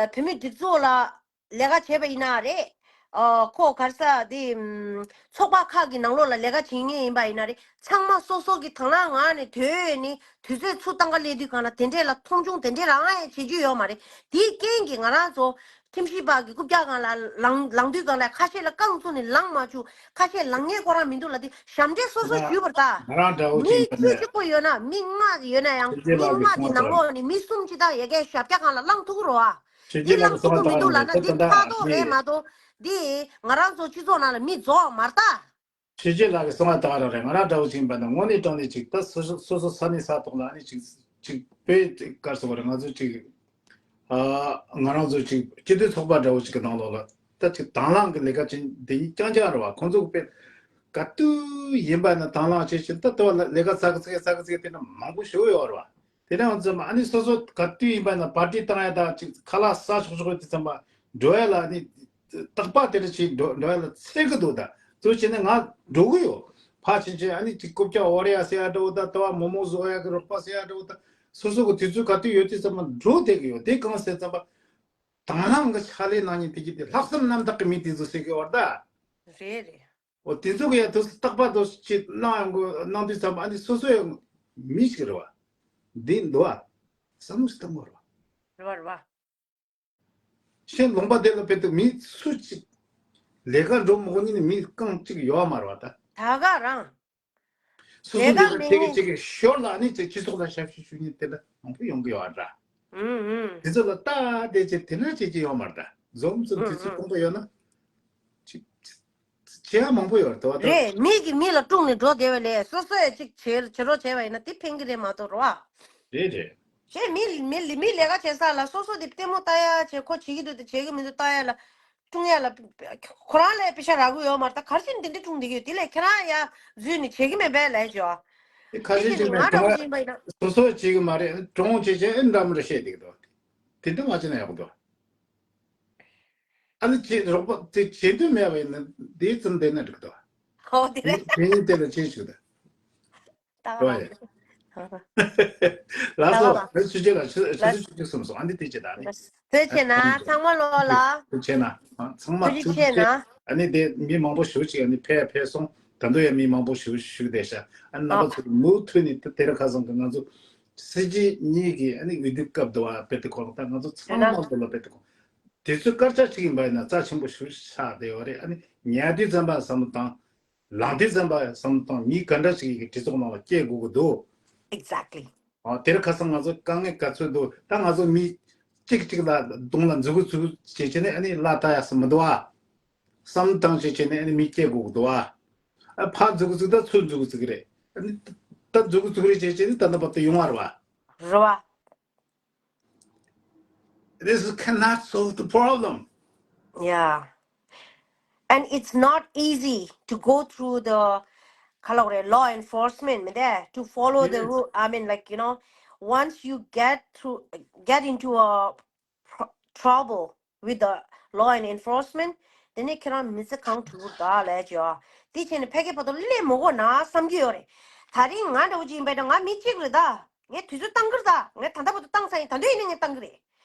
བོད་མི་སྒྲིག་འཛུགས་ལ་ལས་ཀ་བྱས་པ་ཡིན་ན་རེད། ཨ་ཁོ་ག་རེ་ཟེར་དེ་ཚོགས་པ་ཁག་གི་ནང་ལོགས་ལ་ལས་ཀ་བྱེད་མཁན་ཡིན་པ་ཡིན་ན་རེད། ཚང་མ་སོ་སོ་གི་དང་བླངས་ངང་ནས་དོན་ནི་དུས་ཚོད་ཚུར་བཏང་ག་སླེབས་དུས་སྒང་ལ་དེ་འདྲས་ལ་མཐོང་ཆུང་དེ་འདྲས་རང་ཡང་བྱེད་རྒྱུ་ཡོད་མ་རེད། དེའི་རྐྱེན་གྱིས་ང་རང་ཚོ་ཁྲིམས་ཞིབ་པ་གི་རྐུབ་བཀྱག་སྒང་ལ་ལངས་ལངས་དུས་སྒང་ལ་ཁ་ཤས་ལ་རྐང་བཙུགས་ནས་ལངས་མ་བཅུག་ཁ་ཤས་ལངས་མཁན་ཁོ་རང་མི་འདུག་ལབ་དུས་ཞབས་འདྲེན་སོ་སོ་ཞུས་པར་ད། ང་རང་འདྲ་བོ་ཅིག་མི་ཡིན་པ་བཅུ་ནས་གཅིག་པོ་ཡོད་ན་མི་ལྔ་ཡོད་ན་ཡང་ཆོས་རྒྱལ་མི་ལགས་ལྔ་ཀྱི་གསུང་དེ་ནང་ལོགས་ནས་མི་གསུམ་ཅིག་ད་ཡ་གའི་ཞབས་བཀྱག་སྒང་ལ་ལངས་ཐུབ་ཀྱི་རེད་བ། ཆོས་འདི་རྒྱལ་ལགས་ལངས་ཀྱི་ཐུབ་ཀྱི་མི་གསུང་འདུག་ལབ་ན་འདི་ཕར་དོག་རེད་མ་གཏོགས་འདི་ང་རང་ཚོ་སྤྱི་ཚོགས་ནང་ལ་མི་རྫོགས་མ་རེད་ད། ཆོས་རྒྱལ་ལགས་ཀྱི་གསུང་བ་ད་ག་རང་རེད། ང་རང་འདྲ་བོ་ཅིག་ཡིན་པ་ན་དངོས་གནས་དྲང་གནས་ཅིག་ད་སོ་སོ་སོ་སོ་ས་ནས་ས་ཐོག་ལ་ཨ་ནི་ཅིག་ཅིག་དཔེ་དཀར་སོ་བ་རེད། ང་ཚོ་ཅིག་ཨ་ང་རང་ཚོ་ཅིག་སྤྱི་མཐུན་ཚོགས་པ་འདྲ་བོ་ཅིག་གི་ནང་ལོགས་ལ་ད་ཅིག་དང་བླངས་ཀྱི་ལས་ཀ་ཅིག་འདི་རྐྱང་རྐྱང་རེད་བ། ཁོང་ཚོ་གི་དཔེ་ག་དུས་ཡིན་པ་ན་དང་བླངས་བྱེད་བཞིན་ད་ལྟ་བ་ལ་ལས་ཀ་ཚ་གི་ཚིག་ཚ་གི་ཚིག་དེ་འདྲ་མང་པོ་ཞིག་ཡོད་རེད་བ། དེ་འདྲ་ཡང་ཙམ་ཨ་ནི་སོ་སོ་ག་དུས་ཡིན་པ་ན་པར་ཊི་བཏང་ཡ་དང་ཅིག་ཁ་ལག་ཟ་ཆོག་ཆོག་དེ་ཙམ་པ་འགྲོ་ཡ་ལ་ཨ་ནི་རྟག་པ་དེ་འདྲ་ཅིག་འགྲོ་འགྲོ་ཡ་ལ་འཚེར་གི་འདུག་ད་ཚོ་བྱས་ནས་ང་འགྲོ་གི་ཡོད། ཕར་ཕྱིན་ཆད་ཨ་ནི་ཅིག་རྐུབ་བཀྱག་དབོར་ཡ་ཟེར་ཡ་འདྲ་བོ་ད་ལྟ་བ་མོག་མོག་བཟོ་ཡ་གི་རོགས་པ་ཟེར་ཡ་འདྲ་བོ་ད་སོ་སོ་གི་དུས་ཚོད་ག་དུས་ཡོད་དུས་ཙམ་པ་འགྲོ་བསྡད་གི་ཡོད། དེ་གང་ཟེར་ཙམ་པ། དང་བླངས་ཀྱི་ཕྱག་ལས་གནང་མཁན་དེ་གྱིས་དེ་ལྷག་བསམ་རྣམ་དག་གི་མི་དེ་ཚོ་ཟེར་གི་ཡོད་རེད་ད། རེད་རེད། འོ་དེ་ཚོ་གི་ཡ་དུས་སུ་རྟག་པར་དུ་ཅིག་གནང་ཡང་དགོས་གནང་དུས་ཙམ་པ་ཨ་ནི་སོ་སོ་ཡང་མི་ཞིག་རེད་བ། འདི་འདུག་བ། བསམ་བློ་ཞིག་བཏང་དགོས་རེད་བ། རེད་བ་རེད་བ། ཤེས་ལུང་པ་དེ་ལ་དཔེ་དུ་མི་སུ་ཅིག་ལས་ཀ་འགྲོ་མི་དགོས་ཉིན་མི་རྐང་གཅིག་ཡོད་མ་རེད་བ་ད། ད་ག་རང་། སོ་སོ་ལས་ཀ་ལས་ཀ་མེད་ཅིག་གི་ཞོར་ལ་ནི་ཅིག་སྤྱི་ཚོགས་ལ་ཞབས་ཞུ་ཞུ་མཁན་དེ་འདྲ་མང་པོ་ཡོང་གི་ཡོད་ར། ཨུམ་ཨུམ། དེ་ཚོ་ལ་ལྟ་བསྡད་ཅིག་དེ་འདྲ་བྱེད་ཀྱི་ཡོད་མ་རེད་ད། འཛོམས་ཙམ་དུས་ཚོད་ཁོམ་པ་ཡོད་ན་ཅིག་བྱེད་ཡ་མང་པོ་ཡོད་རེད་དོ། རེད། མི་གིས་མི་ལ་དཀྲུགས་ནས་འགྲོ་བསྡད་པ་ལས་སོ་སོས་ཅིག་བྱེད་བྱེད་རོགས་བྱས་པ་ཡིན་ན་དེ་ཕན་གི་རེད་མ་གཏོགས་རོ། རེད་རེད། ཞེས་མི་མི་མི་ལས་ཀ་བྱེད་ས་ལ་སོ་སོ་དེ་ལྟད་མོ་ལྟ་ཡ་བྱེད་ཁོ་བྱེད་ཀྱི་འདུག་དེ་བྱེད་ཀྱི་མི་འདུག་ལྟ་ཡ་ལ། ཀྲུང་ཡ་ལ། ཁོ་རང་ལ་པེ་ཤ་རག་གི་ཡོད་མ་རེད་ད། ག་རེ་བྱས་ནས་འདི་འདྲ་ཀྲུང་འདི་གི་ཡོད་དེ་ལས་ཁྱེད་རང་ཡ་འཛུལ་ནས་བྱེད་ཀྱི་མེད་པས་ལས་བྱོས། ཨེ་ཁ་དེ་ཤས་བྱས་ནས་ཅིག་ང་མེད་འགྲོ་འདྲ་བ་ཡིན་པ་ཡིན་ན། སོ་སོ་བྱེད་ཀྱི་མ་རེད། ཀྲུང་བྱེད་བྱེད་ཨེ་འདྲ་མི་འདྲ་བཤད་བསྡད་ཀྱི་འདུག་དེ་འདྲ་མ་བྱས་ན་ཡག་པོ་འདུག་ཨ་ནི་ཁྱེད་རོགས་པ་དེ་བྱེད་འདོད་མེད་པ་ཡིན་ན་དེའི་ཙམ་བསྡད་ན་འགྲིག་གི་འདུག་ཧོ་དེ་རེད། དེ་ཡིན་དེ་ལ་ཅི་ཞིག་འདུག་ད་རོ་ཡ། ལགས་སོ། ད་ཆུ་ཆེ་ལ་ཆུ་ཆུ་ཆུ་ཆུ་གསུམ་སོང་ཨ་ནི་དེ་ཆེ་ད་ནི། ཐུགས་རྗེ་ཆེ་ན་ཚང་མ་ལོ་ལ། ཐུགས་ཆེ་ན་ཚང་མ་ཐུགས་རྗེ་ཆེ་ན། ཨ་ནི་དེ་མི་མང་པོ་ཞུ་ཅིག་ཨ་ནི་ཕེ་ཕེ་སོང་ད་དུང་ཡང་མི་མང་པོ་ཞུ་ཞུ་བསྡད་ཤག་ཨ་ནི་རྣམ་པ་ཚོ་མུ་མཐུད་ནས་དེ་ར་ཁ་སང་གི་ང་ཚོ་སྲིད་སྤྱི་གཉིས་ཀྱི་ཨ་ནི་འོས་བསྡུ་སྐབས་དུ་བ་དཔེ་དེ་ཁོ་ལ་ད་ང་ཚོ་ཚང་མ་དུ་ལ་དཔེ་དེ་ཁོ་དེ་ཚོའི་སྐར་ཆ་ཅིག་ཡིན་པ་ཡིན་ན་རྩ་ཆེན་པོ་ཞུ་ཆགས་བསྡད་ཡོད་རེད། ཨ་ནི་ཉལ་དུས་ཙམ་པ་བསམ་བློ་བཏང་། ལངས་དུས་ཙམ་པ་བསམ་བློ་བཏང་མི་ག་འདྲ་ཞིག་གི་སྤྱི་ཚོགས་ནང་ལ་སྐྱེ་དགོས་ཀྱི་འདུག Exactly. ཨ་དེར་ཁ་སང་ང་ཚོ་དཀའ་ངལ་ག་ཚོད་འདུག་ད་ང་ཚོ་མི་གཅིག་གཅིག་ལ་གདོང་ལ་འཛུགས་འཛུགས་བྱེད་བྱེད་ནས་ཨ་ནི་ལ་ལྟ་ཡག་སུ་མི་འདུག་ཨ། བསམ་བློ་བཏང་བྱེད་བྱེད་ནས་ཨ་ནི་མི་སྐྱེ་དགོས་ཀྱི་འདུག་ཨ། ཨ་ཕར་འཛུགས་འཛུགས་ད་ཚུར་འཛུགས་འཛུགས་རེད། ཨ་ནི་ད་འཛུགས་འཛུགས་རེད་བྱེད་བྱེད་ནས་ད་ནི་བར་དུ་ཡོང་བ་རེད་བ། རེད་བ། This cannot solve the problem. Yeah. And it's not easy to go through the color law enforcement, to follow the rule. I mean, like, you know, once you get through, get into a trouble with the law and enforcement, then ཁྱེད་རང་མི་ཚེ་གང་དྲུག་ད་ལས་ཅོ། དེ་བྱས་ནས་ཕ་གི་བར་དུ་སླེབས་མི་དགོས་ན་བསམ་གྱི་ཡོད་རེད། ད་རིང་ང་འདྲ་བོ་ཅིག་ཡིན་པས་ན་ང་མི་གཅིག་རེད་ད། ངས་དུས་ཚོད་བཏང་གི་རེད་ད། ངས་ད་ལྟ་བར་དུ་བཏང་ས་ཡིན། ད་དུང་ཡིན་ནའི་ངས་བཏང་གི་རེད།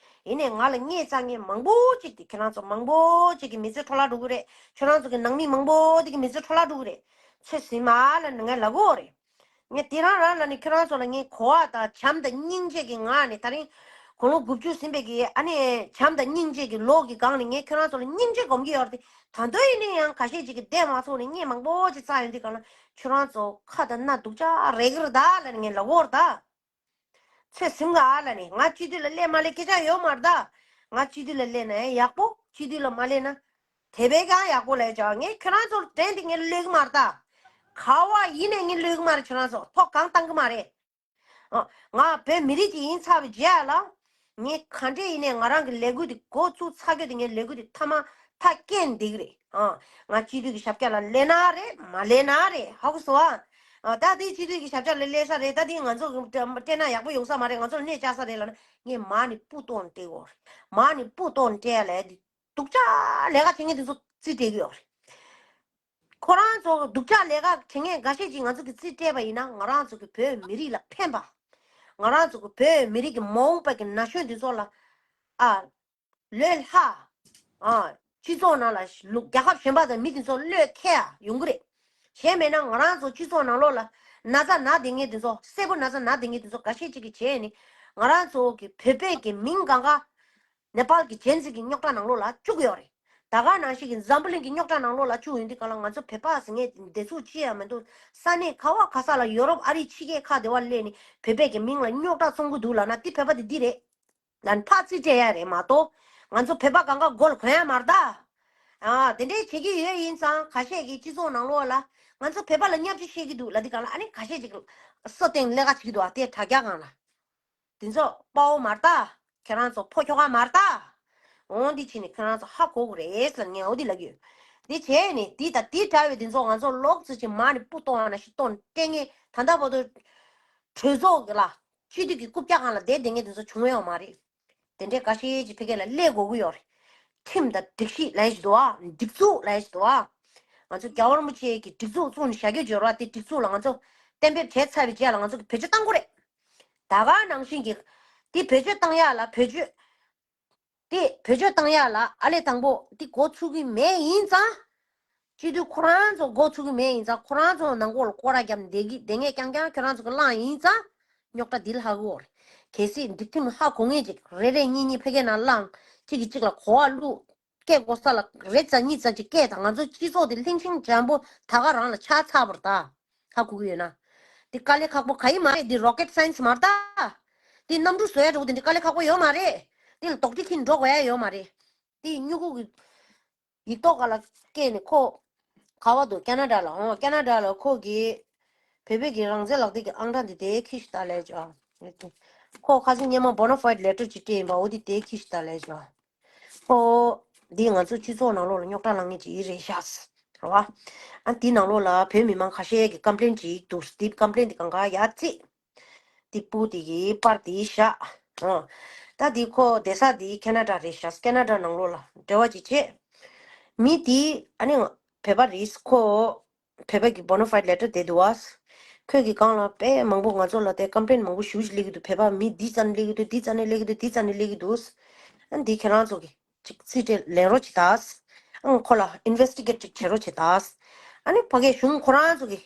ཡིན་ནའི་ང་ལ་བརྙས་བཅག་མཁན་མང་པོ་ཅིག་དེ་ཁྱེད་རང་ཚོ་མང་པོ་ཅིག་གི་མི་ཚེ་འཕྲོ་བརླག་འགྲོ་གི་རེད། ཁྱེད་རང་ཚོ་གི་ནང་མི་མང་པོ་དེ་གི་མི་ཚེ་འཕྲོ་བརླག་འགྲོ་གི་རེད། ཚོད་ཟིན་མ་ལ་ནི་ངས་ལབ་གོ་རེད། ངས་དེ་རང་རང་ལ་ནི་ཁྱེད་རང་ཚོ་ལ་ངས་གོ་བ་དང་བྱམས་དང་སྙིང་རྗེ་གི་ངང་ནས་ད་རིང་དགུང་ལོ་དགུ་བཅུ་ཟིན་པའི་གི་ཨ་ནི་བྱམས་དང་སྙིང་རྗེ་གི་ལོ་གི་སྒང་ནས་ངས་ཁྱེད་རང་ཚོ་ལ་སྙིང་རྗེ་སྒོམ་གི་ཡོད་རེད་དེ། ད་དུང་ཡིན་ནའི་ཡང་ཁ་ཤས་ཅིག་གི་བསྡད་མ་སོང་ནས་བརྙས་མང་པོ་ཅིག་བཅག་ཡོང་དུས་སྒང་ལ་ཁྱེད་རང་ཚོ་ཁ་དང་སྣ་སྡུག་ཅག་རེག་གི་རེད་ད་ལབ་ནས་ངས་ལབ་གོ་རེད་ད། ཚོད་ཟིན་ག་ལབ་ནས་ང་སྤྱི་འཐུས་ལ་སླེབས་མ་སླེབས་སྐད་ཆ་ཡོད་མ་རེད་ད། ང་སྤྱི་འཐུས་ལ་སླེབས་ན་ཡག་པོ། སྤྱི་འཐུས་ལ་མ་སླེབས་ན་དེ་བས་ཀྱང་ཡག་པོ་ལབ་བྱ། ངས་ཁྱེད་རང་ཚོར་དྲན་ཏེ་ངས་གློད་ཀྱི་མ་རེད་ད། ག་བ་ཡིན་ནས་ངས་གློད་ཀྱི་མ་རེད། ཁྱེད་རང་ཚོ་ཐོག་གང་བཏང་གི་མ་རེད། ཨ། ང་བོད་མི་རིགས་ཀྱི་ཡིན་ཚར་བའི་རྗེས་ལ། ངས་ག་འདྲས་ཡིན་ནས་ང་རང་གི་ལས་འགུལ་དེ་འགོ་བཙུགས་ཚར་གྱི་དེ་ངའི་ལས་འགུལ་དེ་མཐའ་མ་ ཐག་བཀད་བསྡད་ཀྱི་རེད། ཨ། ང་སྤྱི་འཐུས་ཀྱི་ཞབས་བཀྱག་ལ་སླེབས་ན་རེད་མ་སླེབས་ན་རེད། ཧ་གོ་སོང་ཨ། ཨ། ད་དེ་སྤྱི་འཐུས་ཀྱི་ཞབས་བཀྱག་ལ་སླེབས་ས་རེད། ད་དེ་ང་ཚོ་སྤྲད་ན་ཡག་པོ་ཡོང་ས་མ་རེད། ང་ཚོ་ལ་གནོད་བཅག་ས་རེད་ལབ་ན། ངས་མ་ནི་སྤུ་ཏོག་ནས་སྤྲད་ཀྱི་ཡོད་རེད། མ་ནི་སྤུ་ཏོག་ནས་སྤྲད་ཡ་ལ་དེ་སྡུག་ཅག་ལས་ཀ་བྱེད་མཁན་དེ་ཚོ་རྩིས་སྤྲད་ཀྱི་ཡོད་རེད། ཁོ་རང་ཚོ་སྡུག་ཅག་ལས་ཀ་བྱེད་མཁན་འགའ་ཤས་ཅིག་ང་ཚོ་གི་རྩིས་སྤྲད་པ་ཡིན་ན། ང་རང་ཚོ་གི་བོད་མི་རིགས་ལ་ཕན་པ། ང་རང་ཚོ་གི་བོད་མི་རིགས་ཀྱི་མ་འོངས་པ་གི་ན་གཞོན་འདི་ཚོ་ལ། ཨ། ལོས་ལྷག་ཨ། སྤྱི་ཚོགས་ནང་ལ་ལུ་རྒྱལ་ཁབ་གཞན་པ་དང་མི་འདི་ཚོ་བློས་འཁེལ་ཡ་ཡོང་གི་རེད། གཞན་མེད་ན་ང་རང་ཚོ་སྤྱི་ཚོགས་ནང་ལོགས་ལ་ན་ཚ་ན་བསྡད་མཁན་འདི་ཚོ། སེར་པོ་ན་ཚ་ན་བསྡད་མཁན་འདི་ཚོ་འགའ་ཤས་ཅིག་གིས་བྱས་ནས་ང་རང་ཚོ་གི་བོད་པའི་གི་མིང་གང་ག་ནེ་པཱལ་གྱི་ཇེན་ཟི་གི་རྙོག་དྲ་ནང་ལོགས་ལ་བཅུག་ཡོད་རེད། ད་ག་ནང་བཞིན་གྱི་འཛམ་བུ་གླིང་གི་རྙོག་དྲ་ནང་ལོགས་ལ་བཅུག་ཡོང་དུས་ག་ལ། ང་ཚོ་བོད་པ་ཟེར་མཁན་བདེ་ཚུགས་ཅི་ཡང་མི་འདུག་ས་གནས་ག་བ་ག་ས་ལ། ཡོ་རོབ་ཨ་རི་ཕྱི་རྒྱལ་ཁག་དེ་བ་སླེབས་ནས་བོད་པའི་གི་མིང་ལ་རྙོག་དྲ་བཙོང་གི་འདུག་ལབ་ན། དེ་བོད་པ་དེ་འདི་རེད། ལན་ཕར་རྩིས་སྤྲད་ཡ་རེད་མ་གཏོགས། ང་ཚོ་བོད་པ་གང་ག་མགོ་ལ་གོན་ཡ་མ་རེད་ད། ཨ། དེ་འདྲའི་བྱེད་ཀྱི་ཡོད་ཡིན་ཙང་། ཁ་ཤས་ཀྱིས་སྤྱི་ཚོགས་ནང་ལོགས་ལ་ང་ཚོ་བོད་པ་ལ་བརྙས་བཅོས་བཤད་ཀྱི་འདུག་ལབ་དུས་ག་ལ། ཨ་ནི་ཁ་ཤས་ཅིག་སོ་སྟེང་ལས་ཀ་བྱེད་ཀྱི་འདུག་ཨ། དེ་དྲ་རྒྱ་སྒང་ལ། དེ་ཚོ་དཔའ་བོ་མ་རེད་ད། ཁྱེད་རང་ཚོ་ཕོ་ཁྱོ་ག་མ་རེད་ད། འོང་འདི་བྱས་ནས་ཁྱེད་རང་ཚོ་ཧ་གོ་དགོས་རེད་ཟེར་ངས་འོ་འདི་ལབ་ཀྱི་ཡོད། འདི་བྱས་ནས་འདི་དང་འདི་འདྲ་བའི་འདི་ཚོ་ང་ཚོ་ལོག་ཙི་ཅིག་མ་ནི་སྤུ་གཏོང་བ་ན་ཤི་གཏོང་སྤྲད་མཁན། ད་ལྟ་བར་དུ་གྲོས་ཚོགས་ལ་སྤྱི་འཐུས་ཀྱི་རྐུབ་བཀྱག་སྒང་ལ་བསྡད་བསྡད་མཁན་དེ་ཚོ་བྱུང་ཡོད་མ་རེད། དེ་འདྲའི་འགའ་ཤས་ཅིག་ཕ་གི་ལ་སླེབས་དགོས་ཀྱི་ཡོད་རེད། ཁྲིམས་དང་སྒྲིག་གཞི་ལབ་ཡ་ཞིག་འདུག་ཨ། སྒྲིག་འཛུགས་ལབ་ཡ་ཞིག་འདུག་ཨ། ང་ཚོ་རྒྱལ་བ་རིན་པོ་ཆེ་གི་སྒྲིག་འཛུགས་བཙུགས་ནས་བཞག་རྒྱུ་འབྱོར་བ་དེ། སྒྲིག་འཛུགས་ལ་ང་ཚོ་གཏན་འབེབས་བྱས་ཚར་བའི་རྗེས་ལ་ང་ཚོ་གི་བེད་སྤྱོད་གཏང་དགོས་རེད། ད་ག་ནང་བཞིན་གྱི་དེ་བེད་སྤྱོད་གཏང་ཡ་ལ། བེད་སྤྱོད་དེ་བེད་སྤྱོད་གཏང་ཡ་ལ་ཨ་ལས་དང་པོ་དེ་འགོ་ཚུགས་ཀྱི་མེད་ཡིན་ཙང་། སྤྱི་འཐུས་ཁོ་རང་ཚོ་འགོ་ཚུགས་ཀྱི་མེད་ཡིན་ཙང་། ཁོ་རང་ཚོ་ནང་ཁོག་ལ་སྐོར་ར་བརྒྱབ་བསྡད་ཀྱི་བསྡད་མཁན་རྐྱང་རྐྱང་ཁྱོད་རང་ཚོ་གིས་བསླངས་ཡིན་ཙང་། རྙོག་དྲ་འདི་ལྷག་གི་ཡོད་རེད། གལ་སྲིད་སྒྲིག་ཁྲིམས་ཧ་གོ་མཁན་ཅིག་རེ་རེ་གཉིས་གཉིས་ཕ་གི་ནང་བསླངས། གཅིག་གིས་གཅིག་ལ་གོ་བ་བླུགས། སྐད་གོ་ས་ལ་རེ་ཙམ་གཉིས་ཙམ་ཅིག་སྐད་དང་། ང་ཚོ་སྤྱི་ཚོགས་འདི་ལྷིང་ཤིང་འཇམ་པོ་ད་ག་རང་ལ་ཆགས་ཚར་བ་རེད་ད། ཧ་གོ་གི་ཡོད་ན། འདི་དཀའ་ལས་ཁག་པོ་ག་ཡི་མ་རེད། འདི་rocket science་མ་རེད་ད། འདི་གནམ་གྲུ་བཟོ་ཡ་འདྲ་བོ་དེ་འདྲའི་དཀའ་ལས་ཁག་པོ་ཡོད་མ་རེད། འདི་ལ་རྡོག་ཁྲེས་འཁྱེར་འགྲོ་དགོས་ཡ་ཡོད་མ་རེད། འདི་སྨྱུ་གུ་གི་ཡིག་ཐོག་སྒང་ལ་བཀལ་ནས། ཁོ་ག་བ་འདུག་ཀ་ན་ཌ་ལ། ཨོ། ཀ་ན་ཌ་ལ་ཁོ་གིས་བོད་པའི་གི་རང་བཙན་ལག་དེབ་ཀྱི་ཨང་གྲངས་འདི་དེ་ཁྱི་ཞིག་ལྟ་ལས་ཅོ། ཁོ་ཁ་སང་སྔོན་མ་bona fide letter་ཅིག་སྤྲད་ཡིན་པ། འོ་འདི་དེ་ཁྱི་ཞིག་ལྟ་ལས་ཅོ། ཁོ་འདི་ང་ཚོ་སྤྱི་ཚོགས་ནང་ལོགས་ལ་རྙོག་དྲ་ལངས་མཁན་ཅིག་རེད་ཤག་རེད་བ། ཨ། འདི་ནང་ལོགས་ལ་བོད་མི་མང་ཁ་ཤས་ཀྱི་ཀམ་པི་ལེན་ཅིག་འདུག་འདི་ཀམ་པི་ལེན་འདི་གང་ག་ཡར་བརྩིས། འདི་སྤུ་འདི་གི་པར་འདི་བཞག་ཨོ། ད་འདི་ཁོ་བསྡད་ས་འདི་ཀ་ན་ཌ་རེད་ཤག་ཀ་ན་ཌ་ནང་ལོགས་ལ་འབྲེལ་བ་ཅིག་བྱས། མི་འདི་ཨ་ནི་བོད་པ་རེད། ཁོ་བོད་པ་གི་bona fide letter་དེ་འདུག་བ། ཁོས་གི་སྒང་ལ་དཔེ་མང་པོ་ང་ཚོ་ལ་དེ་ཀམ་པི་ལེན་མང་པོ་ཞེ་པོ་ཅིག་སླེབས་ཀྱི་འདུག་བོད་པ་མི་འདི་ཙམ་སླེབས་ཀྱི་འདུག་འདི་ཙམ་ནས་སླེབས་ཀྱི་འདུག་འདི་ཙམ་ནས་སླེབས་ཀྱི་འདུག་ཨ། འདི་ཁྱེད་རང་ཚོ་གི་ཅིག་རྩིས་སྤྲད་ལེན་རོགས་བྱེད་ད། ཨང་། ཁོ་ལ་investigate་ཅིག་བྱེད་རོགས་བྱེད་ད། ཨ་ནི་ཕ་གིའི་གཞུང་ཁོ་རང་ཚོ་གི།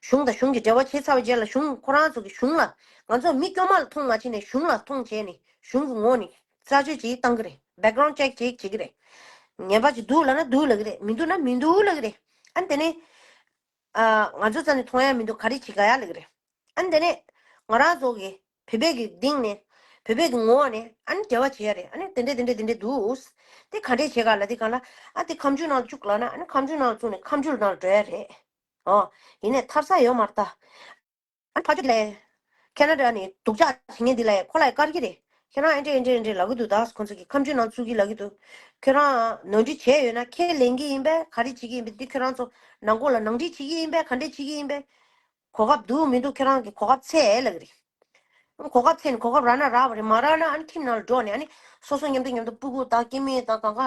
གཞུང་དང་གཞུང་གི་འབྲེལ་བ་བྱས་ཚར་བའི་རྗེས་ལ། གཞུང་ཁོ་རང་ཚོ་གི་གཞུང་ལ། ང་ཚོ་མི་དཀྱུས་མ་ལ་མཐོང་མ་བྱས་ནས་གཞུང་ལ་མཐོང་བྱས་ནས་གཞུང་གི་ངོས་ནས་རྩད་གཅོད་ཅིག་བཏང་གི་རེད། background check་ཅིག་བྱེད་ཀྱི་རེད། ངན་པ་ཅིག་འདུག་ལབ་ན་འདུག་ལབ་ཀྱི་རེད། མི་འདུག་ན་མི་འདུག་ལབ་ཀྱི་རེད། ཨ་ནི་དེ་ནས། ཨ། ང་ཚོ་རྩ་ནས་མཐོང་ཡ་མི་འདུག་ག་རེ་བྱེད་ག་ཡ་ལབ་ཀྱི་རེད། ཨ་ནི་དེ་ནས་ང་རང་ཚོ་གི་བོད་པའི་གི་སྟེང་ནས། བོད་པའི་གི་ངོས་ནས་ཨ་ནི་འབྲེལ་བ་བྱེད་ཡ་རེད། ཨ་ནི་དེ་འདྲས་དེ་འདྲས་དེ་འདྲས་འདུག་དེ་ག་འདྲས་བྱེད་ག་ལབ་དུས་སྒང་ལ། ཨ། དེ་ཁ་མཆུ་ནང་ལ་བཅུག་ལབ་ན། ཨ་ནི་ཁ་མཆུ་ནང་ལ་བཅུག་ནས་ཁ་མཆུ་ནང་ལ་འགྲོ་ཡ་རེད། ཨོ། ཡིན་ནའི་ཐར་ས་ཡོད་མ་རེད་ད། ཨ་ནི་ཕར་ཕྱོགས་ལ་ཁེ་ན་ཌ་ནས་སྡུག་ཅག་བྱེད་མཁན་འདི་ལ་ཁོ་ལ་ཡ་དཀར་གྱི་རེད། ཁྱེད་རང་ཨེ་འདྲས་ཨེ་འདྲས་ཨེ་འདྲས་ལབ་ཀྱི་འདུག་ད། ཁོ་ཚོ་གི་ཁ་མཆུ་ནང་བཙུགས་ཀྱི་ལབ་ཀྱི་འདུག་ཁྱེད་རང་ནོར་འཁྲུལ་བྱས་ཡོད་ན་ཁས་ལེན་གྱི་ཡིན་པས། ག་རེ་བྱེད་ཀྱི་ཡིན་པས། འདི་ཁྱེད་རང་ཚོ་ནང་ཁོག་ལ་ནང་འཁྲུག་བྱེད་ཀྱི་ཡིན་པས། ག་འདྲས་བྱེད་ཀྱི་ཡིན་པས། གོ་སྐབས་འདུག་མི་འདུག་ཁྱེད་རང་གི་གོ་སྐབས་འཚོལ་ལབ་ཀྱི་རེད། གོ་སྐབས་འཚོལ་ནས་གོ་སྐབས་རག་ན་རག་པ་རེད། མ་རག་ན་ཨ་ནི་ཁྲིམས་ནང་ལ་འགྲོ་ནས། ཨ་ནི་སོ་སོ་མཉམ་དུ་མཉམ་དུ་སྤུ་གུ་དང་སྐྱེ་དམན་དང་གང་ག་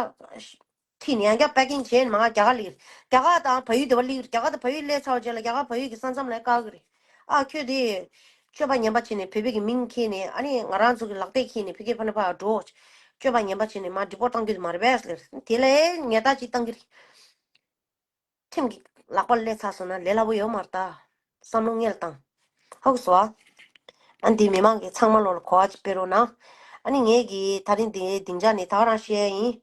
ཁྲིད་ནས་ཡང་བསྐྱར་པེ་ཀིང་བྱས་ནས་མར་རྒྱ་གར་སླེབས། རྒྱ་གར་དང་བལ་ཡུལ་དེ་བ་སླེབས། རྒྱ་གར་དང་བལ་ཡུལ་སླེབས་ཚར་བ་རྗེས་ལ་རྒྱ་གར་བལ་ཡུལ་གྱི་ས་མཚམས་ལ་བཀག་གི་རེད། ཨ། ཁྱོད་དེ་སྤྱོད་པ་ངན་པ་བྱས་ནས་བོད་པའི་གི་མིང་འཁྱེར་ནས། ཨ་ནི་ང་རང་ཚོ་གི་ལག་དེབ་འཁྱེར་ནས་ཕ་གིར་ཕར་ནས་ཕར་འགྲོ། སྤྱོད་པ་ངན་པ་བྱས་ནས་མར་ཌི་པོར་ཊི་བཏང་རྒྱུ་དེ་མ་རེད་པས་ཟེར། དེ་ལ་ཉེས་རྡུང་ཅིག་བཏང་གི་རེད། ཁྲིམས་ཀྱི་ལག་པར་སླེབས་ཚར་སོང་ན་ལས་སླ་པོ་ཡོད་མ་རེད་ད། བསམ་བློ་སྔོན་ལ་བཏང་། ཧ་གོ་སོང་ཨ། ཨ་ནི་འདི་མི་མང་གི་ཚང་མ་ལོ་ལ་གོ་བ་ཅིག་སྤེལ་རོགས་གནང་། ཨ་ནི་ངས་ཀྱི་ད་རིང་འདི་སྡིངས་ཆ་ནས་ད་ག་རང་བཤད་ཡ་ཡིན།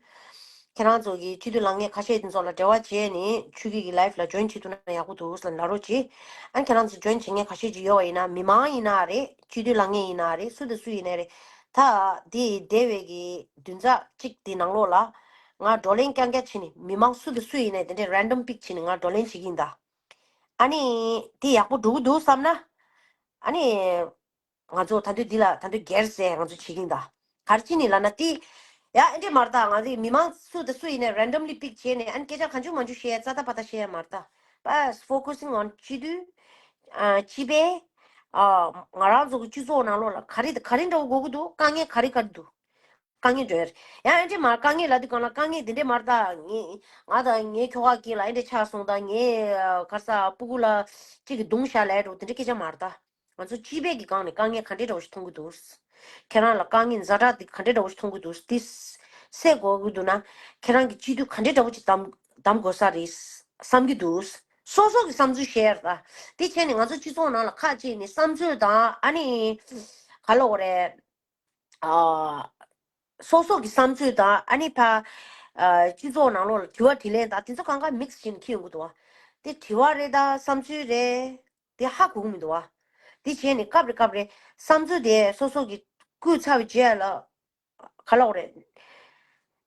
ཁྱེད་རང་ཚོ་གི་སྤྱི་འཐུས་ལངས་མཁན་ཁ་ཤས་དེ་ཚོ་ལ་འབྲེལ་བ་བྱས་ནས་ཆོས་སྐྱིད་ཀྱི་ལའེབ་ལ་ཇོ་ཡིན་བྱེད་ཐུབ་ན་ཡག་པོ་འདུག་ཟེར་ལབ་རོགས་གྱིས། ཨ་ནི་ཁྱེད་རང་ཚོ་ཇོ་ཡིན་བྱེད་མཁན་ཁ་ཤས་ཅིག་ཡོད་པ་ཡིན་ན། མི་མང་ཡིན་ན་རེད། སྤྱི་འཐུས་ལངས་མཁན་ཡིན་ན་རེད། སུ་དང་སུ་ཡིན་ནའི་རེད། ད་འདི་འདས་པའི་གི་བདུན་ཕྲག་གཅིག་འདི་ནང་ལོགས་ལ་ང་བགྲོ་གླེང་རྐྱང་རྐྱང་བྱས་ནས། མི་མང་སུ་དང་སུ་ཡིན་ནའི་དེ་འདྲའི་རན་ཌམ་པིག་བྱས་ནས་ང་བགྲོ་གླེང་བྱེད་ཀྱི་ཡིན་ད། ཨ་ནི་དེ་ཡག་པོ་འགྲོ་གི་འདུག་བསམ་ན། ཨ་ནི་ང་ཚོ་ད་དུང་འདི་ལ་ད་དུང་སྒེར་ཟེར་ང་ཚོ་བྱེད་ཀྱི་ཡིན་ད། ག་རེ་བྱས་ནས་ལབ་ན། དེ་ ཡ་ཨེ་འདྲས་མ་རེད་ད། ང་ཚོའི་མི་མང་སུ་དང་སུ་ཡིན་ནའི་randomly pick བྱས་ནས་ཨ་ནི་སྐད་ཆ་གང་བྱུང་མང་བྱུང་བཤད་ཡ་རྩ་ད་པ་ད་བཤད་ཡ་མ་རེད་ད། But focusing on སྤྱི་འཐུས། ཨ་སྤྱི་པའི། ཨ་ང་རང་ཚོ་གི་སྤྱི་ཚོགས་ནང་ལོགས་ལ་ག་རེ་ག་རེ་འདྲ་བོ་དགོས་ཀྱི་འདུག་དཀའ་ངལ་ག་རེ་ག་རེ་འདུག་དཀའ་ངལ་འདྲ་བོ་ཡ་ཨེ་འདྲས་མ་རེད། དཀའ་ངལ་ལབ་དུས་སྒང་ལ་དཀའ་ངལ་དེ་འདྲས་མ་རེད་ད། ངས་ང་དང་ངའི་ཁྱོ་ག་གཅིག་ལ་ཨེ་འདྲས་ཆགས་སོང་ད། ངའི་ཨ་ག་རེ་ཟ་སྤུ་གུ་ལ་གཅིག་གིས་རྡུང་བཞག་ལབ་འདྲ་བོ་དེ་འདྲས་སྐད་ཆ་མ་རེད་ད། ང་ཚོ་སྤྱི་པའི་གི་སྒང་ནས་དཀའ་ངལ་ག་འདྲའི་འདྲ་བོ་ཞིག་མཐོང་གི་འདུག་ཁྱེད་རང་ལ་དཀའ་ངལ་ཛ་དྲག་དེ་ག་འདྲའི་འདྲ་བོ་ཞིག་མཐོང་གི་འདུག་དེ་སེལ་དགོས་ཀྱི་འདུག་ན། ཁྱེད་རང་གི་སྤྱི་འཐུས་ག་འདྲའི་འདྲ་བོ་ཞིག་གདམ་གདམ་དགོས་ས་རེད་བསམ་གྱི་འདུག་སོ་སོ་གི་བསམ་ཚུལ་བཤད་ཡ་རེད་ད། དེ་བྱས་ནས་ང་ཚོ་སྤྱི་ཚོགས་ནང་ལ་ཁག་ཅིག་ནས་བསམ་ཚུལ་དང་ཨ་ནི་ག་ལབ་དགོས་རེད། ཨ། སོ་སོ་གི་བསམ་ཚུལ་དང་ཨ་ནི་ཕ། ཨ། སྤྱི་ཚོགས་ནང་ལོགས་ལ་དྲི་བ་དྲིས་ལན་དང་དེ་ཚོ་གང་ག་mix བྱས་ནས་འཁྱེར་ཡོང་གི་འདུག་བ། དེ་དྲི་བ་རེད་ད་བསམ་ཚུལ་རེད། དེ་ཧ་གོ་གི་མི་འདུག་བ། དེ་བྱས་ནས་སྐབས་རེ་སྐབས་རེ་བསམ་ཚུལ་དེ་སོ་སོ་གི་བསྐུལ་ཚར་བའི་རྗེས་ལ་ག་ལབ་དགོས་རེད།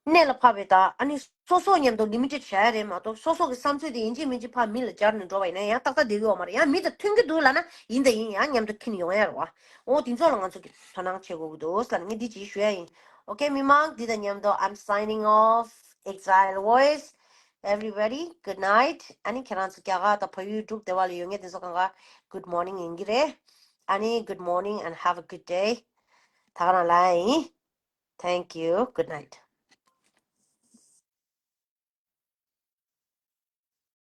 གནད་ལ་ཕབ་པའི་དང་ཨ་ནི་སོ་སོ་མཉམ་དུ་limited བྱ་ཡ་རེད་མ་གཏོགས་སོ་སོ་གི་བསམ་ཚུལ་དེ་ཡིན་གཅིག་མིན་གཅིག་ཕར་མི་ལ་སྦྱར་ནས་འགྲོ་བ་ཡིན་ན་ཡང་ཏག་ཏག་བསྡད་ཀྱི་ཡོད་མ་རེད། ཡང་མི་དང་མཐུན་གྱི་འདུག་ལབ་ན་ཡིན་དང་ཡིན་ཡང་མཉམ་དུ་འཁྱེར་ནས་ཡོང་ཡ་རེད་བ། འོ་དེ་ཚོ་ལ་ང་ཚོ་གི་དོ་སྣང་བྱེད་དགོས་ཀྱི་འདུག་ཟེར་ནས་ངས་འདི་ཅིག་ཞུ་ཡ་ཡིན། Okay མི་མང་འདི་དང་མཉམ་དུ་I'm signing off. Exile Voice. Everybody, good night. ཨ་ནི་ཁྱེད་རང་ཚོ་རྒྱ་གར་དང་བལ་ཡུལ་འབྲུག་སྡེ་བ་ལ་ཡོད་མཁན་དེ་ཚོ་གང་ག་good morning ཡིན་གྱི་རེད། ཨ་ནི་good morning and have a good day. ད་ག་རང་ལ་ཡིན། Thank you. Good night.